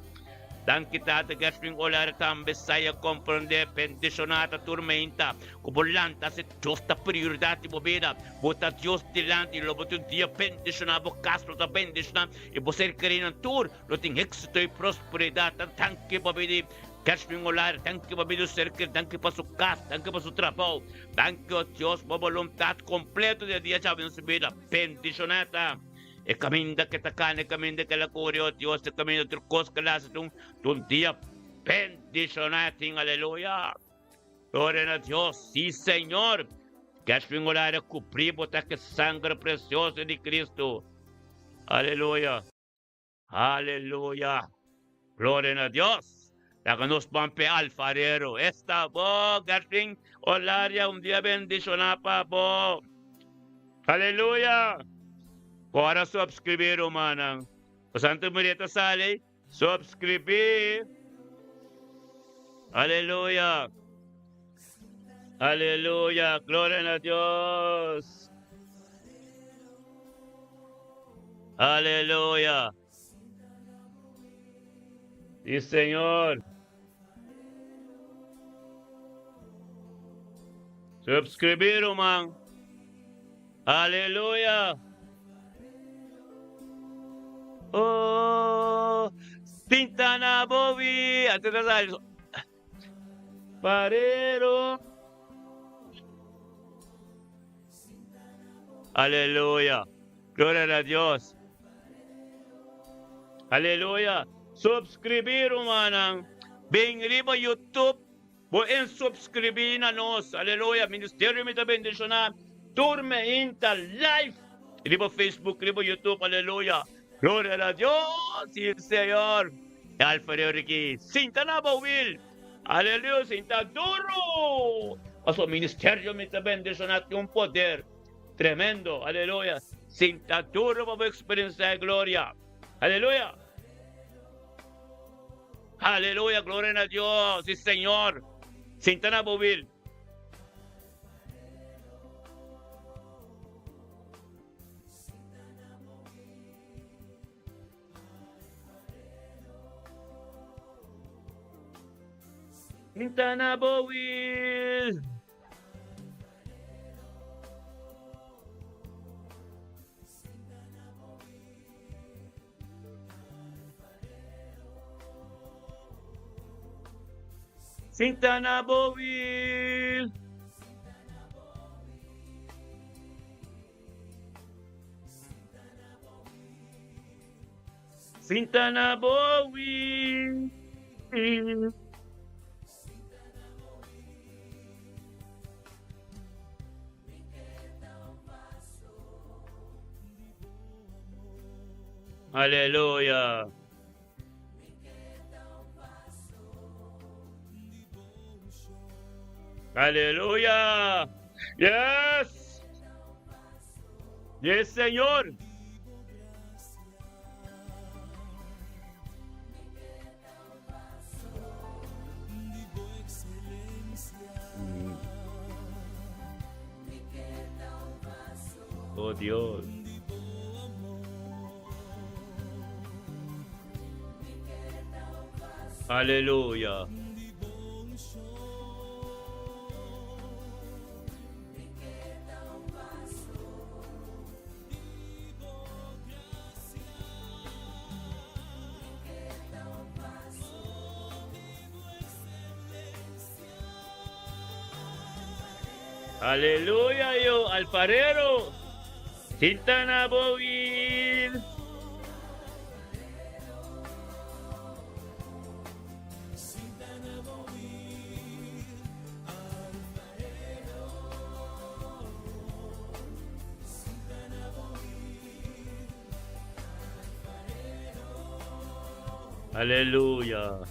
A: Danki Tata Gershwin Olaria tambe sa i a komprondé bendishoná ta tur meinta ku bo lanta si Dios ta prioridat di bo bida. Bo ta Dios dilanti i lo bo tin un dia bendishoná, bo kas lo ta bendishoná i bo ser kerinan tur lo tin éksito i prosperidat. Tata, danki pa bida Gershwin Olaria, danki pa bida ser keri, danki pa su kas, danki pa su trabou. Danki o Dios bo boluntat kompleto di e dia djawe den su bida. Bendishoná ta e kaminda ke ta kana, e kaminda ke la kore, o Dios, e kaminda tur kos ke la hasi ta un dia bendishoná tin. Aleluya! Gloria na Dios! Si Señor! Gershwin Olaria kubrí bo ta ke sangre presioso di Cristo. Aleluya! Aleluya! Gloria na Dios! Laga nos ban p'e alfarero. Esta bo, Gershwin Olaria, un dia bendishoná pa bo. Aleluya! Ora subscribí, rumannan. Pa Santa Maria ta sali, subscribí. Aleluya! Aleluya! Gloria na Dios! Aleluya! Sí, Señor. Subscribí, ruman. Aleluya. Oh, Sintana Bobi. Parero. Aleluya. Gloria a Dios. Aleluya. Subscribí, rumannan. Bin riba YouTube. Bo en subscribí na nos. Aleluya. Ministerio mi ta bendiciona. Tur meinta live. Riba Facebook, riba YouTube. Aleluya. Gloria a Dios. Sí, Señor. Alfredo Ricky. Sinta na bo wil. Aleluya. Sinta duro. Paso ministerio mi ta bendiciona tin un poder tremendo. Aleluya. Sinta duro pa bo experiencia e gloria. Aleluya. Aleluya. Gloria na Dios. Sí, Señor. Sinta na bo wil. Sinta na bo wil. Sinta na bo wil. Sinta na bo wil. Aleluya. Aleluya. Yes. Yes, Señor. oh Dios. Aleluya. Aleluya, yo, alfarero. Sintana Bobby. Aleluya.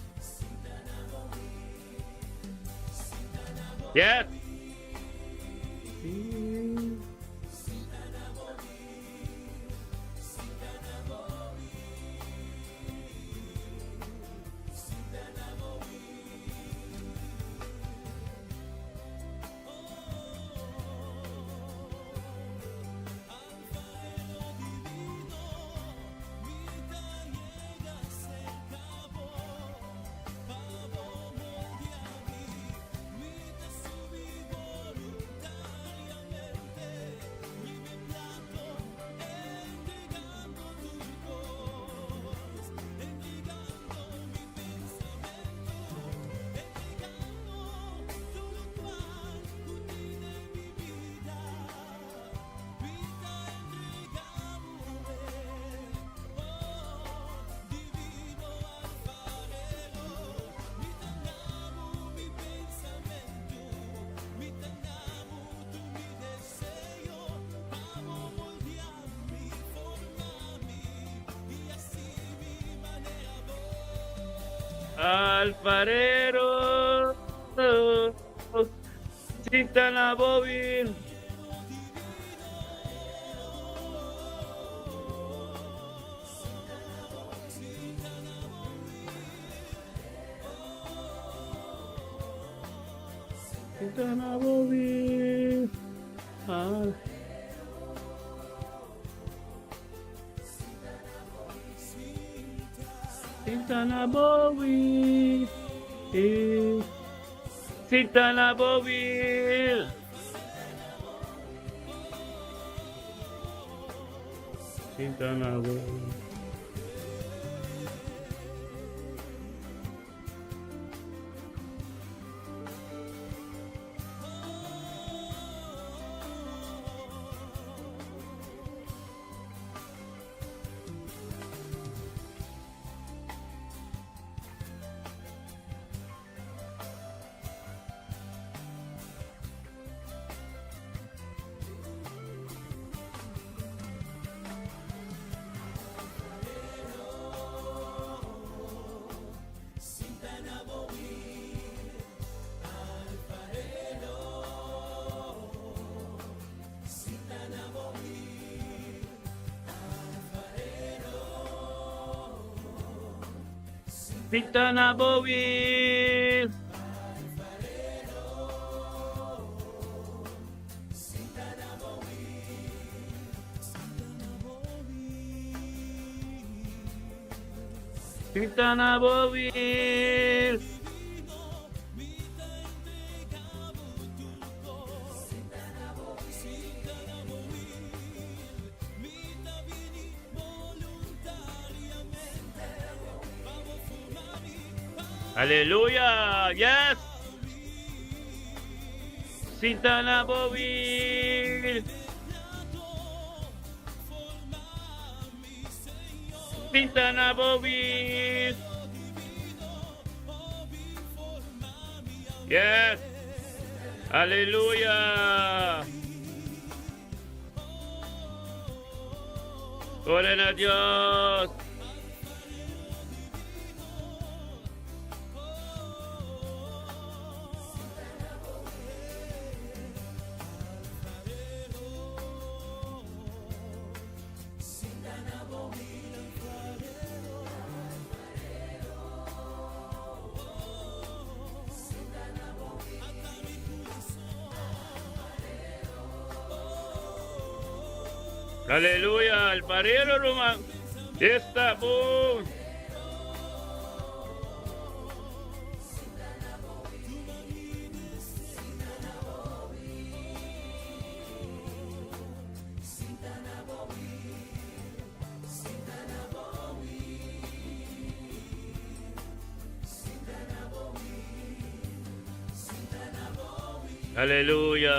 A: Yes. Alfarero, Sintana Bobby. Sintana Bobby. Ah. Sintana Bobby. Eh. Sintana Bobby. Sintana Bobby. Sintana Bobby. Sintana Bobby. Aleluya. Yes. Sintana Bobby. Sintana Bobby. Yes. Aleluya. Gloria a Dios. Aleluya, el parero ruman. Esta bon. Aleluya.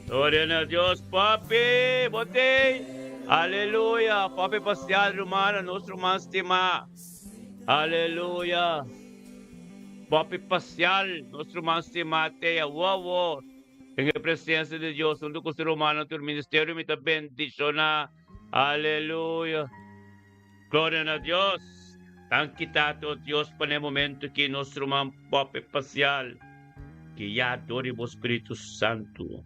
A: Gloria na Dios, papi, bote. Aleluya, papi pacial, rumana, nos ruman stima. Aleluya. Papi pacial, nos ruman stima, tea, wowo. En e presencia de Dios, hunto cu su rumannan tur ministerio mi ta bendiciona. Aleluya. Gloria na Dios. Danki Tata o Dios pa na e momento aki nos ruman Papi pacial, guia dor di bo Spiritu Santu,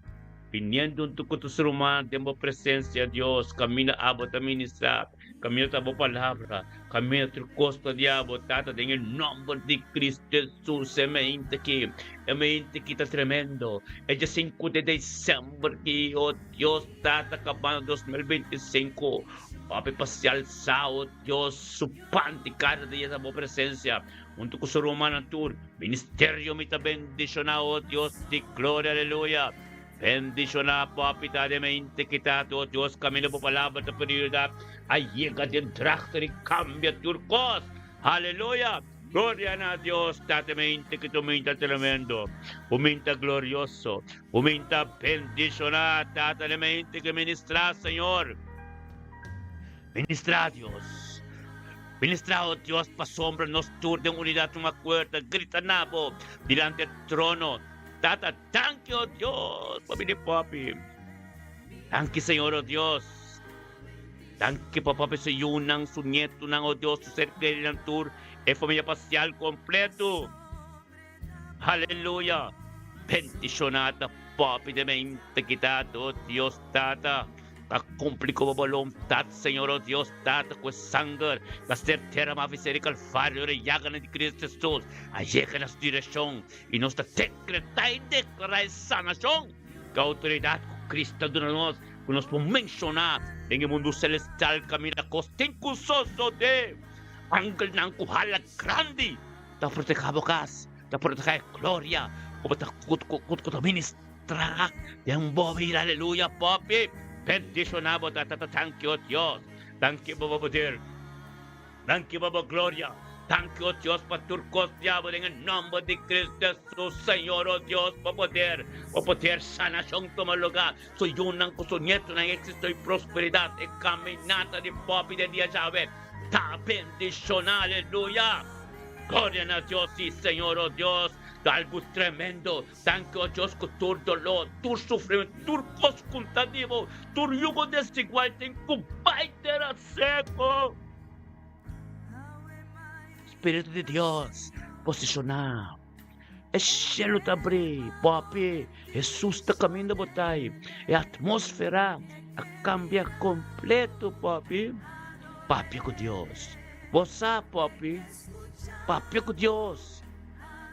A: biniendo hunto cu tur su rumannan den bo presencia, Dios, caminda abo ta ministra. Camina ta bo palabra, camina tur cos ta di abo, Tata, den e nomber di Cristo Jesus, e mente aki, e mente aki ta tremendo, e dia sinku di december ki, oh Dios, Tata, cabando 2025, hopi pa se alsa, oh Dios, su pan di cada dia ta bo presencia, hunto cu su rumannan tur, ministerio mi ta bendiciona, oh Dios di gloria, aleluya. Bendishoná papi ta den mente kita to Dios kaminda bo palabra ta prioridad a yega den drachter i kambia tur kos aleluya gloria na Dios ta den mente kita minta tremendo bo minta glorioso bo minta bendishoná tata den mente ke ministra Señor ministra Dios ministra o Dios pasobra nos tur den unidad un akuerdo grita na bo dilanti e trono tata Danki, oh Dios, pa bini papi. Danki, Señor, oh Dios. Danki pa papi su yunan, su nietunan, oh Dios, su ser kerinan tur, e familia pasial kompleto. Aleluya. Bendishoná ta papi de mente kitá, oh Dios, Tata. Ta cumpli cu bo boluntat, Señor, o Dios Tata, cu e sanger ta ser derama visé di Calvario dor e yaganan di Cristo Jesus a yega na su direccion, y nos ta decreta y declara e sanacion cu e autoridad cu Cristo a duna nos, cu nos por menciona den e mundu celestial caminda cos tin cu sosode. Angelnan cu hala grandi ta proteha bo cas, ta proteha e gloria cu bo ta cu ta ministra. Traha den bo bida aleluya papi bendiciona bo tata ta tanki o Dios danki pa bo poder danki pa bo gloria danki o Dios pa tur cos diablo den e nomber di Cristo Jesus Señor o Dios bo poder bo poder sanacion tuma lugar su yunan cu su nietonan exito y prosperidad e caminata di papi den dia djawe ta bendiciona aleluya gloria na Dios si Señor o Dios ta algo tremendo. Danki, o Dios, ku tur doló, tur sufrimentu, tur kos ku ta di bo, tur yugo desigual tin ku bai tera seko. Spiritu di Dios, posishoná. E shelu ta abrí, Papi, Hesus ta kaminda bo tai. E atmósfera a kambia kompleto, Papi. Papia ku Dios. Bo sa, Papi. Papia ku Dios.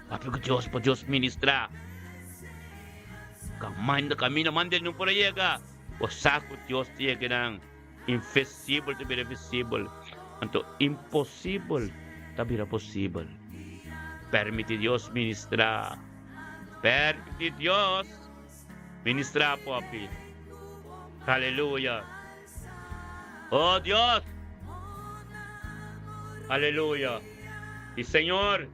A: Papia ku Dios pa Dios ministrá. Kamanda kaminda manda el no por a yega. Bo sa ku Dios ta yega nan. Invisibel ta bira visibel. Anto imposibel ta bira posibel. Permiti Dios ministrá. Permiti Dios ministrá, papi. Aleluya. Oh Dios! Aleluya! Y Señor,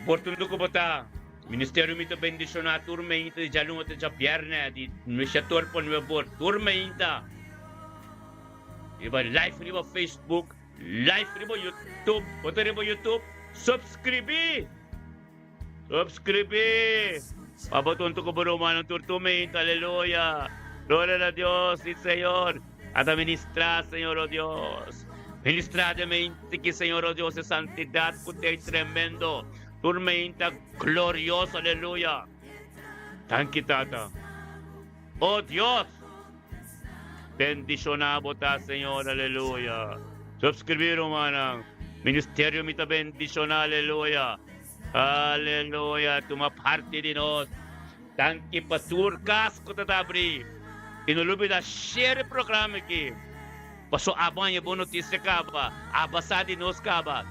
A: por tundu cu bo ta, ministerio mi ta bendiciona tur meinta di djaluna te djabierne, di nueshator pa nuebor, tur meinta. Riba live riba Facebook, live riba YouTube, bo ta riba YouTube, subscribi! Subscribi! Pa bo tonto ku bo rumannan tur tumint. Aleluya! Gloria na Dios i Señor. A ta ministra, Señor, o Dios. Ministra den mente ki, Señor, o Dios, e santidad ku t'ei tremendo. Tur meinta glorioso. Aleluya! Danki, Tata. O Dios! Bendiciona bo ta, Señor. Aleluya! Subscribi, rumannan. Ministerio mi ta bendiciona, aleluya. Aleluya, tuma parti di nos. Danki pa tur cas cu ta ta abri. Y no lubida share e programa aki. Paso abo haña bon noticia caba, abo sa di nos caba.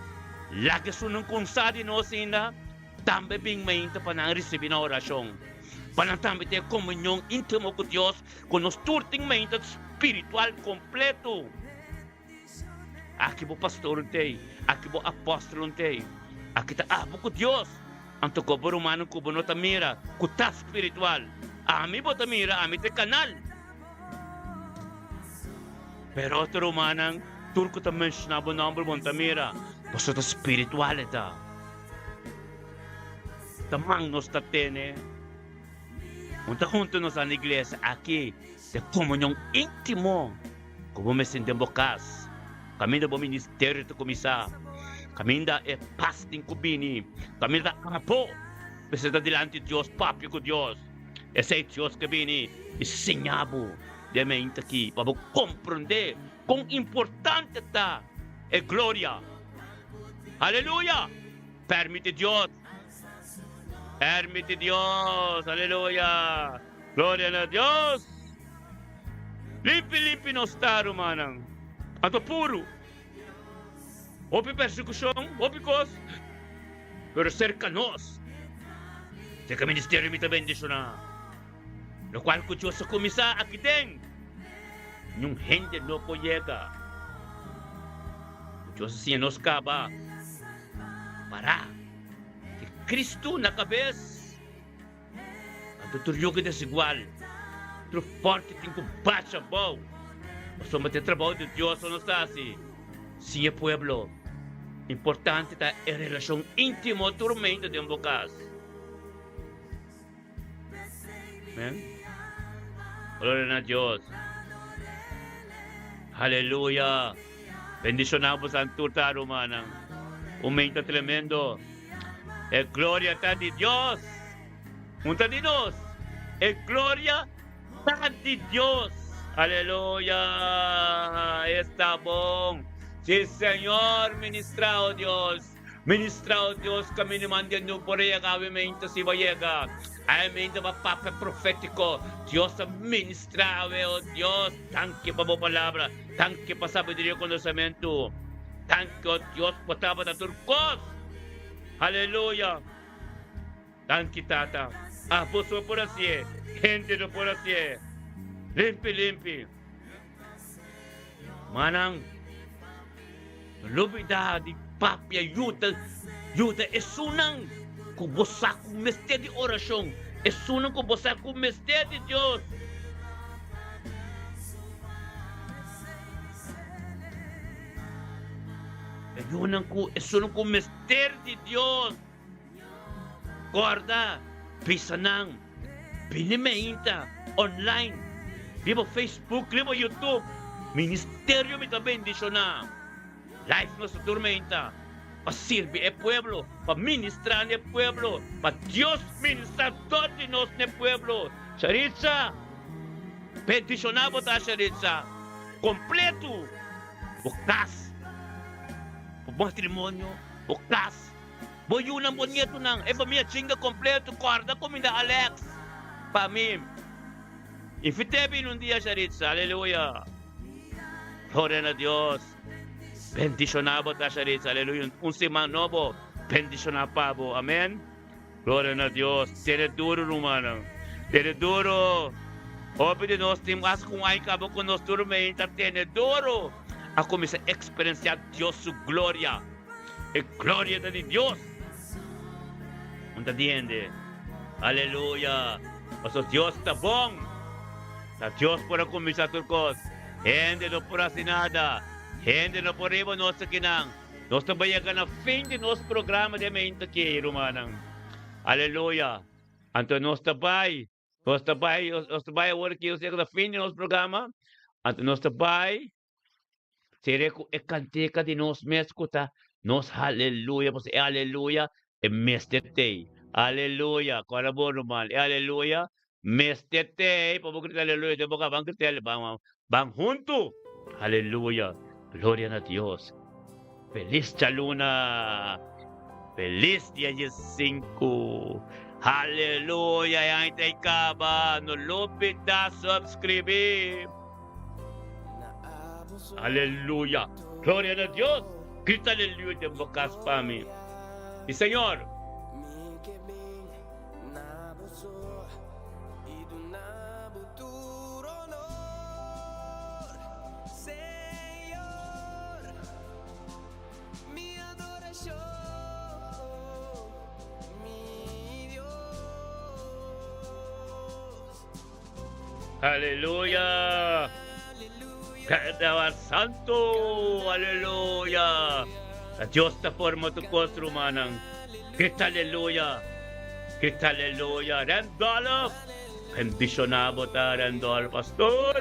A: Laga esunnan cu sa di nos ainda tambe bin mainta pa nan ricibi nan oracion. Pa nan tambe tin e comunion intimo cu Dios cu nos tur tin mainta spiritual completo. Aki bo pastor t'ei, aki bo apòstelnan t'ei. Aki ta abo ku Dios. Anto ku bo rumannan ku bo no ta mira ku ta spiritual. Ami bo ta mira, ami ta e kanal. Pero otro rumannan, tur ku ta menshoná bo nòmber bo no ta mira, pasobra ta spiritual e ta. Ta man nos ta tene. Un ta huntu nos na iglesia aki den komunion íntimo. Ku bo mester den bo kas, kaminda bo ministerio ta kuminsá, kaminda e pas tin ku bini, kaminda ta abo mester ta dilanti Dios, papia ku Dios. Esei Dios ke bini i siña bo den mente aki pa bo komprondé kon importante ta e gloria. Aleluya! Permiti Dios, permiti Dios, aleluya! Gloria na Dios! Limpi limpi nos ta, rumannan. Anto puru. Hopi persekushon, hopi kos, pero serka nos. Serka ministerio mi ta bendishoná. Lokual ku Dios a kuminsá aki den, niun hende no por yega. Dios a siña nos kaba pará di Kristu na kabes. Anto tur yoke desigual, tur forte tin ku basha abou, pasobra ta e trabou di Dios lo nos ta hasi. Siña e pueblo, importante ta e relashon íntimo tur meinta den bo kas. Amen. Gloria na Dios. Aleluya. Bendishoná bosan tur ta, rumannan. Un meinta tremendo. E gloria ta di Dios. Un ta di nos. E gloria ta di Dios. Aleluya. Esta bon. Si Señor ministra, oh Dios. Ministra, oh Dios, camino mande no por yega awe meinta si bo yega. Awe meinta bo papia profetico. Dios a ministra awe, oh Dios. Danki pa bo palabra. Danki pa sabiduria y conocemento. Danki, oh Dios, bo tabata tur cos. Aleluya. Danki, Tata. Abo so por hacié. Hende no por hacié. Limpi, limpi. Manan, no lubida di papia yuda, yuda esunnan ku bo sa ku mester di orashon, esunnan ku bo sa ku mester di Dios. Esunnan ku, esunnan ku mester di Dios. Kòrda bisa nan bini meinta online riba Facebook, riba YouTube. Ministerio mi ta bendishoná. Live nos ta tur meinta pa sirbi e pueblo, pa ministrá n'e pueblo, pa Dios ministrá dor di nos n'e pueblo. Sharitza, bendishoná bo ta Sharitza, kompletu bo kas, bo matrimonio, bo kas. Bo yunan, bo nietunan, e famia chinga completo, corda cuminda Alex pa mi. Invité bini un dia Sharitza, aleluya. Gloria na Dios. Bendiciona bo ta Sharitza, aleluya. Un siman nobo bendiciona pa bo, amen. Gloria na Dios. Tene duro rumannan, tene duro. Hopi di nos tin mas cu un aña caba cu nos tur meinta tene duro a cuminsa experiencia Dios su gloria. E gloria ta di Dios. Un ta di hende. Aleluya. Pasobra Dios ta bon. Ta Dios por a kuminsá tur kos. Hende no por hasi nada. Hende no por riba nos akinan. Nos ta bai yega na fin di nos programa di e meinta aki, rumannan. Aleluya. Anto nos ta bai. Nos ta bai, nos ta bai awor aki, nos yega na fin di nos programa. Anto nos ta bai. Sere ku e kanteka di nos mes ku ta nos haleluya, pasobra e haleluya e mester t'ei. Aleluya! Kòrda bo ruman, e haleluya mester t'ei pa bo grita aleluya den bo ka ban grita el, ban ban huntu! Haleluya! Gloria na Dios! Felis djaluna! Felis dia diesinku! Haleluya! E aña ta e kaba! No lubida subscribi! Aleluya! Gloria na Dios! Grita aleluya den bo kas pa mi. Mi Señor! Aleluya! Cantaba santo! Aleluya! Ta Dios ta forma tur cos, rumannan. Grita aleluya! Grita aleluya! Randolph! Bendiciona bo ta, Randolph. Pastor!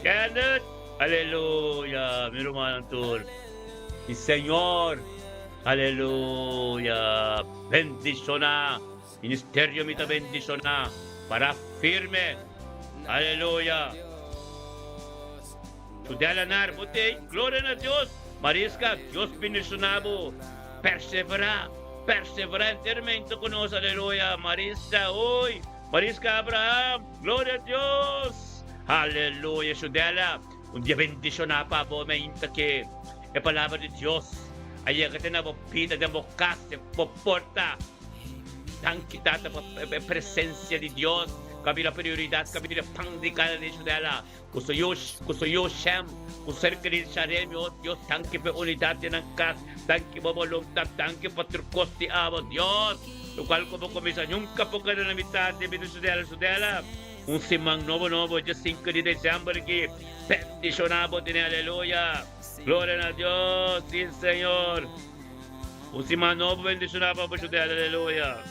A: Kenneth! Aleluya! Mi rumannan tur. Mi Señor! Aleluya! Bendiciona! Ministerio mi ta bendiciona para firme. Aleluya. Tudela nar bo tey. Gloria na Dios. Mariska, Dios bendiciona bo. Persevera. Persevera entermente cu nos. Aleluya. Mariska, oy. Mariska Abraham. Gloria a Dios. Aleluya. Sudela, un dia bendiciona pa bo meinta ke e palabra di Dios a yega te na bo bida, den bo cas, den bo porta. Danki Tata pa e presencia di Dios cu a bira prioridad, cu a bira pan di cada dia Sudela, cu su yu, cu su yu Shem, cu ser querido Sharemi, oh Dios, danki pa e unidad den nan cas, danki pa bo voluntad, danki pa tur cos di abo, Dios, locual cu bo cuminsa nunca por keda na mitad di bida Sudela, Sudela, un siman nobo nobo, dje cinco di december aki, bendiciona bo tene, aleluya, gloria na Dios, si Señor. Un siman nobo bendiciona pa bo Judel, aleluya.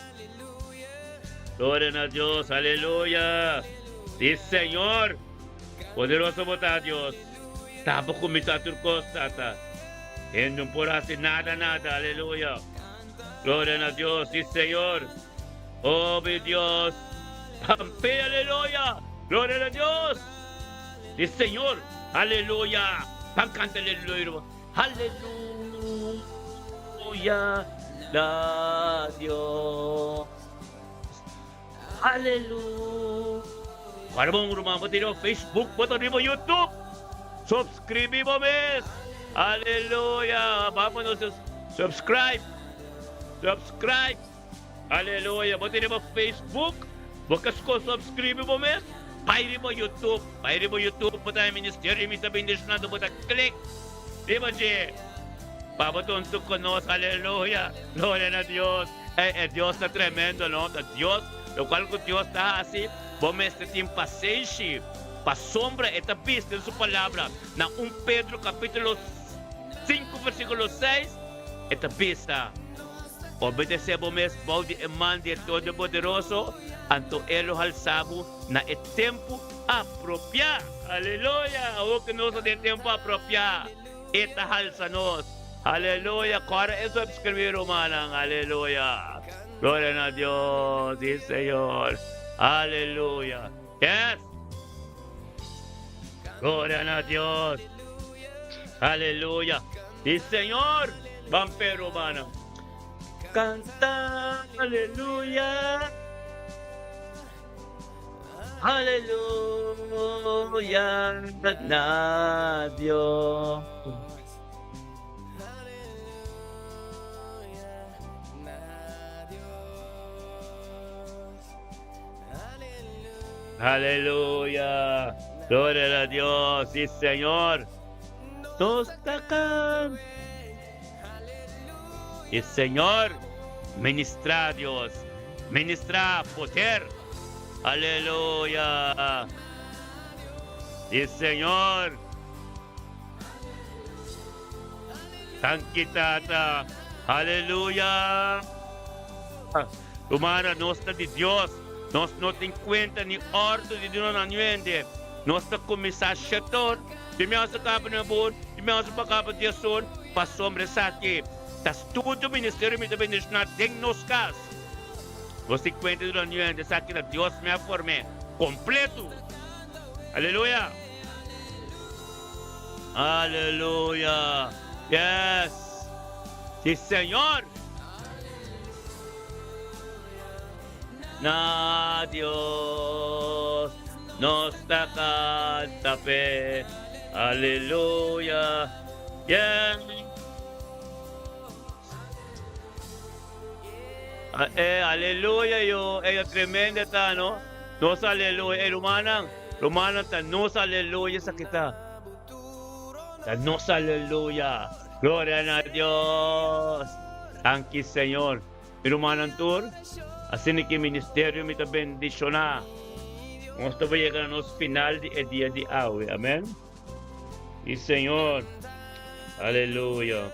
A: Gloria na Dios, aleluya. Si Señor, poderoso bo ta Dios. Ta bo cuminsa tur cos, Tata. Hende no por haci nada, nada, aleluya. Gloria na Dios, si Señor. Oh, mi Dios. Pampe, aleluya. Gloria na Dios. Si Señor, aleluya. Pan canta aleluya. Aleluya na Dios. Aleluya. Para bon ruman bo tira Facebook, bo ta riba YouTube. Subscribi bo mes. Aleluya. Vamos nos subscribe. Subscribe. Aleluya. Bo ta riba Facebook, bo ka sko subscribe bo mes? Bai riba YouTube, bai riba YouTube bo ta Ministerio Mi Ta Bendicionando bo ta click riba dje pa bo ta hunto ku nos. Aleluya. Gloria na Dios. Ey, e Dios ta tremendo no. Ta Dios, lokual ku Dios ta hasi, bo mester tin pasenshi. Pasobra e ta bisa den su palabra na un Pedro kapitulo sinku versikulo seis, e ta bisa. Obedesé bo mes bou di e man di e Todopoderoso, anto E lo halsá bo na e tempu apropiá. Aleluya! Awor ku nos ta den e tempu apropiá, E ta halsa nos. Aleluya! Kòrda esei pa skribí, rumannan. Aleluya! Gloria na Dios! Sí, Señor! Aleluya! Yes! Gloria na Dios! Aleluya! Sí, Señor! Ban pe, rumannan. Canta aleluya, aleluya na Dios. Aleluya, gloria na Dios, sí Señor. Nos ta canta. Y Señor, ministra Dios, ministra poder. Aleluya. Y Señor, danki Tata. Aleluya. Rumana, nos ta di Dios. Nos no tin cuenta ni ordo di duna na nuende. Nos ta cuminsa shetor. Di mi hasa caba na bor, di mi hasa pa caba diesor, pasobra esaki ta studio ministerio mi ta bendiciona den nos cas. Nos tin cuenta di lo nuende, esaki ta Dios mi a form'e completo. Aleluya! Aleluya! Yes! Sí, Señor. Na Dios nos ta canta p'e. Aleluya. Yeah. Ah, eh, aleluya yo. Eh, tremenda ta, no? Nos aleluya. Eh, rumannan. Rumannan ta nos aleluya sa kita. Ta nos aleluya. Gloria na Dios. Danki Señor. Mi rumannan tur, asina ki ministerio mi ta bendishoná. Nos ta bai yega na nos final di e dia di awe. Amen. Y Señor. Aleluya.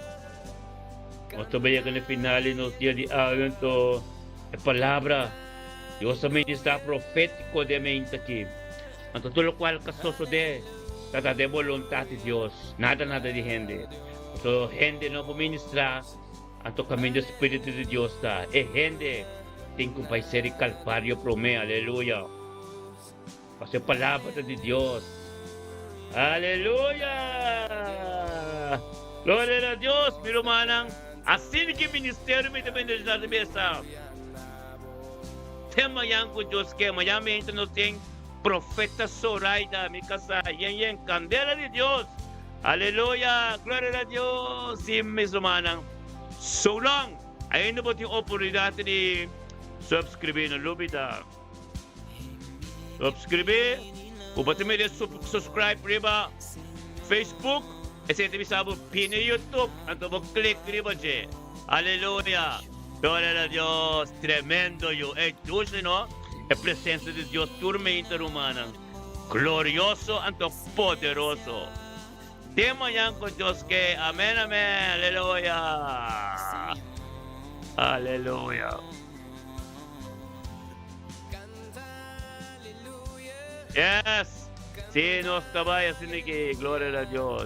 A: Nos ta bai yega na e final di nos dia di awe, anto e palabra Dios a ministra profético den mente aki. Anto tur locual ka sosode ta ta den boluntad di Dios, nada nada di hende. Pasobra hende no por ministra anto caminda Spiritu di Dios ta. E hende tin cu bai ser di Calvario prome, aleluya. Pasobra e palabra ta di Dios. Aleluya! Gloria na Dios, mi rumannan. Asina ki ministerio mi ta bendeciona ta mesa. Te mañan ku Dios ke, mañan meinta nos tin Profeta Zoraida, mi kasá, yen yen, kandela di Dios. Aleluya! Gloria na Dios! Sí, mis rumannan. So long! Ainda bo tin oportunidat di subscribí, no lubida. Subscribí, ku bo ta mira subscribe riba Facebook, esei ta bisa bo bini YouTube, anto bo klik riba dje. Aleluya! Gloria na Dios! Tremendo yu! Ey dushi no? E presencia di Dios tur meinta rumannan. Glorioso anto poderoso. Te mañan cu Dios ke. Amen amen. Aleluya! Aleluya! Yes! Si nos ta bai asina ki. Gloria na Dios!